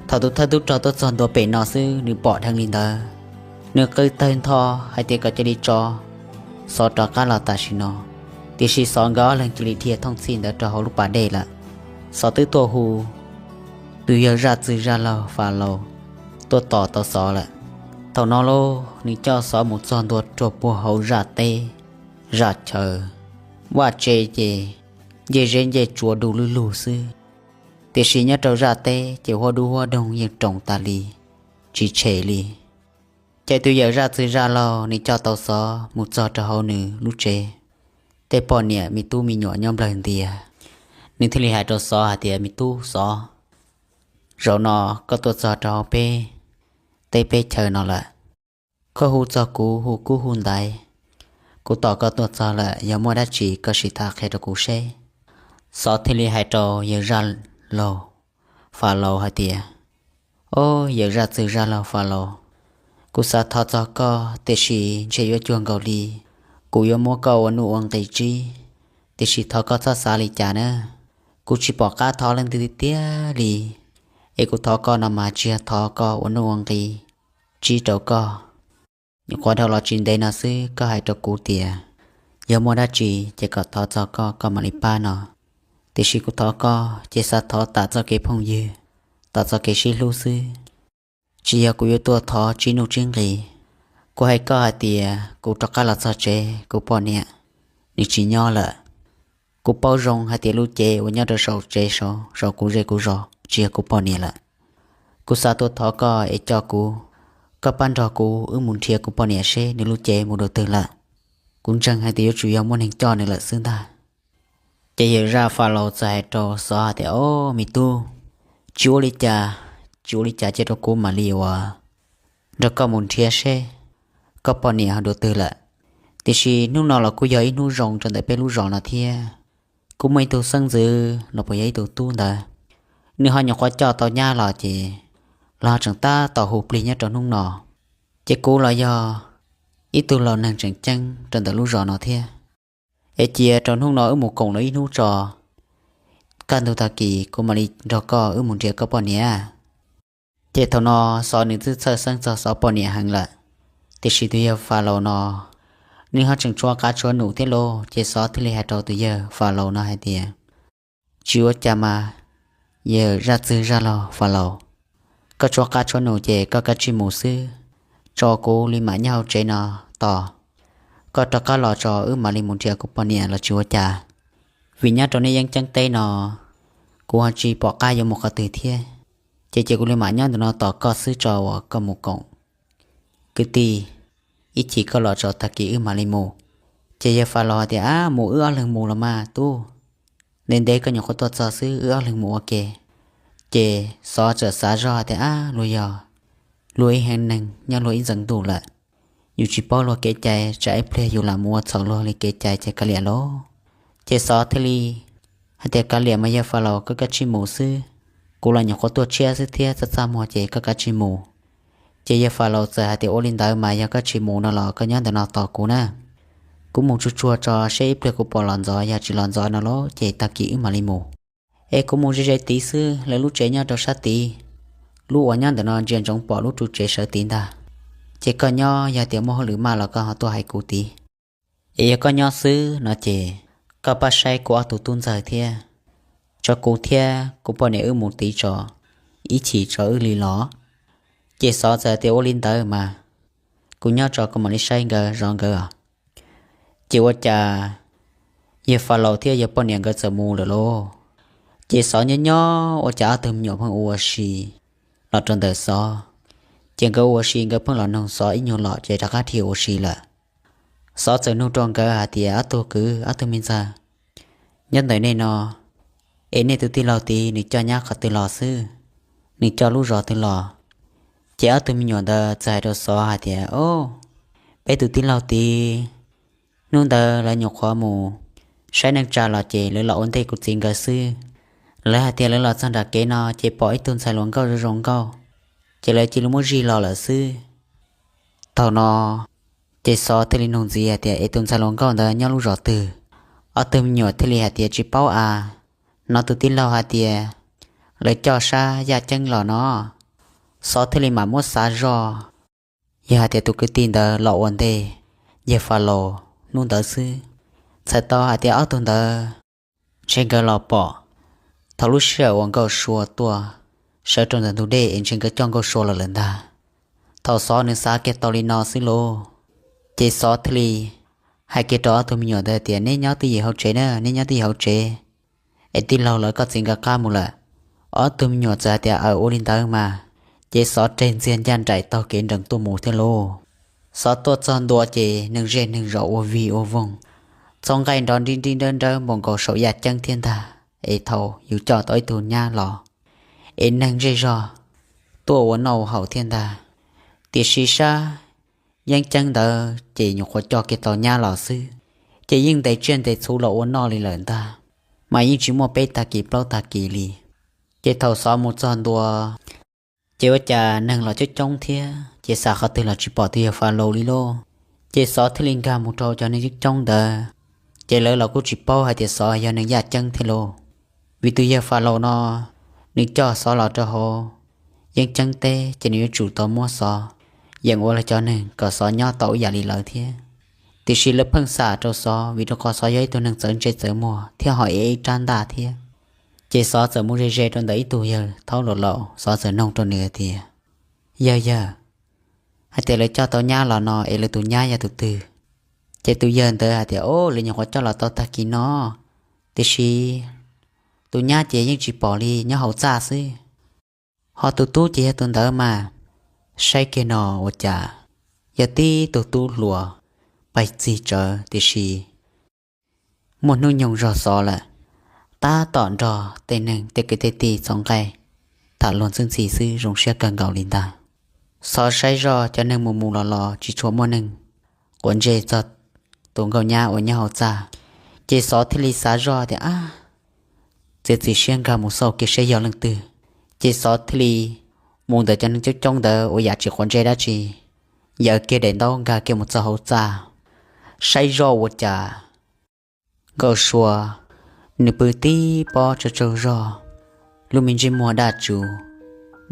Thaum tus thawj tub rog tuaj txog ntua pem no xwb nws pom dheev li ntawd, nws qw tawg ntho hais tias kom cia li tso Xov rov qab los tam sim no. Tiam sis Xov nkawd ob leeg cia li dhia thooj txhij ntawd rau hauv lub pas dej lawm. Xov twb tuaj hu tus yawg zaj txwg zaj laug Fas Laus tuaj tos tau Xov lawm. Thaum no lauj, nws coj Xov mus txog ntua rau puag hauv zaj teb zaj chaw, vaj tse ces ncej zeb ncej tsua du lug lug xwb. Tiam sis nyob rau zaj teb ces huab dub huab doog yeej roos tas li, tsis tshem li. Ces tus yawm zaj txwg zaj laug nws coj tau Xov mus txog rau hauv nws lub tsev, tej poj niam me tub me nyuam nyob nplawg ntias. Nws thiaj li hais rau Xov hais tias, me tub Xov, zaum no koj tuaj txog rau hauv peb teb peb chaw no lawm. Koj hu txog kuv hu kub hu ntaiv, kuv tos koj tuaj txog lawm, yog muaj dab tsi koj sim tham qhia rau kuv seb. Xov thiaj li hais rau yawg zaj laug Fas Laus hais tias, o, yawm zaj txwg zaj laug Fas Laus, kuv xav thov txog koj tiam sis ntshe yuav cuag nkaus li kuv yuav muab koj ua nuj ua nqis tsib, tiam sis thov koj txhob xav li cas na. Kuv tsis pom qab thov leej twg tiag tiag li, es kuv thov koj no mas tsis yog thov koj ua nuj ua nqis tsib rau koj. Nyuam qhuav dhau los tsis ntev no xwb koj hais rau kuv tias yog muaj dab tsi ces kom thov txog koj, koj mam li pab no. Tiam sis kuv thov koj ces xav thov tam txoj kev phooj ywg, tam txoj kev sib hlub xwb, tsis yog kuv yuav tuaj thov tsib nuj tsib nqis. Kuv hais koj hais tias kuv rov qab los txog tsev kuv poj niam nws tsis nyob lawm. Kuv paub zoo hais tias lub cev uas nyob rau saum tsev saud, saum kuv zej kuv zos tsis yog kuv poj niam lawm. Kuv xav tuaj thov koj es coj kuv, koj pab nrog kuv wb mus nrhiav kuv poj niam seb nws lub cev mus dua twg lawm. Kuv ntseeg hais tias yuav tsum yog muaj neeg coj nws lawm xwb ntag. Ces yawm zaj Fas Laus txawm hais rau Xov hais tias, o, me tub, tsis ua li cas, tsis ua li cas, cia rau kuv mam li uas nrog koj mus nrhiav seb koj poj niam ho dua twg lawm. Tiam sis hnub no los kuj yog ib hnub zoo rau ntawm peb lub zos no thiab. Kuv muaj ib tug xeeb ntxwv los puas yog ib tug tub ntawd, nws ho nyuam qhuav coj tau nyab los ces los tseem tab tom hu plig nyob rau hnub no. Ces kuv los yog ib tug laus neeg tseem ceeb rau ntawm lub zos no thiab. Es cia rau hnub no wb mus koom lawv ib hnub tso, kaj ntug tag kis kuv mam li nrog koj wb mus nrhiav koj poj niam. Ces thaum no Xov nws twb txhawj xeeb txog Xov poj niam heev lawm, tiam sis tus yawg Fas Laus no nws ho tseem tshuav qav tshuav num thiab lauj. Ces Xov thiaj li hais rau tus yawg Fas Laus no hais tias, tsis ua cas mas, yawg zaj txwg zaj laug Fas Laus, koj tshuav qav tshuav num ces koj kav tsij mus xwb, tso kuv li mam nyob hauv tsev no tos. Koj rov qab los tso wb mam li mus nrhiav kuv poj niam los tsis ua cas, vim nyob rau nej yeeb ceeb teb no kuv ho tsis pom qab yuav mus qhov twg thiab. Ces cia kuv li mam nyob ntawm no tos koj xwb tso uas koj mus koom kwv tij, ib chim koj los tso tag kis wb mam li mus. Ces yawg Fas Laus hais tias, ab, mus wb ob leeg mus los mas tub, ntev ntev koj nyuam qhuav tuaj txog xwb, wb ob leeg mus ua ke. Ces Xov txawm xav zoj hais tias, ab, luag yog luag ib haiv neeg nyob luag ib ntxeev ntuj lawm, yus tsis paub luag kev cai, tsam ib pliag yus lam mus ua txhaum luag li kev cai ces kav liam lauj. Ces Xov thiaj li hais tias, kav liam mas yawg Fas Laus, koj kav tsij mus xwb, kuv los nyuam qhuav tuaj tshiab xwb thiab txaj txaj muag ces koj kav tsij mus. Ces yawg Fas Laus txawm hais tias, ua li ntawd mas yog koj tsis mus no los koj nyob ntawm no tos kuv na, kuv mus tsuag tsuag tso seb ib pliag kuv pom los ntxov, yog tsis los ntxov no lauj ces tag kis wb mam li mus. Es kuv mus ze ze tid xwb, lawv lub tsev nyob rau sab tid, lub uas nyob ntawm no ntsia ntsoov pom lub ru tsev sawv tid ntag. Ces koj nyob, yog tias muaj hauj lwm maj los koj ho tuaj hais kuv tid. Es yog koj nyob xwb no ces koj pab saib kuv ob tug tub ntxawg thiab, tso kuv thiab kuv poj niam wb mus tid tso, ib chim tso wb li los. Ces Xov txawm tias, ua li ntawd mas kuv nyob tso kuv mam li saib nkawd zov nkawd os. Ces ua cas yawg Fas Laus thiab yawg poj niam nkawd txawm mus lawm lauj. Ces Xov nyob nyob ua cas ob tug me nyuam pheej ua si los rau ntawm Xov. Ces nkawd ua si nkawd pheej los noog Xov ib nyuag los ces rov qab dhia ua si lawm. Xov txawm nug rau nkawd hais tias, ob tug kwv, ob tug me ntxawg, nyob ntawm nej no, es nej tus tij laug tid nws coj nyab qhov twg los xwb, nws coj lub zos twg los? Ces ob tug me nyuam ntawd txawm hais rau Xov hais tias, o, peb tus tij laug tid, hnub ntawd lawv nyuam qhuav mus saib neej tsa los ces lawv los ua ntej kuv txiv nkawd xwb. Lawv hais tias lawv los txog nram kev no ces pom ib tug ntxhais hluas nkauj zoo zoo nkauj, ces lawv cia li muab zij los lawm xwb. Thaum no ces Xov thiaj li nug ntxiv hais tias, es tus ntxhais hluas nkauj ntawd nyob lub zos twg? Ob tug me nyuam thiaj li hais tias, tsis paub as, hnov tus tij laug hais tias lawv coj sab Yaj Ceeb los no. Xov thiaj li mam muab xav zoj, yog hais tias tus kwv tij ntawd los ua ntej yawg Fas Laus hnub ntawd xwb, txhais tau hais tias ob tug ntawd ntshe nkawd los pom thaum lub sij hawm uas Nkauj Sua tuaj sawv rau ntawm ntug dej es ntshe nkawd coj Nkauj Sua los lawm ntag. Thaum Xov nws xav kiag tau li no xwb lauj, ces Xov thiaj li hais kiag rau ob tug me nyuam ntawd tias, neb nyob twj ywm hauv tsev na, neb nyob twj ywm hauv tsev, es tij laug lawv koj txiv nkawd qab mus lawm. Ob tug me nyuam txawm hais tias, aws, ua li ntawd mas. Ces Xov reg ntxiag ncaj nraim taug kev nrees tuaj mus thiab lauj. Xov tuaj txog ntua ces neeg zej neeg zos ua vig ua voog, txhob nqaij nrov nrib nrib nrawb nrawb npaum nkaus saum Yaj Ceeb thiab ntag. Es thaum yus coj tau ib tug nyab los, es neeg zej zog tuaj ua noj ua haus thiab ntag. Tiam sis sab Yeeb Ceeb ntawd ces nyuam qhuav coj kiag tau nyab los xwb, ces yeej ntes tsiaj ntes txhu los ua noj li lawm ntag, mas yeej tsis muaj peb tag kis plaub tag kis li. Ces thaum Xov mus txog ntua, ces ua cas neeg los coob coob thiab, ces xav qhov twg los tsis pom tus yawg Fas Laus li lauj. Ces Xov thiaj li nkag mus rau cov neeg coob coob ntawd, ces lawv los kuj tsis paub hais tias Xov yog neeg Yaj Ceeb thiab lauj. Vim tus yawg Fas Laus no, nws coj Xov los rau hauv Yeeb Ceeb teb ces nws yuav tsum tau muab Xov yeem ua li cov neeg kom Xov nyob tau ib yam li lawv thiab. Tiam sis lawv pheej xam rau Xov vim rau qhov Xov yog ib tug neeg txawv ntsej txawv muag thiab ho ev ib rab ntaj thiab. Ces Xov txawm mus ze ze rau ntawm ib tug yawg thaub laus laus, Xov txawm nug rau nws hais tias, yawg, yawg, hais tias lawv coj tau nyab los no es lawv tus nyab yog tus twg? Ces tus yawg ntawd hais tias, o, lawv nyuam qhuav coj los tau tag kis no, tiam sis tus nyab ces yeej tsis pom li, nyob hauv txaj xwb. Ho tus tub ces yog tus ntawd mas. Saib kiag no ua cas yog tib tug tub hluas, pais txig tsawv tiam sis muaj hnub nyoog zog Xov lawm, tab tom nrog tej neeg tej kwv tej tij txhoov nqaij tham luag ntxwb ntxhi xwb, zoo siab kawg nkaus li ntag. Xov saib zoj cov neeg mus mus los los tsis tshua muaj neeg quav ntsej txog tus nkauj nyab uas nyob hauv txaj, ces Xov thiaj li xav zoj tias, ab, txiav txim siab nkag mus xauj kiag seb yog leej twg. Ces Xov thiaj li mus ntawm cov neeg coob coob ntawd ua yam tsis quav ntsej dab tsi, yaws kiag daim ntaub nkag kiag mus txog hauv txaj, saib zoj ua cas Nkauj Sua nws pw tib pob tsaug tsaug zog, lub me ntsej muag daj tsuv,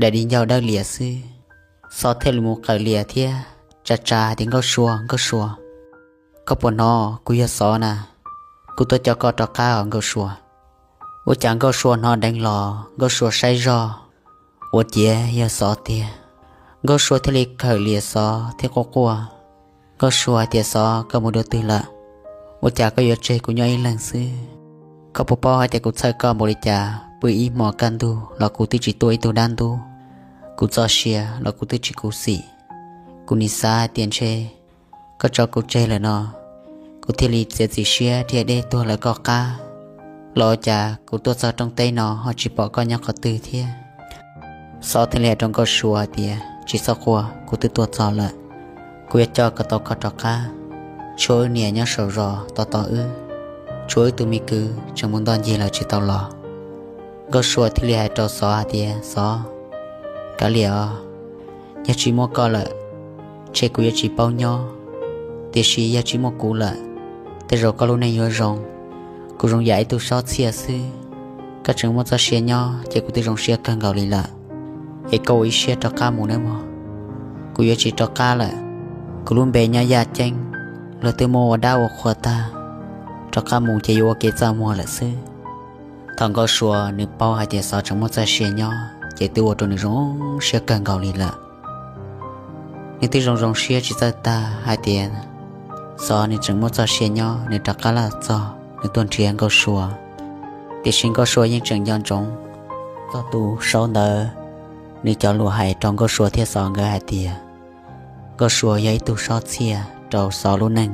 daim di ncauj dawb lias xwb. Xov thiaj li mus qawm lias thiab tsa tsa tias, Nkauj Sua, Nkauj Sua, koj puas hnov? Kuv yog Xov na, kuv tuaj coj koj rov qab os Nkauj Sua. Ua cas Nkauj Sua hnov deev los, Nkauj Sua saib zoj, ua ciav yog Xov tiag. Nkauj Sua thiaj li qawm lias Xov thiab quaj quaj. Nkauj Sua hais tias, Xov, koj mus dua twg lawm? Ua cas koj yuav tseg kuv nyob ib leeg xwb? Koj puas paub hais tias kuv txhawj koj npaum li cas? Pw ib hmo kaj ntug los kuv twb tsis tuaj ib tug dab ntub, kuv txoj sia los kuv twb tsis khuv xim. Kuv nim xav hais tias ntshe koj tso kuv tseg lawm no, kuv thiaj li txiav txim siab dhia dej tuag lawv koj qab. Los ua cas kuv tuaj txog rooj teb no ho tsis pom koj nyob qhov twg thiab? Xov thiaj li hais rau Nkauj Sua hais tias, Tsis txhob quaj, kuv twb tuaj txog lawm. Kuv yuav coj kom tau koj rov qab. Tshuav wb niam nyob saum zos tos tos wb, tshuav wb tus me kwv tseem mus ntoj ncig lawm tsis tau los. Nkauj Sua thiaj li hais rau Xov hais tias, Xov, kav liam os, yog tsis muaj koj lawm, ntshe kuv yuav tsis paub nyob. Tiam sis yog tsis muaj kuv lawm, tej zaum koj lub neej yuav zoo. Kuv zoo yam ib tug sob txhiaj xwb, koj tseem muaj txoj sia nyob ces kuv twb zoo siab kawg nkaus li lawm. Es koj ua ib siab rov qab mus nawb mog. Kuv yuav tsis rov qab lawm. Kuv lub npe nyob Yaj Ceeb, luag twb muab ua dab ua qhua tag, rov qab mus ces yuav ua kev txaj muag lawm xwb. Thaum Nkauj Sua nws paub hais tias Xov tseem muaj txoj sia nyob ces twb ua rau nws zoo siab kawg nkaus li lawm. Nws twb zoo zoo siab tsis txawj tag hais tias Xov nws tseem muaj txoj sia nyob, nws rov qab los txog nws tuaj nrhiav Nkauj Sua. Tiam sis Nkauj Sua yeej tseem nco ntsoov txog tus saub ntawd, nws cov lus hais rau Nkauj Sua thiab Xov nkawd hais tias Nkauj Sua yog ib tug sob txhiaj rau Xov lub neej.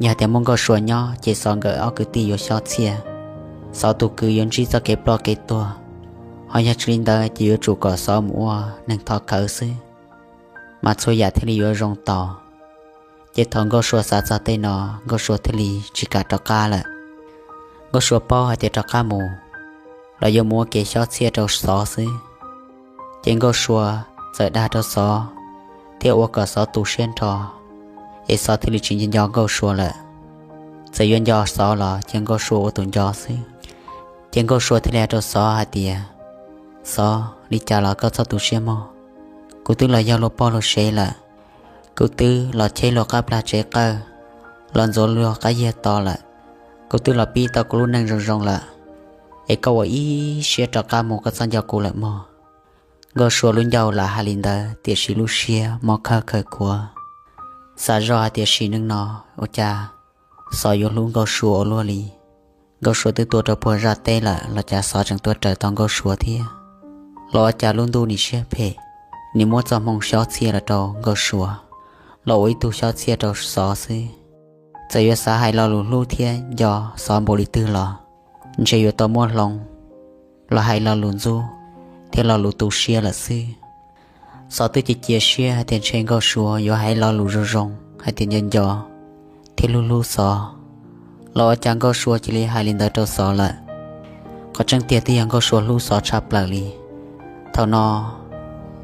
Yog tias muaj Nkauj Sua nyob ces Xov nkawd ob kwv tij yuav xyob txhiaj, Xov tus kwv yuav ntsib txoj kev ploj kev tuag, ho yog tsis li ntawd ces yuav tsum kom Xov mus ua neeg thov khawv xwb, mas txhua yam thiaj li yuav zoo tau. Ces thaum Nkauj Sua xav txog tej no, Nkauj Sua thiaj li tsis kam rov qab lawm. Nkauj Sua paub hais tias rov qab mus los yuav mus ua kev xyob txhiaj rau Xov xwb. Ces Nkauj Sua txawm dag rau Xov thiab ua kom Xov tu siab nrho, es Xov thiaj li tsis nco nco Nkauj Sua lawm. Txawm yuav nco Xov los ces Nkauj Sua ua tus nco xwb. Ces Nkauj Sua thiaj li hais rau Xov hais tias, Xov, li cas los koj txhob tu siab mog. Kuv twb los yog luag poj luag sev lawm, kuv twb los cheb luag qab plag tsev qawj, los ntxuav luag qab yiag to lawm, kuv twb los pib tau kuv lub neej zoo zoo lawm, es koj ua ib siab rov qab mus, koj txhob nco kuv lawm mog. Nkauj Sua lub ncauj lam hais li ntawd tiam sis lub siab mob khawb khaws khuav, xav zoj hais tias sim neej no ua cas Xov yuav hlub Nkauj Sua ua luaj li. Nkauj Sua twb tuaj rau puag zaj teb lawm los cas Xov tseem tuaj raws tau Nkauj Sua thiab. Los ua cas lub ntuj nim siab phem, nim muab txoj hmoo xyob txhiaj los rau Nkauj Sua, los ua ib tug xyob txhiaj rau Xov xwb. Txawm yuav xav hais lo lus hlub thiab nco Xov npaum li twg los ntshe yuav tau muab hloov los hais lo lus ntxub thiab lo lus tu siab lawm xwb. Xov twb cia cia siab hais tias ntshe Nkauj Sua yuav hais lo lus zoo zoo hais tias nco nco thiab hlub hlub Xov, los ua cas Nkauj Sua cia li hais li ntawd rau Xov lawm. Qhov tseeb tiag twb yog Nkauj Sua hlub Xov tshaj plaws li. Thaum no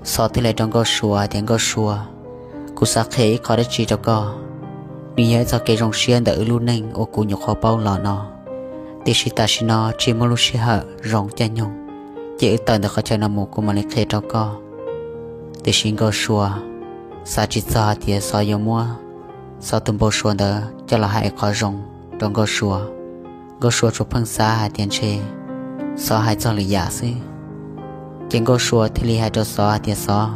Xov thiaj li hais rau Nkauj Sua tias, Nkauj Sua, kuv xav qhia ib qho dab tsi rau koj. Nws yog ib txoj kev zoo siab ntawm wb lub neej uas kuv nyuam qhuav paub los no, tiam sis tam sim no tsis muaj lub sij hawm zoo caij nyoog, ces wb tawm ntawm qhov chaw no mus kuv mam li qhia rau koj. Tiam sis Nkauj Sua xav tsis txog hais tias Xov yuav muab Xov tus npau suav ntawd coj los hais qhov zoo rau Nkauj Sua. Nkauj Sua tsuas pheej xav hais tias ntshe Xov hais txog lwm yam xwb. Ces Nkauj Sua thiaj li hais rau Xov hais tias, Xov,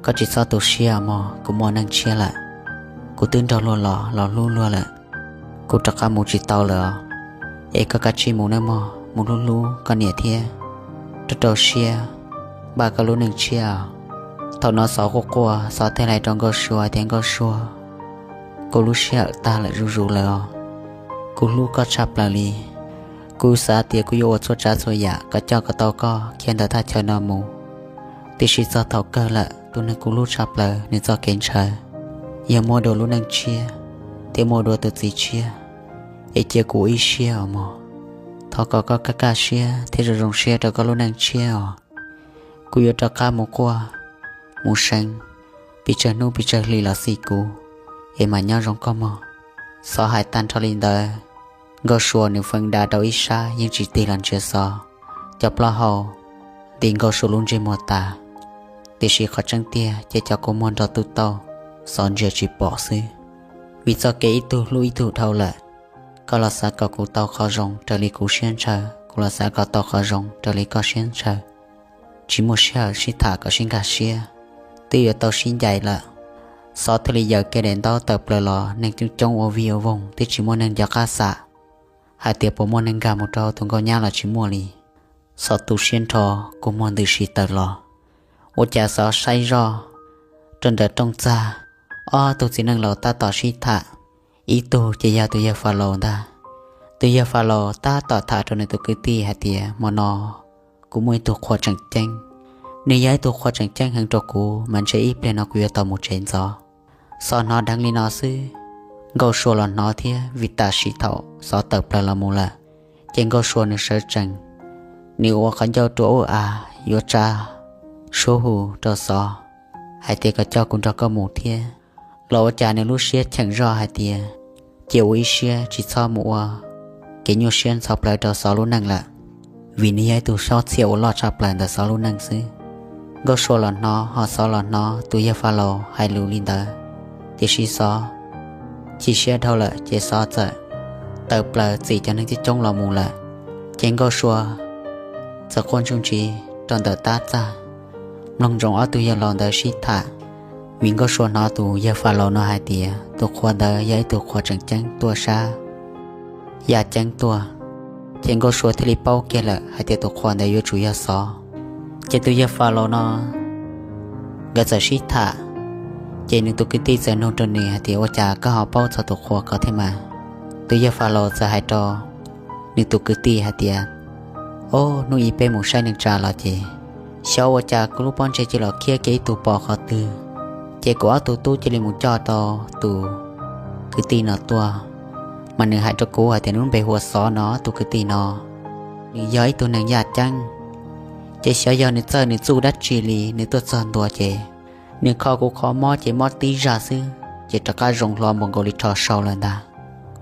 koj tsis txhob tu siab mog, kuv muaj neeg tshiab lawm. Kuv twb nrog luag los, los hlub luag lawm. Kuv rov qab mus tsis tau lawm os. Es koj kav tsij mus nawb mog, mus hlub hlub koj niam thiab rau rau siab npaj koj lub neej tshiab os. Thaum no Xov quaj quaj, Xov thiaj li hais rau Nkauj Sua tias, Nkauj Sua, kuv lub sij hawm tag lawm zuj zus lawm os. Kuv hlub koj tshaj plaws li. Kuv xav tias kuv yuav ua txhua tsav txhua yam kom coj kom tau koj khiav ntawm thaj chaw no mus. Tiam sis txog thaum kawg lawm, tus neeg kuv hlub tshaj plaws nws txoj kev ntshaw yog muaj dua lub neej tshiab thiab muaj dua tus txiv tshiab, es cia kuv ib siab os mog. Thov kom koj kaj kaj siab thiab zoo zoo siab rau koj lub neej tshiab os. Kuv yuav rov qab mus quaj, mus seev, pes tsawg hnub pes tsawg hli los xij kuv, es mam nyob zoo koj mog. Xov hais tag nrho li ntawd, Nkauj Sua nws feeb da rau ib sab yeej tsis tig los ntsia Xov. Cov plaub hau nti Nkauj Sua lub ntsej muag tas, tiam sis qhov tseeb tiag ces cov kua muag nrog tuj tauj Xov ntsia tsis pom xwb. Vim txoj kev ib tug hlub ib tug dhau lawm, koj los xav kom kuv tau qhov zoo raws li kuv siab ntshaw, kuv los xav kom tau qhov zoo raws li koj siab ntshaw. Tsis muaj sij hawm sib tham kom sib nkag siab, twb yuav tau sib ncaim lawm. Xov thiaj li yaws kiag daim ntaub tawm plaws los, neeg coob coob ua vij ua voog twb tsis muaj neeg nco qab xav hais tias puas muaj neeg nkag mus rau tus nkauj nyab los tsis muaj li. Xov tu siab nrho, kua muag ntws si tawm los. Ua cas Xov saib zoj rau ntawm rooj txag, ob tug txiv neej laus tab tom sib tham. Ib tug ces yog tus yawg Fas Laus ntag. Tus yawg Fas Laus tab tom tham rau nws tus kwv tij hais tias, hmo no kuv muaj ib tug qhua tseem ceeb, nws yog ib tug qhua tseem ceeb heev rau kuv mas ntshe ib pliag no kuv yuav tau mus tsev ntxov. Xov hnov dheev li no xwb, Nkauj Sua los hnov thiab, vim tam sim thaum Xov tawm plaws los mus lawm, ces Nkauj Sua nws sawv tsees, nws ua qhov ncauj rua ub av yuav tsa suab hu rau Xov hais tias kom coj kuv nrog koj mus thiab. Los ua cas nws lub siab cheem zoj hais tias cia ua ib siab tsis txhob mus ua kev nyuaj siab ntxhov plawv rau Xov lub neej lawm, vim nws yog ib tug sob txhiaj uas loj tshaj plaws ntawm Xov lub neej xwb. Nkauj Sua los hnov ho Xov los hnov tus yawg Fas Laus hais lus li ntawd, tiam sis Xov chim siab dhau lawm ces Xov txawm tawm plaws txim cov neeg coob coob los mus lawm. Ces Nkauj Sua txawm quaj ntsuj ntsiv rau ntawm tab txag, mloog ntsoov ob tug yawg laus ntawd sib tham, vim Nkauj Sua hnov tus yawg Fas Laus no hais tias tus qhua ntawd yog ib tug qhua tseem ceeb tuaj sab yaj ceeb tuaj, ces Nkauj Sua thiaj li paub kiag lawm hais tias tus qhua ntawd yuav tsum yog Xov. Ces tus yawg Fas Laus no nkawd txawm sib tham, ces nws tus kwv tij txawm nug rau nws hais tias, ua cas koj ho paub txog tus qhua ko thiab mas? Tus yawg Fas Laus txawm hais rau nws tus kwv tij hais tias, ob hnub ib peb mus saib neej tsa los ces xyov ua cas kuv lub pob ntseg cia los khiab kiag ib tug pos qhov twg, ces kuv ob tug tub cia li mus coj tau tus kwv tij no tuaj, mas nws hais rau kuv hais tias nws lub npe hu ua Xov no, tus kwv tij no nws yog ib tug neeg yaj ceeb, ces xyov yog nws txawj nws txuj dab tsi li nws tuaj txog ntua ces nws kho kuv qhov mob ces mob tib zaj xwb ces rov qab zoo hlo npaum nkaus li rho sau lawm ntag.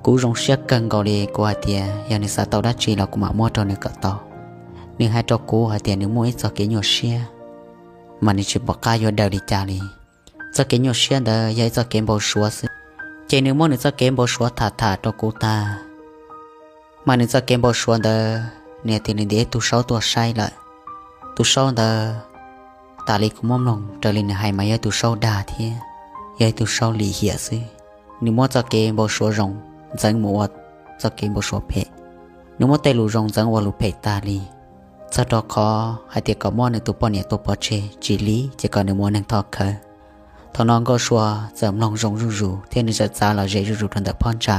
Kuv zoo siab kawg nkaus li, kuv hais tias yog nws xav tau dab tsi los kuv mam muab rau nws kom tau. Nws hais rau kuv hais tias nws muaj ib txoj kev nyuaj siab, mas nws tsis pom qab yuav daws li cas li. Txoj kev nyuaj siab ntawd yog ib txoj kev npau suav xwb, ces nws muab nws txoj kev npau suav tham tham rau kuv tag, mas nws txoj kev npau suav ntawd nws tias nws ntiav ib tug saub tuaj saib lawm. Tus saub ntawd, tas li kuv muab mloog raws li nws hais mas yog ib tug saub dag thiab yog ib tug saub lim hiam xwb. Nws muab txoj kev npau suav zoo ntxeev mus ua txoj kev npau suav phem, nws muab tej lus zoo ntxeev ua lus phem tag li, txog rau qhov hais tias kom muab nws tus poj niam tua pov tseg tsis li, ces kom nws mus ua neeg thov khawv. Thaum no Nkauj Sua txawm mloog zoo zuj zus thiab nws txawm txav los ze zuj zus rau ntawm phab ntsa.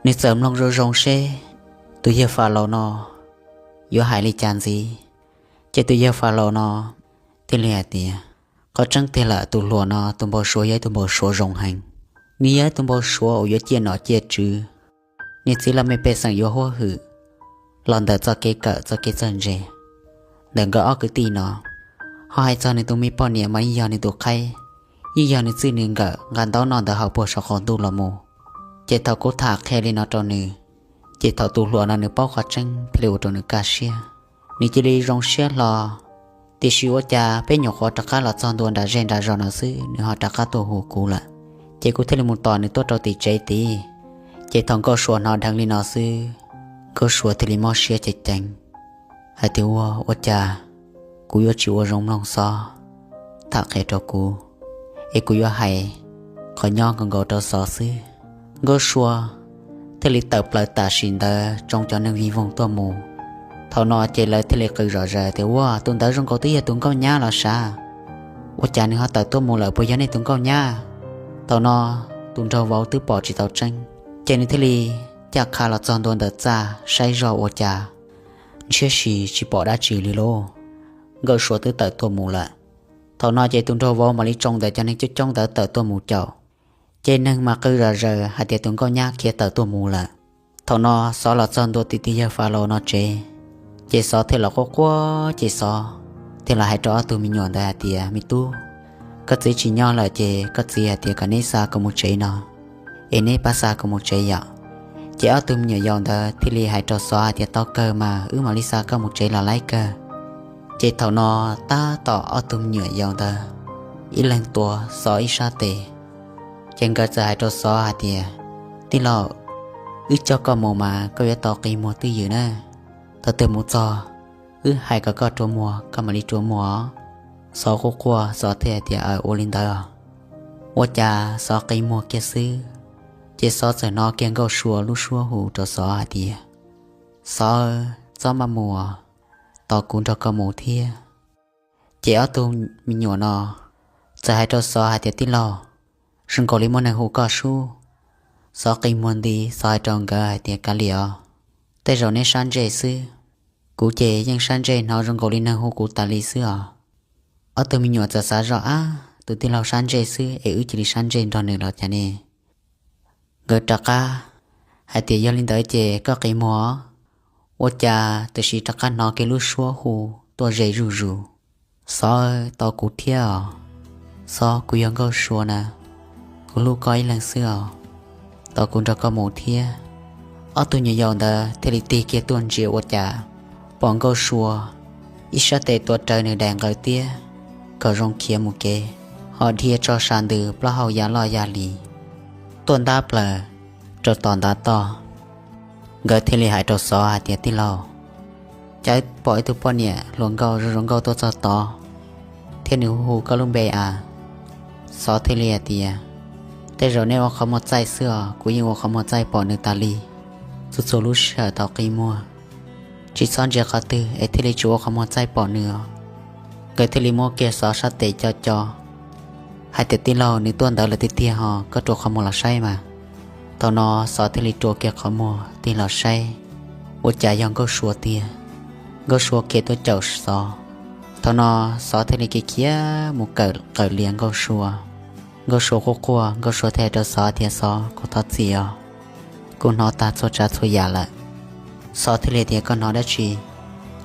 Nws txawm mloog zoo zoo seb tus yawg Fas Laus no yuav hais li cas ntxiv. Ces tus yawg Fas Laus no thiaj li hais tias, qhov tseeb tiag lawm tus hluas no tus npau suav yog ib tug npau suav zoo heev. Nws yog ib tug npau suav uas yuav ciaj nom ciaj tswv, niam txiv laj mej pej xeem yuav huab hwm los ntawm txoj kev kawm txoj kev txawj ntse ntawm nkawd ob kwv tij no. Ho hais txog nws tus me poj niam mas yeej yog nws tus qhaib, yeej yog nws txij nws nkawm nqa ntaub noj ntawd haus puag saum qaum ntuj los mus. Ces thaum kuv tham qhia li no rau nws, ces thaum tus hluas no nws paub qhov tseeb thiaj li ua rau nws kaj siab, nws cia li zoo siab hlo. Tiam sis ua cas peb nyuam qhuav rov qab los txog ntua nram zej nram zos no xwb nws ho rov qab tuaj hu kuv lawm. Ces kuv thiaj li mus tos nws tuaj rau tim tsev tid. Ces thaum Nkauj Sua hnov dheev li no xwb, Nkauj Sua thiaj li mob siab ceev ceev hais tias, ua ua cas kuv yuav tsis ua zoo mloog Xov tham qhia rau kuv, es kuv yuav hais qhov nyob nkaus nkaus rau Xov xwb. Nkauj Sua thiaj li tawm plaws tam sim ntawd tsoo cov neeg vij voog tuaj mus. Thaum no ces lawv thiaj li qw zom zaws tias, ua tus ntawd zoo nkaus twb yog tus nkauj nyab los sav, ua cas nws ho tawm tuaj mus lawm, puas yog nej tus nkauj nyab? Thaum no tus nraug vauv twb pom tsis tau tseeb, ces nws thiaj li caj qha los txog ntua ntawm txaj saib zoj ua cas ntshiab si tsis pom dab tsi li lauj, Nkauj Sua twb tawm tuaj mus lawm. Thaum no ces tus nraug vauv mam li tsoo ntawm cov neeg coob coob ntawd tawm tuaj mus caum, ces neeg mas qw zom zaws hais tias tus nkauj nyab khiav tawm tuaj mus lawm. Thaum no Xov los txog ntua tim tus yawg Fas Laus no tsev, ces Xov thiaj los quaj quaj, ces Xov thiaj los hais rau ob tug me nyuam ntawd hais tias, me tub, Koj txiv tsis nyob lawm ces koj txiv hais tias kom neb xa kuv mus tsev no, es neb pab xa kuv mus tsev yom. Ces ob tug me nyuam yaus ntawd thiaj li hais rau Xov hais tias, Tau kawg mas, wb mam li xa koj mus tsev los laib kawg. Ces thaum no tab tom ob tug me nyuam yaus ntawd ib leeg tuav Xov ib sab tes. Ces nkawd txawm hais rau Xov hais tias, Tij laug, wb coj koj mus mas koj yuav tau qi muag twj ywm na. Thaum twg mus txog, wb hais kom koj rua muag koj mam li rua muag os. Xov quaj quaj, Xov thiaj hais tias, Aw, ua li ntawd os. Ua cas Xov qi muag kiag xwb, ces Xov txawm hnov kiag Nkauj Sua lub suab hu rau Xov hais tias, Xov, txhob maj mus, tos kuv nrog koj mus thiab. Ces ob tug me nyuam no txawm hais rau Xov hais tias, Tij laug, zoo nkaus li muaj neeg hu koj sub. Xov qi muag nti, Xov hais rau nkawd hais tias, Kav liam os, tej zaum neb sab ntsej xwb. Kuv ces yeej sab ntsej hnov zoo nkaus li neeg hu kuv tas li xwb os. Ob tug me nyuam txawm xav zoj, Ab, tus tij laug sab ntsej xwb es wb cia li sab ntsej nrog nws los cas ne? Nkawd rov qab hais tias, Yog li ntawd ces koj qi muag. Ua cas tam sim rov qab hnov kiag lub suab hu tuaj ze zuj zus, Xov, tos kuv thiab os. Xov, kuv yog Nkauj Sua na, kuv hlub koj ib leeg xwb os, tos kuv nrog koj mus thiab. Ob tug nyuam yaus ntawd thiaj li tig kiag tuaj ntsia ua cas pom Nkauj Sua ib sab tes tuav rawv nws daim nqawd tiab kom zoo khiav mus kev, ho dhia tso sa ntws plaub hau ya loj ya li tuaj ntab plaws rau tom ntav toj. Nkawd thiaj li hais rau Xov hais tias, Tij laug, cas pom ib tug poj niam hluas nkauj zoo zoo nkauj tuaj txog tod thiab nws hu hu koj lub npe a? Xov thiaj li hais tias, Tej zaum neb ua qhov muag txaij xwb os, kuv yeej ua qhov muag txaij pom nws tas li. Txhua txhua lub sij hawm thaum qi muag, tsis txhob ntsia qhov twg es thiaj li tsis ua qhov muag txaij pom nws os. Nkawd thiaj li muab kiag Xov sab tes co co hais tias, Tij laug, nws tuaj ntawd lawm tiag tiag ho, koj rua qhov muag los saib mas. Thaum no Xov thiaj li rua kiag qhov muag tig los saib, ua cas yog Nkauj Sua tiag. Nkauj Sua khiav tuaj caum Xov. Thaum no Xov thiaj li khiav khiav mus kawm qawm lias Nkauj Sua. Nkauj Sua quaj quaj, Nkauj Sua thiaj hais rau Xov tias, Xov, kuv thov txim os, kuv hnov tag txhua tsav txhua yam lawm. Xov thiaj li tias, Koj hnov dab tsi?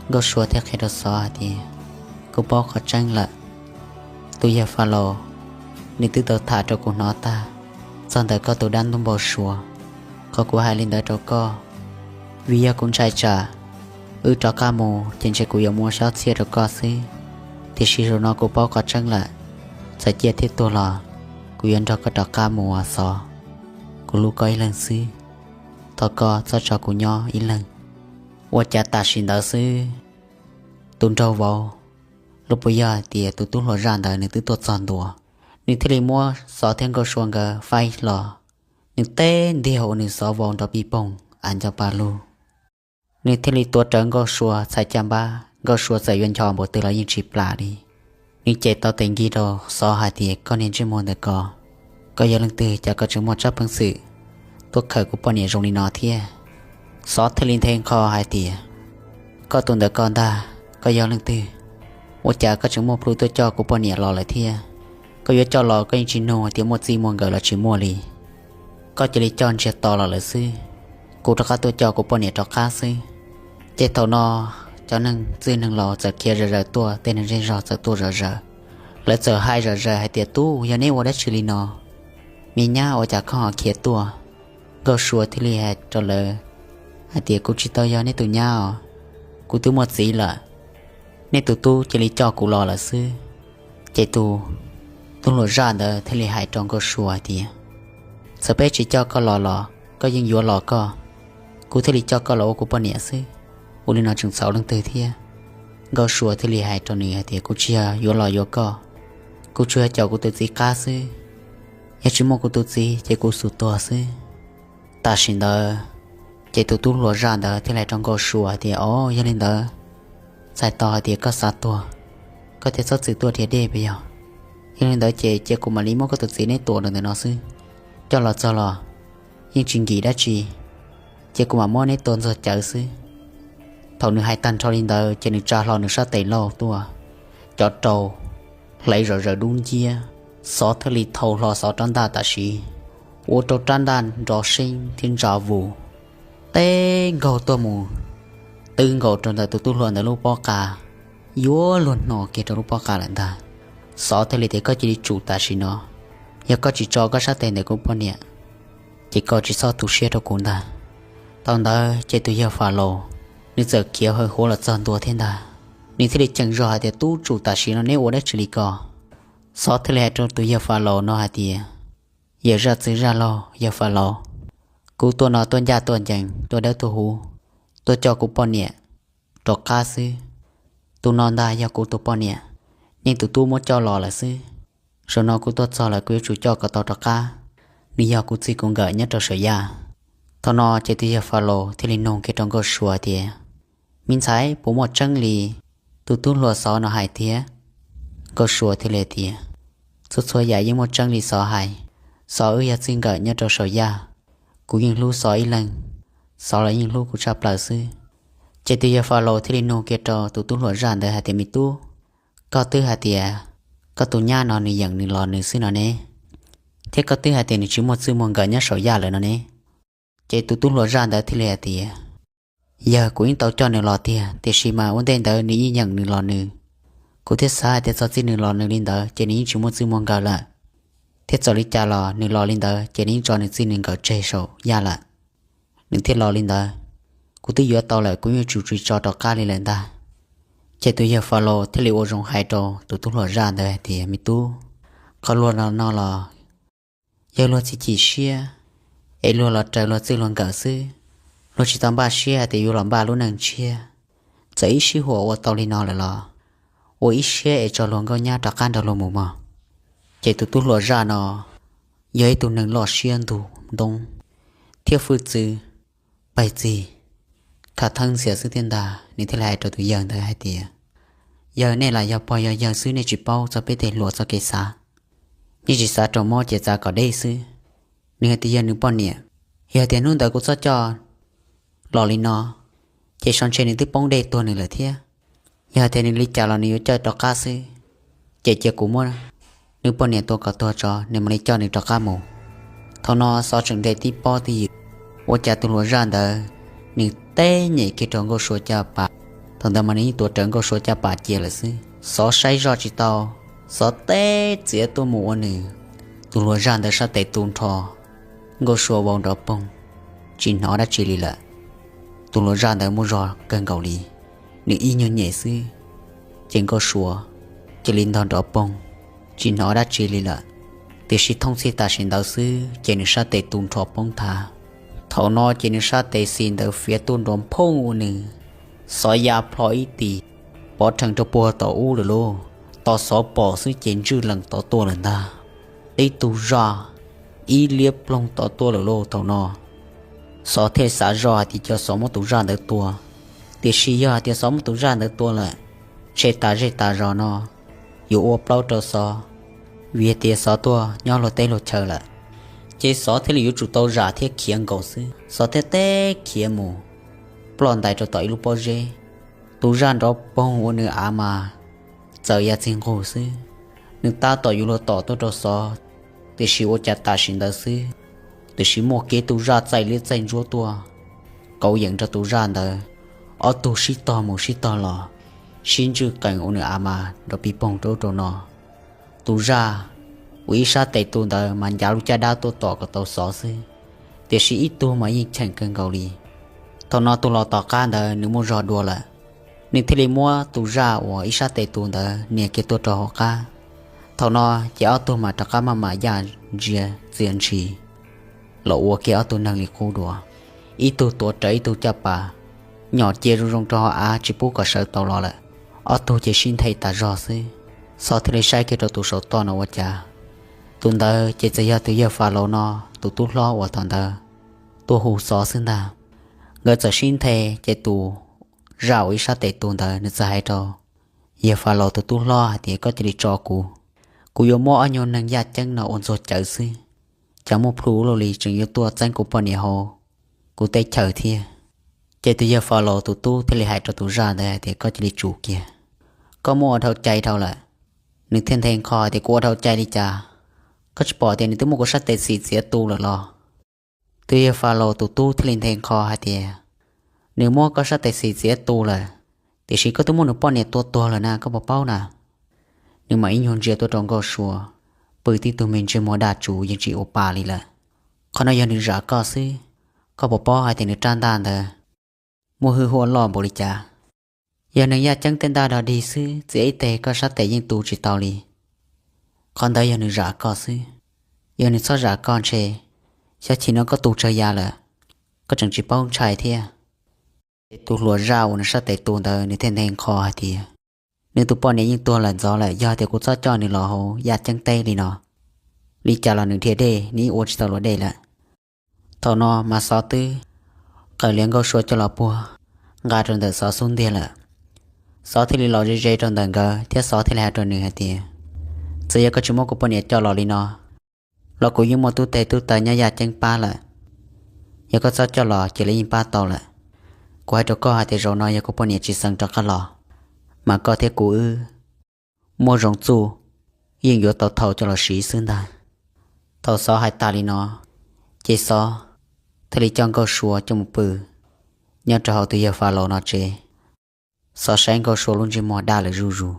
Nkauj Sua thiaj qhia rau Xov hais tias, Kuv paub qhov tseeb lawm. Tus yawg Falaus, nws twb tau tham rau kuv hnov tag txog ntawm koj tus dab ntub npau suav. Qhov kuv hais li ntawd rau koj, vim yog kuv ntshai tsam wb rov qab mus ces ntshe kuv yuav muab xyov txhiaj rau koj xwb. Tiam sis zaum no kuv paub qhov tseeb lawm, txawm ciaj thiab tuag los kuv yuav nrog koj rov qab mus os Xov. Kuv hlub koj ib leeg xwb, thov koj txhob tso kuv nyob ib leeg. Ua cas tam sim ntawd xwb, tus nraug vauv, los puas yog hais tias tus tub hluas zaj ntawd nws twb tuaj txog ntua, nws thiaj li muab Xov thiab Nkauj Sua nkawd faib hlo, nws teb ntiag ua nws xov vau nrov pij poog a nco pa lug. Nws thiaj li tuav rawv Nkauj Sua txhais caj npab, Nkauj Sua txawm yuav ncho npaum twg los yeej tsis plam li. Nws ces tau tes nkig rau Xov hais tias, Koj niag ntsej muag ntawm ko, koj yog leej twg cas koj tseem muaj tsab peev xwm tuaj khawm kuv poj niam zoo li no thiab? Xov thiaj li nthe nqho hais tias, Koj tus ntawm ko ntag, koj yog leej twg? Ua cas koj tseem muaj plhu tuaj coj kuv poj niam los lawm thiab? Koj yuav coj los koj yeej tsis nug tias muaj txij muaj nkawm los tsis muaj li. Koj cia li coj ntsiag to los lawm xwb, kuv rov qab tuaj coj kuv poj niam rov qab xwb. Ces thaum no cov neeg txwj neeg laus txawm khiav zom zaws tuaj, tej neeg zej zog txawm tuaj zom zaws. Lawv txawm hais zom zaws hais tias, Tub, yog neb ua dab tsi li no? Me nyab, ua cas koj ho khiav tuaj? Nkauj Sua thiaj li hais rau lawv hais tias, Kuv tsis tau yog neb tus nyab os, kuv twb muaj txiv lawm. Nej tus tub cia li coj kuv los lawm xwb. Ces tus tub hluas zaj ntawd thiaj li hais rau Nkauj Sua hais tias, Txawm peb tsis coj koj los los koj yeej yuav los koj, kuv thiaj li coj koj los ua kuv poj niam xwb. Ua li no tseem txhaum leej twg thiab? Nkauj Sua thiaj li hais rau nws hais tias, Kuv tsis yog yuav los yuav koj, kuv tsuas yog caum kuv tus txiv qab xwb. Yog tsis muaj kuv tus txiv ces kuv xum tuag xwb. Tam sim ntawd ces tus tub hluas zaj ntawd thiaj li hais rau Nkauj Sua hais tias, Au, yog li ntawd txhais tau hais tias koj xav tuag, koj thiaj txhob txwm tuaj dhia dej puas yog? Yog li ntawd ces cia kuv mam li muab koj tus txiv neb tua rau ntawm no xwb. Coj los txog los yeej tsis nkim dab tsi, ces kuv mam muab neb tua ntxuag cawv xwb. Thaum nws hais tag nrho li ntawd ces nws tsa hlo nws sab tes lauj tuaj, cov rau hlais zom zaws dub nciab. Xov thiaj li thau hlo Xov rab ntaj tam sim, ua rau rab ntaj nrov seeb thiab ntsa vus, teb nkaug tuaj mus twb nkaus rau ntawm tus tub hluas ntawd lub pob qa, yuav luag hno kiag rau lub pob qa lawm ntag. Xov thiaj li tias, Koj cia li tsum tam sim no. Yog koj tsis tso koj sab tes ntawm kuv poj niam, ces koj tsis txhob tu siab rau kuv ntag. Thaum ntawd ces tus yawg Falaus nws txawm khiav hawv huav los txog ntua thiab ntag. Nws thiaj li cheem zog hais tias, Tub, tsum tam sim no, neb ua dab tsi li ko? Xov thiaj li hais rau tus yawg Falaus no hais tias, Yawm zaj txwv zaj laug yawg Falaus, kuv tuaj no tuaj ncaj tuaj ncees, tuaj dawb tuaj huv, tuaj coj kuv poj niam rov qab xwb. Tus no ntag yog kuv tus poj niam, yeej tus tub muab coj los lawm xwb. Zaum no kuv tuaj txog lawm, kuv yuav tsum coj kom tau rov qab. Nws yog kuv txij kuv nkawm nyob rau saum yaj. Thaum no ces tus yawg Falaus thiaj li nug kiag rau Nkauj Suav tias, Me ntxhais, puas muaj tseeb li tus tub hluas Xov no hais thiab? Nkauj Suav thiaj li tias, Txhua txhua yam yeej muaj tseeb li Xov hais. Xov wb yog txij nkawm nyob rau saum yaj, kuv yeej hlub Xov ib leeg, Xov los yeej hlub kuv tshaj plaws xwb. Ces tus yawg Falaus thiaj li nug kiag rau tus tub hluas zaj ntawd hais tias, Me tub, koj twb hais tias koj tus nyab no nws yeem nws los nws xwb no ne, thiab koj twb hais tias nws tsis muaj txij muaj nkawm nyob saum yaj lawm no ne. Ces tus tub hluas zaj ntawd thiaj li hais tias, Yawg, kuv yeej tau coj nws los tiag, tiam sis mas ua ntej ntawd nws yeej yeem nws los nws. Kuv thiaj xav hais tias txog txij nws los nws li ntawd ces nws yeej tsis muaj txij muaj nkawm lawm, thiab txawm li cas los nws los li ntawd ces nws yeej tso nws txij nws nkawm tseg saum yaj lawm. Nws thiaj los li ntawd, kuv twb yuav tau lawm, kuv yeej yuav tsum tsis tso rov qab li lawm ntag. Ces tus yawg Falaus thiaj li ua zoo hais rau tus tub hluas zaj ntawd hais tias, Me tub, qhov luag no los yog luag txiav txim siab es luag los raws luag txij luag nkawm xwb. Luag tsis tau npaj siab hais tias yuav los npaj lub neej tshiab. Txawm ib sij huam ua tau li no lawm los ua ib siab es tso luag nkauj nyab rov qab nrog luag mus mog. Ces tus tub hluas zaj no yog ib tug neeg loj siab ntug ntoo thiab hwj txwv, pais txig khav theeb ntxias xwb thiab ntag. Nws thiaj li hais rau tus yawg ntawd hais tias, Yawg, nej los yog pog yog yawg xwb, nej tsis paub txog peb tej hluas txoj kev xav. Nej tsis xav rau mob ces txav kom deb xwb. Nws hais tias yog nws poj niam, yog tias hnub ntawd kuv txhob coj los li no, ces sau ntshe nws twb poob dej tuag nws lawm thiab. Yog hais tias nws li cas los nws yuav coj rov qab xwb, ces cia kuv muab nws poj niam tua kom tuag tso, nws mam li coj nws rov qab mus. Thaum no Xov tseem nres tib pob twj ywm, ua cas tus hluas zaj ntawd nws teb nyem kiag rau Nkauj Suav caj pas. Thaum ntawd mas nws yeej tuav rawv Nkauj Suav caj pas cia lawm xwb. Xov saib zoj tsis tau, Xov teb txiav tuaj mus ua nws tus hluas zaj ntawd sab tes tu nrho, Nkauj Suav vau nrov poog, tsis hnov dab tsi li lawm. Tus hluas zaj ntawd muaj zog kawg nkaus li, nws ib nyuag nyem xwb, ces Nkauj Suav cia li ntog nrov poog, tsis hnov dab tsi li lawm. Tiam sis thooj txhij tam sim ntawd xwb ces nws sab tes tu nrho poob thav. Thaum no ces nws sab tes xis ntawd fiav tuaj nrov phooj ua nws, Xov ya plho ib tis, pov rhees rau puag tom ub lawm lauj. Tos Xov pom xwb ces ntswj lees tod tuaj lawm ntag. Ib tug zaj ib liab ploog tod tuaj lawm lauj. Thaum no Xov thiaj xav zoj hais tias cia Xov muab tus zaj ntawd tua, tiam sis yog hais tias Xov muab tus zaj ntawd tua lawm, ntshe tas zej tas zos no yuav ua plaub rau Xov, vim hais tias Xov tuaj nyob luag teb luag chaw lawm. Ces Xov thiaj li yuav tsum tau zam thiab khiav nkaus xwb. Xov thiaj teb khiav mus, ploj ntais rau tom ib lub pob zeb. Tus zaj nrov poog ua nws av mas txawm ya txij nqug xwb. Nws tab tom yuav luag tom tuaj rau Xov, tiam sis ua cas tam sim ntawd xwb, tiam sis muaj kiag tus zaj txaij liab txaij ntsuab tuaj, kauv yees rau tus zaj ntawd. Ob tug sib tog mus sib tog los, sib ntswj qees ua nws av mas nrov pig poog rau ub rau no. Tus zaj uas ib sab tes tu ntawd mas ncav lub caj dab tuaj tom kom tau Xov xwb, tiam sis ib tug mas yeej cheem kawg nkaus li. Thaum no tus los tom qab ntawd nws muaj zog dua lawm, nws thiaj li muab tus zaj uas ib sab tes tu ntawd nias kiag tuaj rau hauv qab. Thaum no ces ob tug mas rov qab maj mam yaj ntsia txia ntshis los ua kiag ob tug neeg li qub dua. Ib tug tuav rawv ib tug caj pas, nyom cia zoo zoo rau hauv av tsis pub kom sawv tau los lawm. Ob tug ces sib nthe tas zog xwb. Xov thiaj li saib kiag rau tus saum toj no ua cas tus ntawd ces txawm yog tus yawg Falaus no tus tub hlob uas thaum ntawd tuaj hu Xov xwb ntag. Nkawd txawm sib nthe, ces tus zaj uas ib sab tes tu ntawd nws txawm hais rau yawg Falaus tus tub hlob hais tias, Koj cia li tso kuv, kuv yuav muab ob nyuag neeg yaj ceeb no ua ntxuag cawv xwb. Cas muaj plhu luaj li tseem yuav tuaj txeeb kuv poj niam hauv kuv teb chaws thiab? Ces tus yawg Falaus tus tub thiaj li hais rau tus zaj ntawd hais tias, Koj cia li tsum kiag, koj muab ua dhau cai dhau lawm. Nws thiaj nthe nqho hais tias, Kuv ua dhau cai li cas? Koj tsis pom tias nws twb muab kuv sab tes xis txiav tu lawm los? Tus yawg Falaus tus tub thiaj li nthe nqho hais tias, Nws muab koj sab tes xis txiav tu lawm, tiam sis koj twb muab nws poj niam tua tuag lawm na, koj puas paub na? nws mam ib nyuag ntsia tuaj rau Nkauj Sua, pw tib tug me ntsej muag daj tsuv yeej tsis ua pa li lawm. Qhov no yog nws zam koj xwb, koj puas paub hais tias nws rab ntaj ntawd muaj hwj huam loj npaum li cas? Yog neeg yaj ceeb tej ntaj dog dig xwb, txiav ib teg koj sab tes yeej tu tsis tau li. Qhov ntawd yog nws zam koj xwb, yog nws txhob zam koj ntshe xyov chim no koj tu tsawg ya lawm, koj tseem tsis paub ntshai thiab. Ces tus hluas zaj uas nws sab tes tu ntawd nws thiaj nthe nqho hais tias, nws tus poj niam yeej tuag lawm ntxov lawm, yog tias kuv txhob coj nws los hauv yaj ceeb teb li no, li cas los nws dhia dej nws yeej ua tsis tau luag dej lawm. Thaum no mas Xov twb qawm lias Nkauj Sua coj los puag, nqa rau ntawm Xov xub ntiag lawm. Xov thiaj li los ze ze rau ntawm nkawd thiab Xov thiaj li hais rau nws hais tias, txawm yog koj tsis muab kuv poj niam coj los li no los kuv yeej muaj tub teg tub taw nyob yaj ceeb pab lawm. Yog koj txhob coj los cia li yeej pab tau lawm. Kuv hais rau koj hais tias zaum no yog kuv poj niam tsis xeev rov qab los, mas koj thiab kuv wb muaj zoo txuj yeej yuav tau thau coj los siv xwb ntag. Thaum Xov hais tas li no, ces Xov thiaj li coj Nkauj Sua coj mus pw nyob rau hauv tus yawg Fas Laus no tsev. Xov saib Nkauj Sua lub ntsej muag daj lawm zuj zus,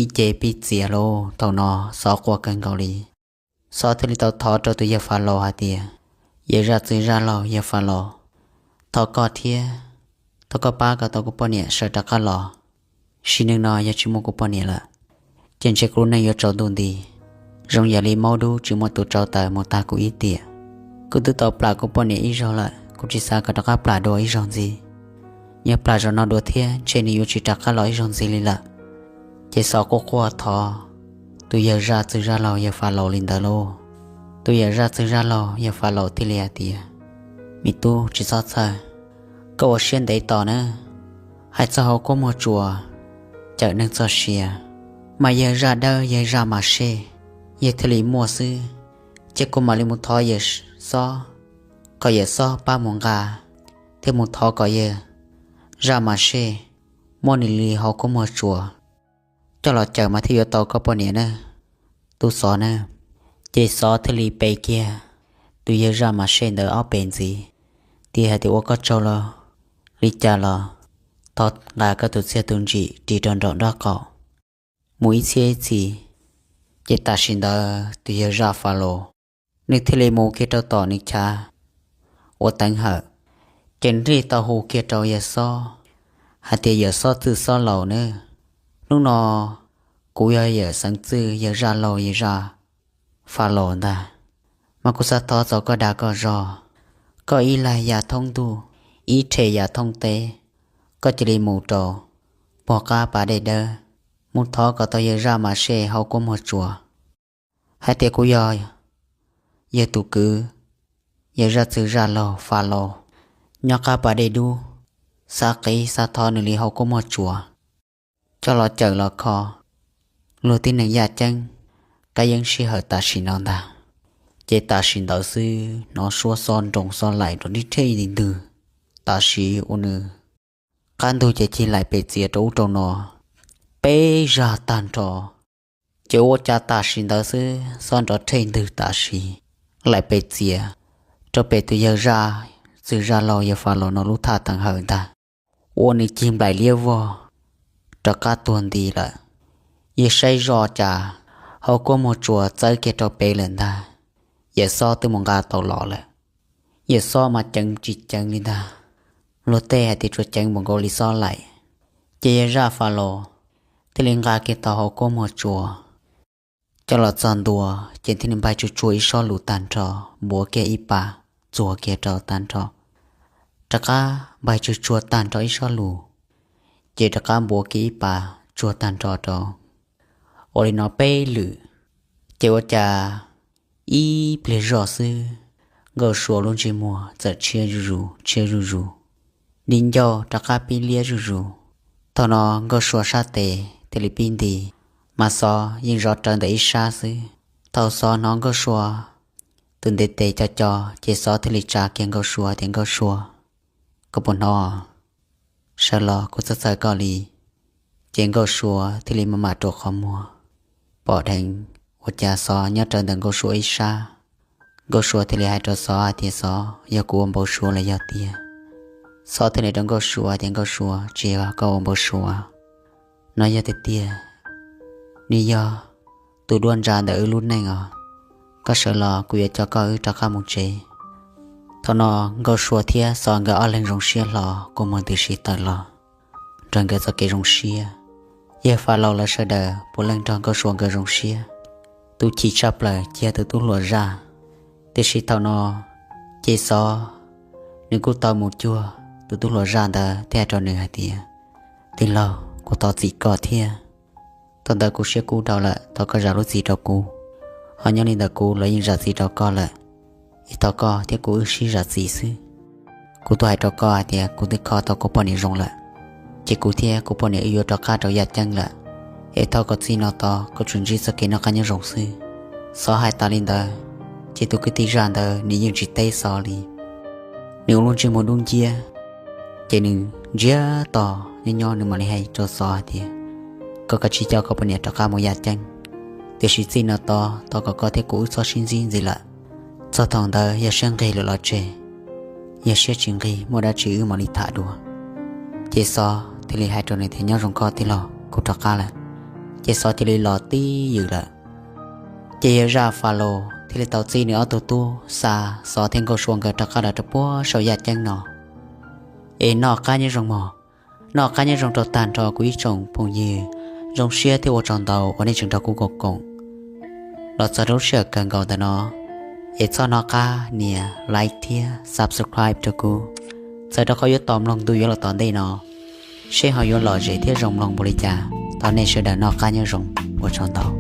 ib ce pib txias lauj. Thaum no Xov quaj kawg nkaus li. Xov thiaj li tau thov rau tus yawg Fas Laus hais tias, yawg zaj txwg zaj laug yawg Fas Laus, thov koj thiab, thov koj pab kom tau kuv poj niam sawv rov qab los. Sim neej no yog tsis muaj kuv poj niam lawm, ces ntshe kuv lub neej yuav tsaus ntuj nti, zoo yam li maub dub tsis muaj tus tsau taws mus tag kuv ib tiam. Kuv twb tau plam kuv poj niam ib zaug lawm, kuv tsis xav kom rov qab plam dua ib zaug ntxiv. Yog plam zaum no dua thiab ntshe nws yuav tsis rov qab los ib zaug ntxiv li lawm. Ces Xov quaj quaj thov tus yawg zaj txwg zaj laug yawg Fas Laus li ntawd lauj. Tus yawg zaj txwg zaj laug yawg Fas Laus thiaj li hais tias, me tub, tsis txhob txhawj, koj ua siab ntev tos na. Hais txog hauv kuab muag tsuas, cawm neeg txoj sia, mas yawg zaj dawb yawg zaj mas sej, yawg thiaj li muaj xwb. Ces kuv mam li mus thov yawg Xob, kom yawg Xob pab mus nqa thiab mus thov kom yawg zaj mas sej muab nws li hauv kuab muag tsuas coj los cawm mas thiaj yuav tau koj poj niam na, tub Xov na. Ces Xov thiaj li pe kiag tus yawg zaj mas sej ntawd ob pes ntxiv, thiaj hais tias, ua koj tsaug lauj, li cas los thov nqa koj tus txiaj tus ntsim ris rau nraum nraub qaum mus ib txhiab ib txhis. Ces tam sim ntawd tus yawg zaj Fas Laus nws thiaj li mus kiag rau tom nws chav ua teev hawm, ces nws thiaj li tau hu kiag rau yawg Xob hais tias, yawg Xob txwj Xob laus na, hnub no kuv yog yawg xeev txwj yawg zaj laug yawg zaj Fas Laus ntag, mas kuv xav thov txog koj dag koj zog, koj ib lag ya thoob ntuj, ib rhe ya thoob teb, koj cia li mus rau puag qab pas dej dawb, mus thov kom tau yawg zaj mas sej hauv kuab muag tsuas hais tias kuv yog yawg tus kwv, yawg zaj txwg zaj laug Fas Laus, nyob qab pas dej dub, xav qiv xav thov nws li hauv kuab muag tsuas coj los cawm los kho luag tib neeg yaj ceeb kab yeeb sij hawm tam sim no ntag. Ces tam sim ntawd xwb hnov suab xob nroo xob laim rau nrib rhej ntws, tam sim uas nws qab ntug ces cig laim pes txias rau ub rau no peb zaj tag nrho. Ces ua cas tam sim ntawd xwb xob nrov rhej ntws tam sim, laim pes txias rau pem tus yawg zaj txwg zaj laug yawg Fas Laus no lub thaj teev hawm ntag, ua nws cig nplaim liab vog rov qab tuag nti lawm. Yawg saib zoj cas hauv kuab muag tsuas txawb kiag rau pem lawm ntag. Yawg Xob twb mus nqa tau los lawm. Yawg Xob mas ceev tsis ceev li ntag, luag tej hais tias tsuas ceev npaum nkaus li xob laim. Ces yawg zaj Fas Laus thiaj li nqa kiag tau hauv kuab muag tsuas coj los txog ntua, ces thiaj li npaig tsuag tsuag ib sob lus tag nrho, npuav kiag ib pas txuag kiag rau tag nrho, rov qab npaig tsuag tsuag tag nrho ib sob lus, ces rov qab npuav kiag ib pas tsuag tag nrho rau. Ua li no peb lwm, ces ua cas ib pliag zoj xwb, Nkauj Sua lub ntsej muag txawm tshiab zuj zus tshiab zuj zus, di ncauj rov qab pib liab zuj zus. Thaum no Nkauj Sua sab tes thiaj li pib nti, mas Xov yeej zov rawv ntawm ib sab xwb. Thaum Xov hnov Nkauj Sua tus ntiv tes co co, ces Xov thiaj li tsa kiag Nkauj Sua tias, Nkauj Sua, koj puas hnov? Sawv los, kuv txhawj txhawj koj li. Ces Nkauj Sua thiaj li maj mam rua qhov muag, pom dheev ua cas Xov nyob rawv ntawm Nkauj Sua ib sab. Nkauj Sua thiaj li hais rau Xov hais tias, Xov, yog kuv ua npau suav los yog tiag? Xov thiaj li rau Nkauj Sua tias, Nkauj Sua, tsis yog koj ua npau suav, no yog tiag tiag. Nws yog tus duab ntsa ntawm wb lub neej os. Koj sawv los kuv yuav coj koj wb rov qab mus tsev. Thaum no Nkauj Sua thiab Xov nkawd ob leeg zoo siab hlo kua muag ntws si tawm los nrog nkawd txoj kev zoo siab. Yawg Fas Laus lawv sawv daws puav leej nrog Nkauj Sua nkawd zoo siab. Tus chim tshaj plaws ces yog tus tub hluas Zaj. Tiam sis thaum no ces Xov nws kuj tau mus cuag tus tub hluas Zaj ntawd thiab hais rau nws hais tias, Tij laug, kuv thov txim koj thiab. Thaum ntawd kuv siab kub dhau lawm, thov koj zam lub txim rau kuv. Ho nyob li ntawm kuv los yeej zam txim rau koj lawm, es thov koj thiab kuv wb sib zam txim xwb. Kuv twb hais rau koj hais tias kuv twb kho tau kuv poj niam zoo lawm, ces kuv thiab kuv poj niam wb yuav rov qab rau yaj ceeb lawm. Es thov kom txij no tod koj tsuas ntsib txoj kev noj qab nyob zoo xwb. Xov hais tas li ntawd, ces tus kwv tij Zaj ntawd nws yeej tsis teb Xov li. Nws ua lub ntsej muag dub nciab, ces nws ntsiag to nyob nyob nws mam li hais rau Xov hais tias, Koj kav tsij coj koj poj niam rov qab mus yaj ceeb, tiam sis txij no tod thov kom koj thiab kuv wb txhob sib ntsib ntxiv lawm. Txog thaum ntawd yog siab nqig lawm los tseg, yog siab tsis nqig muaj dab tsi wb mam li tham dua. Ces Xov thiaj li hais rau nws tias, Nyob zoo koj tij laug, kuv rov qab lawm. Ces Xov thiaj li los tib ywm lawm. Ces yawg Zaj Fas Laus thiaj li tau txib nws ob tug tub xa Xov thiab Nkauj Sua nkawd rov qab los rau puag saum yaj ceeb no. Es noj qab nyob zoo mog, noj qab nyob zoo rau tag nrho kuv ib tsoom phooj ywg, zoo siab thiab ua tsaug ntau uas nej tseem nrog kuv koom koom los txog rau lub sij hawm kawg nkaus ntawm no. Es txhob hnov qab nias like thiab subscribe rau kuv, txawm rau qhov yuav tos mloog ntu yuav los tom ntej no, seb ho yuav lom zem thiab zoo mloog npaum li cas. Thov nej sawv daws noj qab nyob zoo, ua tsaug ntau.